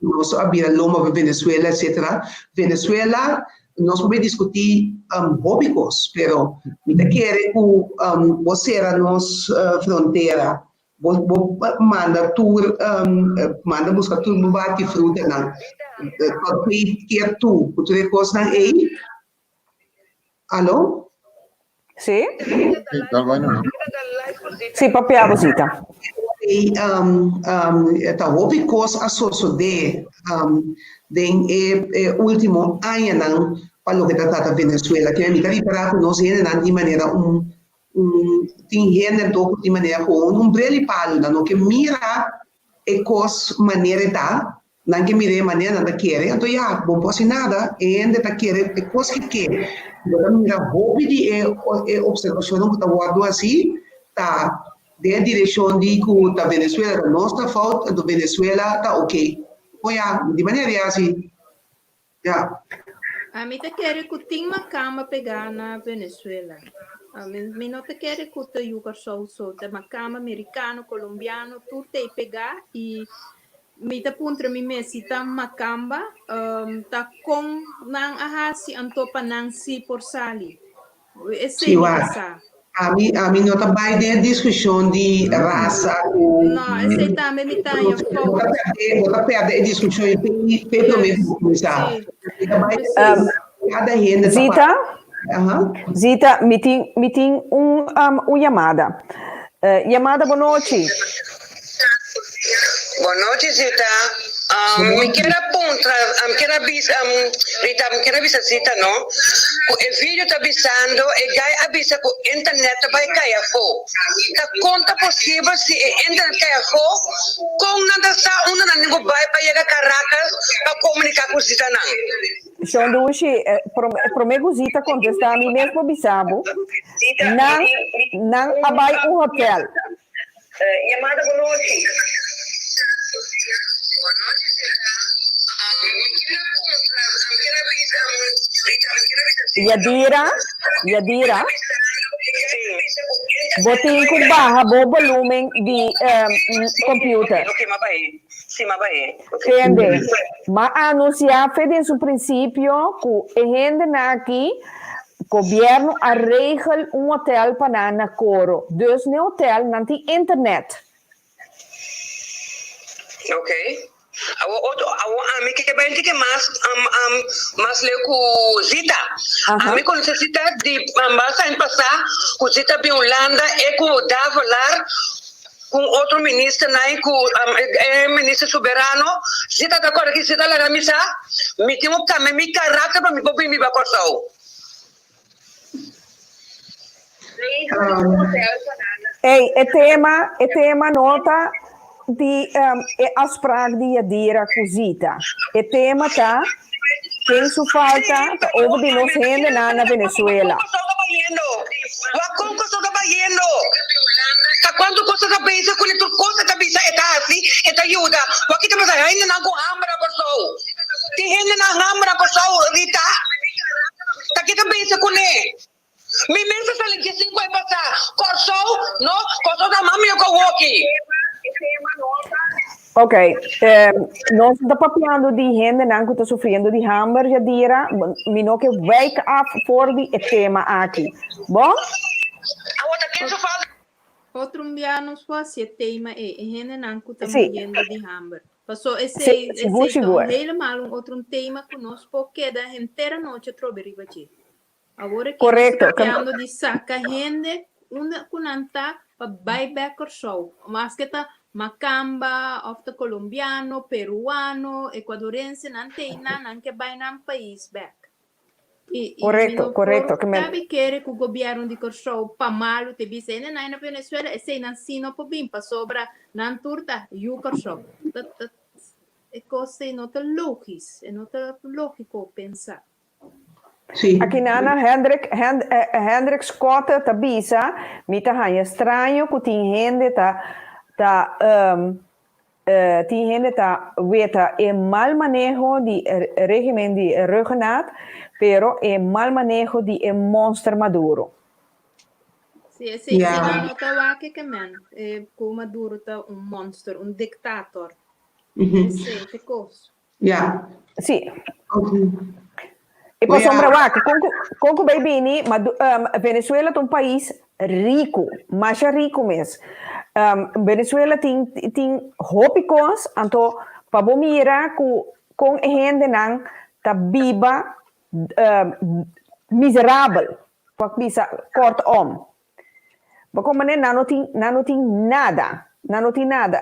Nos a bira lomba pa Venezuela, etcetera. Venezuela. Nos por diskutí hopi kos, pero mi ta kere ku bo sera nos frontera, bo bo manda tur manda buska tur bo bati frutanan, tot keer toe ku tur e kosnan ei. Alo? Sí. Sí, papia bo Zita. Ei ta hopi kos a sosodé den e último añanan pa loke ta trata Venezuela. Kende mi ta ripará ku nos hendenan tin manera un un tin hende anto ku tin manera ku un brel di palu nan no ke mira e kos manera e ta, Nan ke mir'é manera nan ta kere, anto ya, bo por hasi nada, e hende ta kere e kos ke ke. Bo ta mira hopi di e e opservashonnan ku ta wòrdu hasi ta den e direkshon di ku ta Venezuela ta nos ta fout, anto Venezuela ta oke. Bo ya, di manera di hasi, ya. Ami ta kere ku tin makamba pegá na Venezuela. Ami mi no ta kere ku ta yu Kòrsou so, ta makamba merikano, kolombiano, tur ta ei pegá i Mi ta puntra mi mes si ta makamba, ta kon nan a hasi anto pa nan si por sali. Esei Sí, mi ta wak. sa. Ami, ami no ta bai den e diskushon di rasa ku. No, esei tambe mi ta haña Bo ta fout. pèrdè, bo ta pèrdè e diskushon i p'e p'e promé Yes, ku bo kuminsá. sí. Mi ta bai Precies. kada hende ta Zita, papia. Aha. Zita, mi tin, mi tin un, un yamada. Yamada, bonochi. Bon nochi Zita, mi kier a puntra, mi kier a bisa, Rita, mi kier a bisa Zita no, ku e video ta bisando e guy a bisa ku internet ta bai kai afó, ta kon ta posibel si e internet kai afó, kon nan ta sa unda nan tin ku bai pa yega Caracas pa komunika ku Zita nan? Shon Dushi, prome ku Zita kontestá mi mes por bisa bo, nan nan a bai un hotel. Yamada bo nochi. Yadira, Yadira, bo tin ku baha bo volumen di computer. Tende, m'a anuncia fe den su principio cu e hendenan aki, gobierno a regel un hotel pa nan na Coro. Dus n'e hotel nan tin internet. Ok. Awor otro, awor ami ke bai un tiki mas, mas leu ku Zita. Ami konosé Zita di basta aña pasá ku Zita bin Hulanda e ku Davelaar Ku un otro ministernan i ku e minister soberano, si ta ta kòrda ki si ta laga mi sa, mi tin ku kambia mi karakter pa mi por bin biba Kòrsou. Ey, e tema, e tema no ta di e afspraak di Yadira ku Zita. E tema ta ken su falta ta over di nos hendenan na Venezuela. Wak kon kos ta bayendo. Ta kuantu kos ta bisa ku tur kos e ta bisa e ta hasi e ta yuda. Wak ki ta pasa hendenan ku hamber na Kòrsou. Tin hendenan hamber na Kòrsou Rita. Ta ki ta bisa kuné. Mi mes a sali dje sinku ai pasa. Kòrsou no Kòrsou ta mas mihó ku awoki. Ok, nos ta papiando di hendenan ku ta sufriendo di hamber, Yadira. Mi no ke wijk af for di e tema aki. Bon? Otro un bia nos por hasi e tema ei, e hendenan ku ta Sí. muriendo di hamber. Paso Sí, esei, sigur, esei ta un sigur. helemaal un otro un tema ku nos por keda henter anochi atrobe riba dje. Awor aki nos ta Korekto. papiando di saka hende unda ku nan ta pa bai bek Kòrsou. Maske ta makamba òf ta kolombiano, peruano, ekuadorense, nan ta einan, nan ke bai nan pais bek. I, i mi Korekto, no por korekto. Ke men tabi kere ku gobièrnu di Kòrsou pa malu te bisa hende nan na Venezuela, eseinan sí no por bin pasobra nan tur ta yu Kòrsou. Ta, ta, e kos ei no ta logis, e no ta lógiko pensa. Sí. Aki nana Hendrik, Hen, Hendrik Schotte ta bisa, mi ta haña straño ku tin hende ta ta tin hende ta weta e mal maneho di regimen di Rhuggenaath, pero e mal maneho di e monster Maduro. Sí, esei Ja. si nan no ta wak ke men, ku Maduro ta un monster, un dictator. Esei ta e kos. Ja. Sí. Okay. E pasobra wak, kon ku kon ku bai bini, ma Venezuela ta un pais riku, masha riku mes. Venezuela tin tin hopi kos, anto pa bo mira ku kon e hendenan ta biba miserabel, pa bisa kortom. Bo kon manera nan no tin nan no tin nada, nan no tin nada.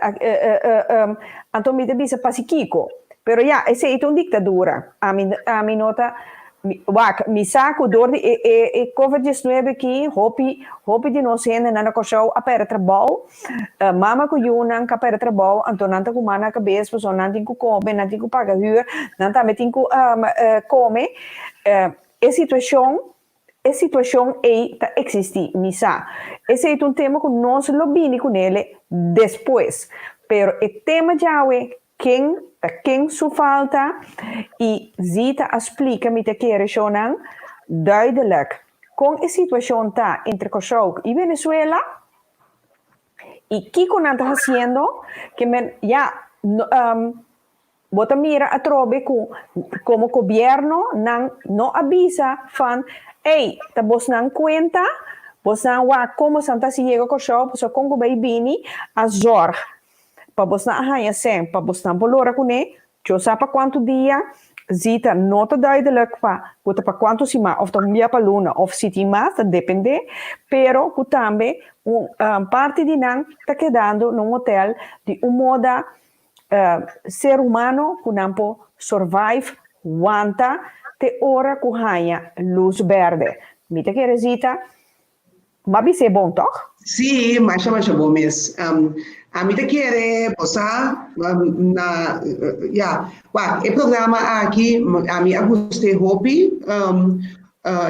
Anto mi ta bisa pasikiko? Pero ya, esei ta un diktadura. Ami ami no ta wak, mi sa ku dor di e e e covid diesnuebe aki hopi hopi di nos hendenan na Kòrsou a pèrdè trabou. Mama ku yunan ka pèrdè trabou, anto nan ta ku man na kabes pasobra nan tin ku kome, nan tin ku paga hür, nan tambe tin ku kome. E situashon E situashon ei ta eksistí, mi sa. Esei ta un tema ku nos lo bini kunele despues. Pero e tema djawe, ken ta ken su falta, i Zita a splika mi ta kere shownan duidelijk kon e situashon ta entre Kòrsou i Venezuela i kiko nan ta hasiendo ke men ya Bo ta mira atrobe ku komo gobierno nan no a bisa van ey ta bosnan kuenta, bosnan wak kon bosnan ta hasi yega Kòrsou pasobra kon ku bay bini a zòrg pa bosnan a haña sèn pa bosnan por lora kuné, yo sa pa kuantu dia, Zita no ta duidelijk pa ku ta pa kuantu siman òf ta un bia pa luna òf si tin mas ta dependé, pero ku tambe un parti di nan ta kedando na un hotel di un moda Ser humano ku nan por survive, wanta, te ora ku haña lus berde. Mi ta kere Zita, m'a bis'é bon tòg? Sí, masha masha bon mes. Ami ta kere bo sa na ya, wak, e programa aki ami a gust'é hopi.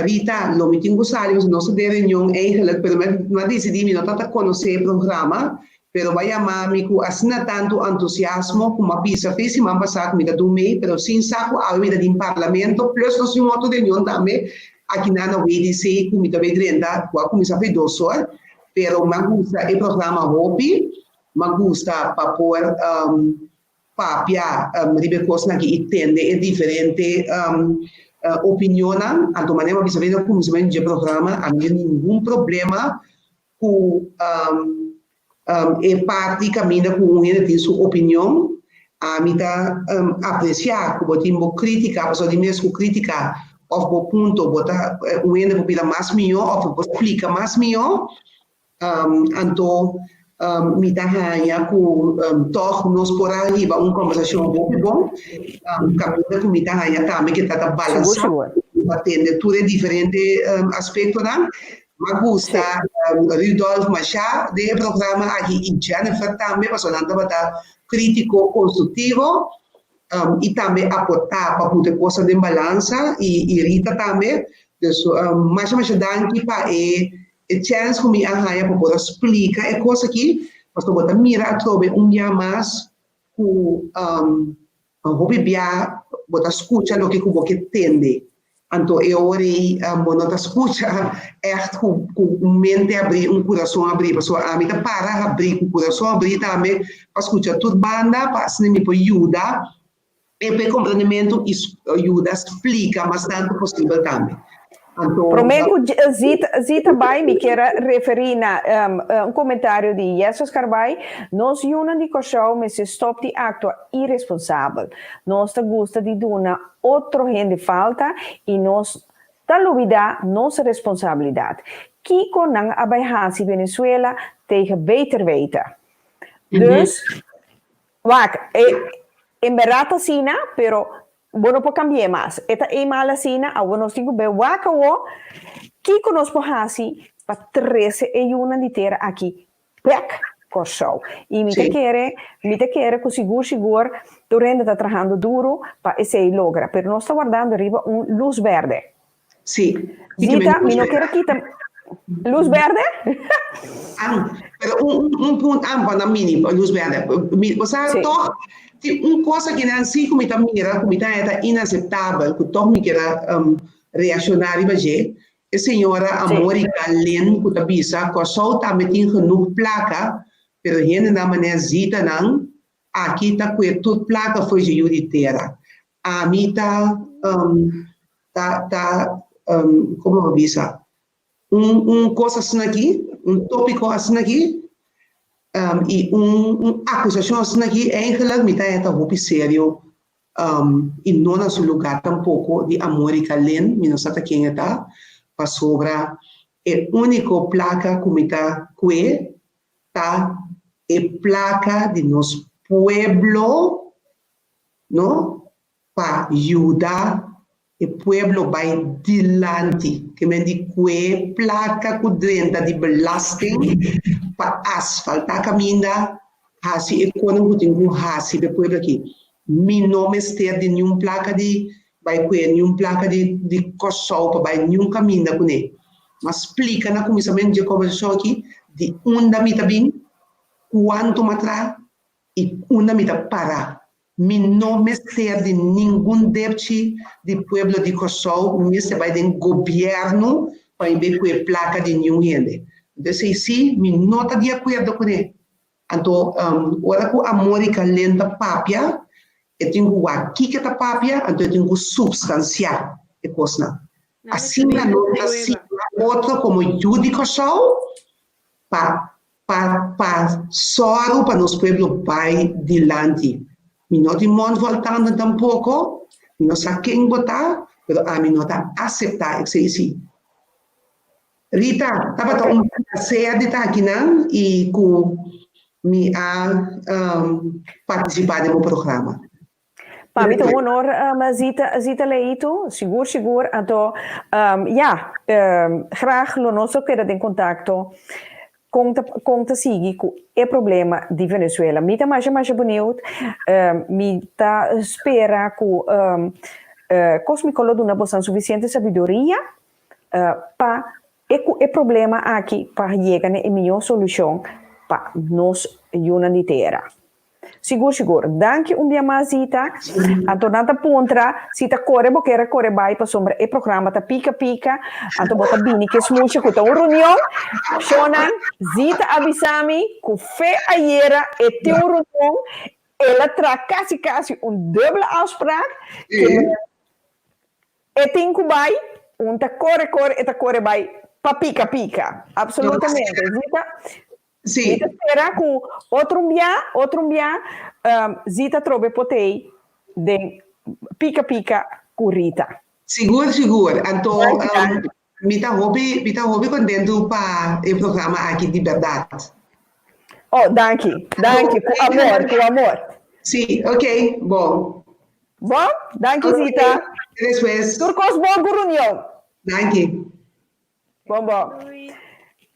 Rita, lo mi tin ku sali pasobra nos ta den reunion eigenlijk, pero mi a disidí mi no tabata konosé e programa, Pero bo a yama mi ku asina tantu antusiasmo ku mi a bisa fe siman pasá ku mi ta dun mei, pero sin sa ku awe mi ta den parlamento, plus nos tin un otro reunion tambe akinan na WDC ku mi ta bay drenta ku a kuminsá fe dos or. Pero mi a gusta e programa hopi, mi a gusta pa por papia riba e kosnan aki i tende e diferente opinionnan. Anto manera mi a bisa fe na kuminsamentu dje programa, ami no tin ningun problema ku e parti kaminda ku un hende tin su opinion, ami ta apresiá ku bo tin bo krítika, pasobra di mes ku krítika òf bo punto bo ta un hende por bira mas mihó òf bo por splika mas mihó, anto mi ta haña ku tòg nos por a hiba un kòmbersashon hopi bon, kaminda ku mi ta haña tambe ke ta ta balansá, pa tende tur e diferente aspektonan. M'a gusta Rudolf mashá den e programa aki i Jennifer tambe pasobra nan tabata krítiko konstruktivo i tambe aportá pa put e kosnan den balansa i Rita tambe. Dus masha masha danki pa e chèns ku mi a haña pa por a splika e kos aki pasobra bo ta mira atrobe un bia mas ku Hopi bia bo ta skucha loke ku bo ke tende. Anto e ora ei bo no ta skucha ègt ku ku un mente abrí, un kurason abrí. Pasobra ami ta para habrí ku kurason abrí tambe pa skucha tur banda pa asina mi por yuda e pa e komprendementu i yuda splika mas tantu posibel tambe. Anto. Promé ku Zita Zita bai mi kier a referí na un komentario di Jesus Carbay, Nos yunan di Kòrsou mester stòp di aktua iresponsabel. Nos ta gusta di duna otro hende falta i nos ta lubidá nos responsabilidat. Kiko nan a bai hasi Venezuela tegen beter weten? Dus, wak, en bèrdat asina, pero Bo no por cambi'é mas. E ta eenmaal asina, awor nos tin cu bay wak awor kico nos por haci pa trece e yunan di tera aki bek Corsou. Y mi ta kere, mi ta kere cu sigur sigur tur hende ta trahando duro pa esey logra. Pero nos ta wardando riba un luz berde. Sí. Zita, mi no kere kita luz berde. Ah, pero un, un, un punt ah, pa na mini luz berde. Mi, o sea, sí. toch, tin un cosa que nan sí ku mi ta mira, ku mi ta eta inaceptabel, ku toch mi kera um, reaccionar riba dje. E señora Amorica Lin ku ta bisa, Kòrsou tambe tin genoeg plaka, pero hendenan manera Zita nan, aki ta kue tur plaka fo'i dje yu di tera. Ami ta um, Ta ta um, kon bo bisa? Un un kos asina aki, un tópiko asina aki, um, i un un akusashon asina aki, eigenlijk mi ta haña ta hopi serio um, i no na su lugá tampoko di Amorica Lin, mi no sa ta ken e ta, pasobra e úniko plaka ku mi ta kue ta e plaka di nos pueblo, no? Pa yuda e pueblo bai dilanti. Ke men di kue plaka ku drenta di belasting pa asfaltá kaminda, hasi e konan ku tin ku hasi pa e pueblo aki. Mi no mester di niun plaka di bai kue niun plaka di di Kòrsou pa bai niun kaminda kuné. M'a splika na kuminsamentu di e kòmbersashon aki di unda mi ta bin, kuantu m'a traha i unda mi ta para. Mi no mester di ningun depchi di pueblo di Kòrsou, mi mester bai den gobièrnu pa mi bay ku e plaka di niun hende. Anto esei si mi no ta di akuerdo kuné. Anto ora ku Amorica Lin ta papia, e tin ku wak kiko e ta papia, anto e tin ku supstansiá e kosnan. Asina nos ta siña otro komo yu di Kòrsou pa Pa pa sòru pa nos pueblo bai dilanti. Mi no tin mond voltando tampoko, mi no sa ken bo ta, pero ami no ta aseptá esei si. Rita, tabata un plaser di ta akinan i ku mi a partisipá den bo programa. Pa mi ta un honor, Zita, Zita Leito, sigur sigur. Anto, ja, graag lo nos lo keda den kontakto kon ta kon ta sigui ku e problema di Venezuela. Mi ta masha masha benieuwd, mi ta spera ku Cosmico lo duna bosan sufisiente sabiduria pa e ku e problema aki pa yega na e mihó solushon pa nos yunan di tera. Sigur sigur. Danki un bia mas Zita. Anto nan ta puntra si ta kore bo kere kore bai pasobra e programa ta pika pika. Anto bo ta bini ku e smucha ku ta un reunion. Shonnan, Zita a bisa mi ku fe ayera e tin un reunion. El a traha kasi kasi un dubbele afspraak. E tin ku bai, un ta kore kore e ta kore bai pa pika pika. Absolutamente. Zita, Sí. Mi ta spera ku otro un bia, otro un bia, Zita trobe por t'ei den Pika Pika ku Rita. Sigur, sigur. Anto mi ta hopi, mi ta hopi kontentu pa e programa aki di bèrdat. Oh, danki, danki, ku amor, ku amor. Sí, ok, bon. Bon, danki Zita. Te despues. Tur kos bon ku reunion. Danki. Bon bon.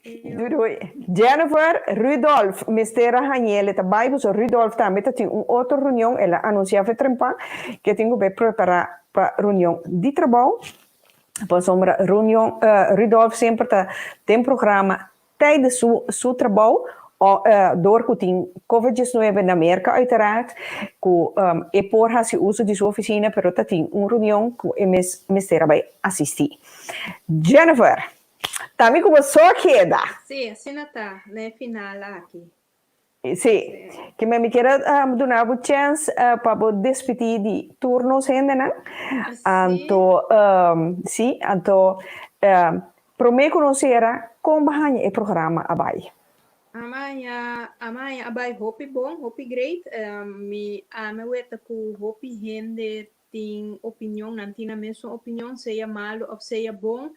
Doei doei. Jennifer, Rudolf mester a hañ'el e ta bai pasobra Rudolf tambe ta tin un otro reunion, el a anuncia afe trempan ke tin ku bai prepara pa reunion di trabou pasobra reunion Rudolf semper ta den programa Tijdens su su trabou dor ku tin Covid diesnuebe na Merka uiteraard ku e por hasi uso di su ofisina pero ta tin un reunion ku e mes mester a bai asistí. Jennifer, ta mi ku bo so keda. Sí, asina ta na e final aki. Sí, ke men mi kier a duna bo chèns pa bo despedí di tur nos hendenan. Anto, sí, anto promé ku nos sera, kon bo haña e programa a bai? Amaña, amaña a bai hopi bon, hopi great. Mi ame weta ku hopi hende tin opinion, nan tin nan mesun opinion, sea malu of sea bon,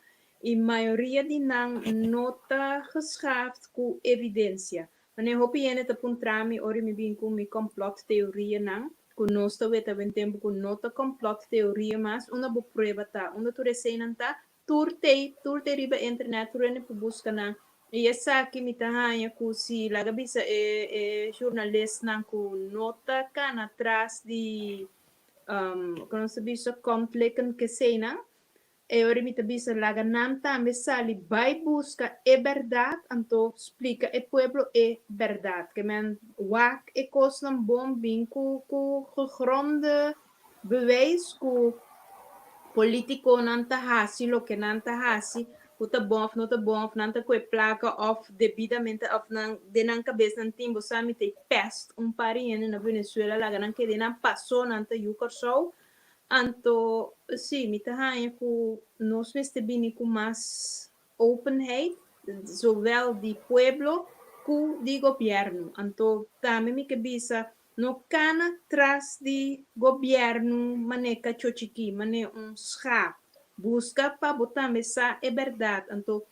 i mayoria di nan no ta geschaafd ku evidensia. Manera hopi hende ta puntra mi ora mi bin ku mi complot teorianan, ku nos ta weta wen tempu ku no ta complot teoria mas, unda bo prueba ta? Unda tur eseinan ta? Tur tei, tur tei riba internet, tur hende por buska nan. I esaki mi ta haña ku si laga bisa e e journalistnan ku no ta kana tras di kon nos ta bisa kontlikken keseinan, e ora mi ta bisa laga nan tambe sali bai buska e bèrdat anto splika e pueblo e bèrdat. Ke men wak e kosnan bon bin ku ku gegronde bewijs ku politikonan ta hasi loke nan ta hasi ku ta bon òf no ta bon òf nan ta kohe plaka òf debidamente òf nan den nan kabes nan tin bo sa mi ta e pèst un par di hende na Venezuela laga nan kede nan pasó nan ta yu Kòrsou. Anto sí, mi ta haña ku nos mester bini ku mas openheid, zowel di pueblo ku di gobièrnu. Anto tambe mi ke bisa no kana tras di gobièrnu manera kachó chikí, manera un schaap. Buska pa bo tambe sa e bèrdat. Anto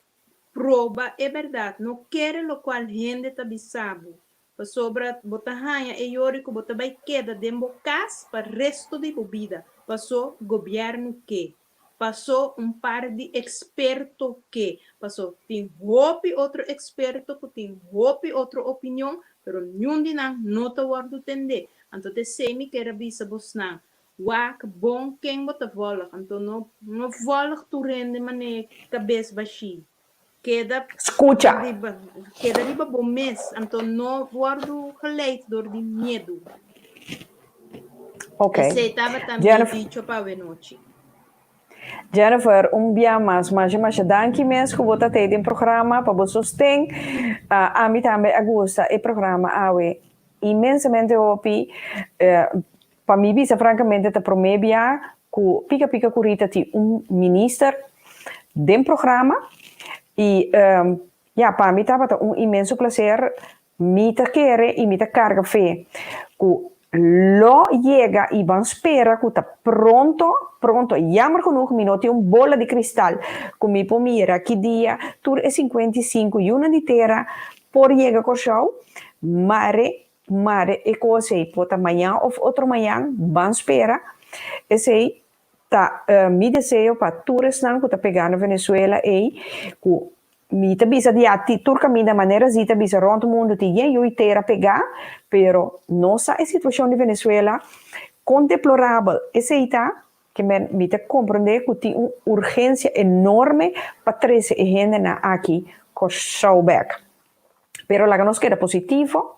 proba e bèrdat, no kere lokual hende ta bisa bo. Pasobra bo ta haña e yori ku bo ta bai keda den bo kas pa resto di bo bida, paso gobièrnu ke, paso un par di eksperto ke, paso tin hopi otro eksperto ku tin hopi otro opinion, pero niun di nan no ta wòrdu tendé. Anto ta esei mi ker a bisa bosnan, wak bon ken bo ta vòlg, anto no no vòlg tur hende manera kabes bashí. Keda Skucha. riba, keda riba bo mes, anto no wòrdu geleid dor di miedu. Ok. Esei tabata mi Jennifer, dicho pa awenochi. Jennifer, un bia mas, masha masha danki mes ku bo ta tei den programa pa bo sosten. Ah, ami tambe a gusta e programa awe inmensamente hopi. Eh, pa mi bisa frankamente ta promé bia ku Pika Pika ku Rita tin un minister den programa i ya pa mi tabata un inmenso plaser. Mi ta kere i mi ta karga fe ku lo yega i ban spera ku ta pronto, pronto, jammer genoeg mi no tin un bola di kristal ku mi por mira ki dia tur e 55 yunan di tera por yega Kòrsou, mare Mare e kos ei por ta mañan of otro mañan, ban spera. Esei ta mi deseo pa tur esnan ku ta pegá na Venezuela ei, ku mi ta bisa di a ti tur kaminda manera Zita bisa rònt mundu tin yen yu i tera pegá, pero nos sa e situashon di Venezuela kon deplorabel esei ta, ke men mi ta komprondé ku tin un urgensia enorme pa trese e hendenan aki Kòrsou bèk. Pero laga nos keda positivo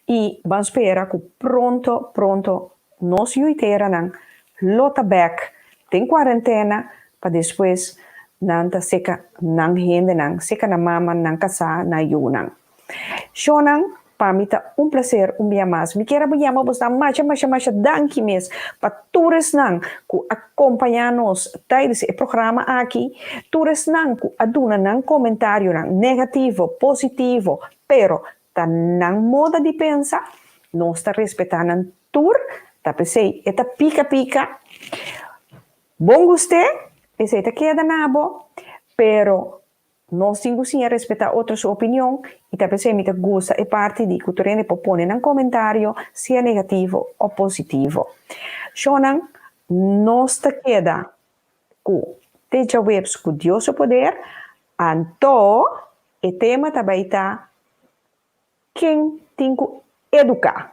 i ban spera ku pronto pronto nos yuiteranan lo ta bek den kuarentena pa despues nan ta seka nan hendenan, seka nan mama, nan kasá, nan yunan. Shonnan, pa mi ta un plaser un bia mas. Mi kier a bo yama bosnan masha masha masha danki mes pa tur esnan ku a kompañá nos tijdens e programa aki, tur esnan ku a duna nan komentarionan, negativo, positivo, pero ta nan moda di pensa, nos ta respetá nan tur, ta p'esei e ta pika pika, bon gust'é, esei ta keda na bo, pero Nos tin ku siña respetá otro su opinion i ta p'esei mi ta gusta e parti di ku tur hende por pone nan komentario sea negativo o positivo. Shonnan, nos ta keda ku te djaweps ku Dios su poder, anto e tema ta bai ta Ken tin ku eduká?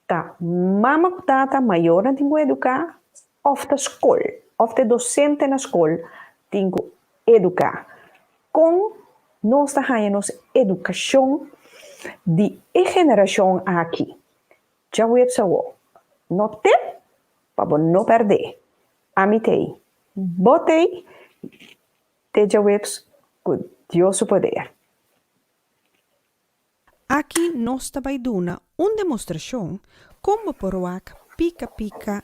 Ta mama ku tata, mayornan tin ku eduká òf ta skol òf ta e dosente na skol tin ku eduká? Kon nos ta haña nos edukashon di e generashon aki? Djaweps awor, no te pa bo no pèrdè. Ami t'ei, bo t'ei, te djaweps ku Dios su poder. Aki nos ta bai duna un demostrashon kon bo por wak Pika Pika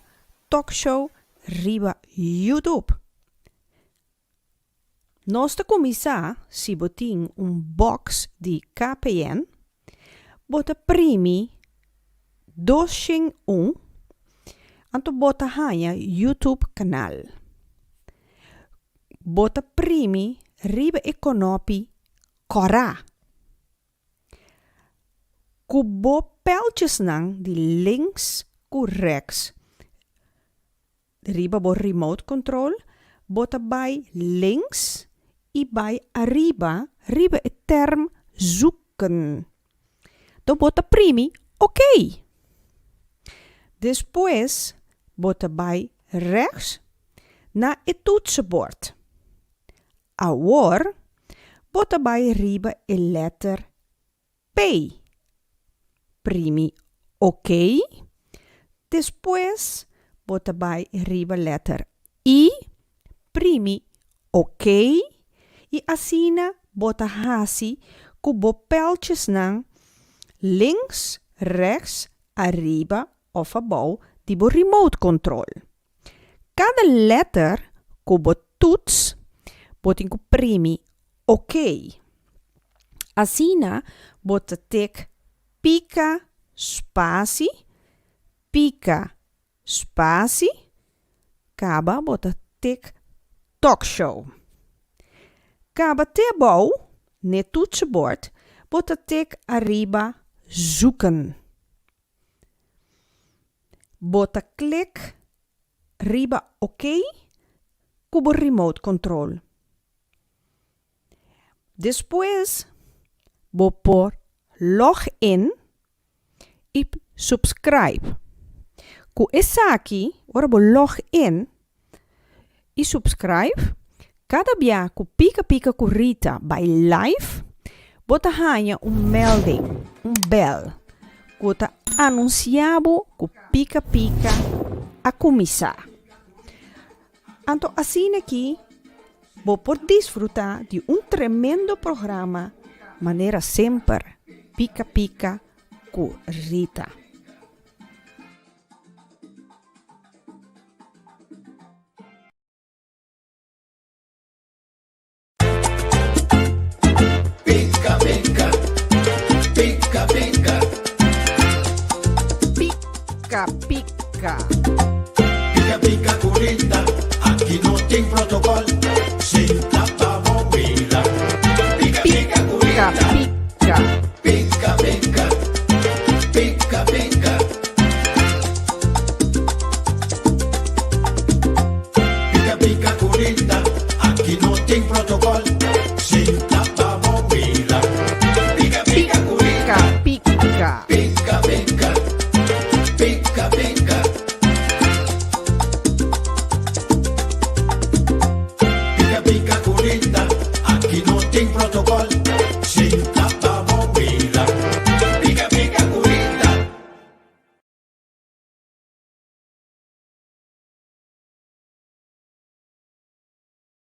Talk Show riba YouTube. Nos ta kuminsá si bo tin un box di KPN, bo ta primi 201 anto bo ta haña YouTube kanal. Bo ta primi riba e konopi Kòrá ku bo pèltjesnan di links ku rèks riba bo remote control, bo ta bai links i bai ariba riba e tèrm zoeken. Do bo ta primi ok. Despues bo ta bai rèks na e toetsenbord. Awor bo ta bai riba e lèter P. Primi OK. Despues bo ta bai riba lèter I, primi OK i asina bo ta hasi ku bo pèltjesnan links, rèks, ariba òf abou di bo remote control. Kada lèter ku bo tuts, bo tin ku primi OK. Asina bo ta tek pika spasi, pika spasi, kaba bo ta tek talkshow. Kaba te abou n'e toetsenbord bo ta tek ariba zoeken. Bo ta klik riba OK ku bo remote control. Despues bo por log in i subscribe. Ku esaki ora bo log in i subscribe, kada bia ku Pika Pika ku Rita bai live, bo ta haña un melding, un bèl, ku ta anunsiá bo ku Pika Pika a kuminsá. Anto asina ki bo por disfruta di un tremendo programa manera semper Pika Pika ku Rita. Pika pika, pika pika. Pika pika. Pika pika ku Rita, aki no tin protokòl. Sinta.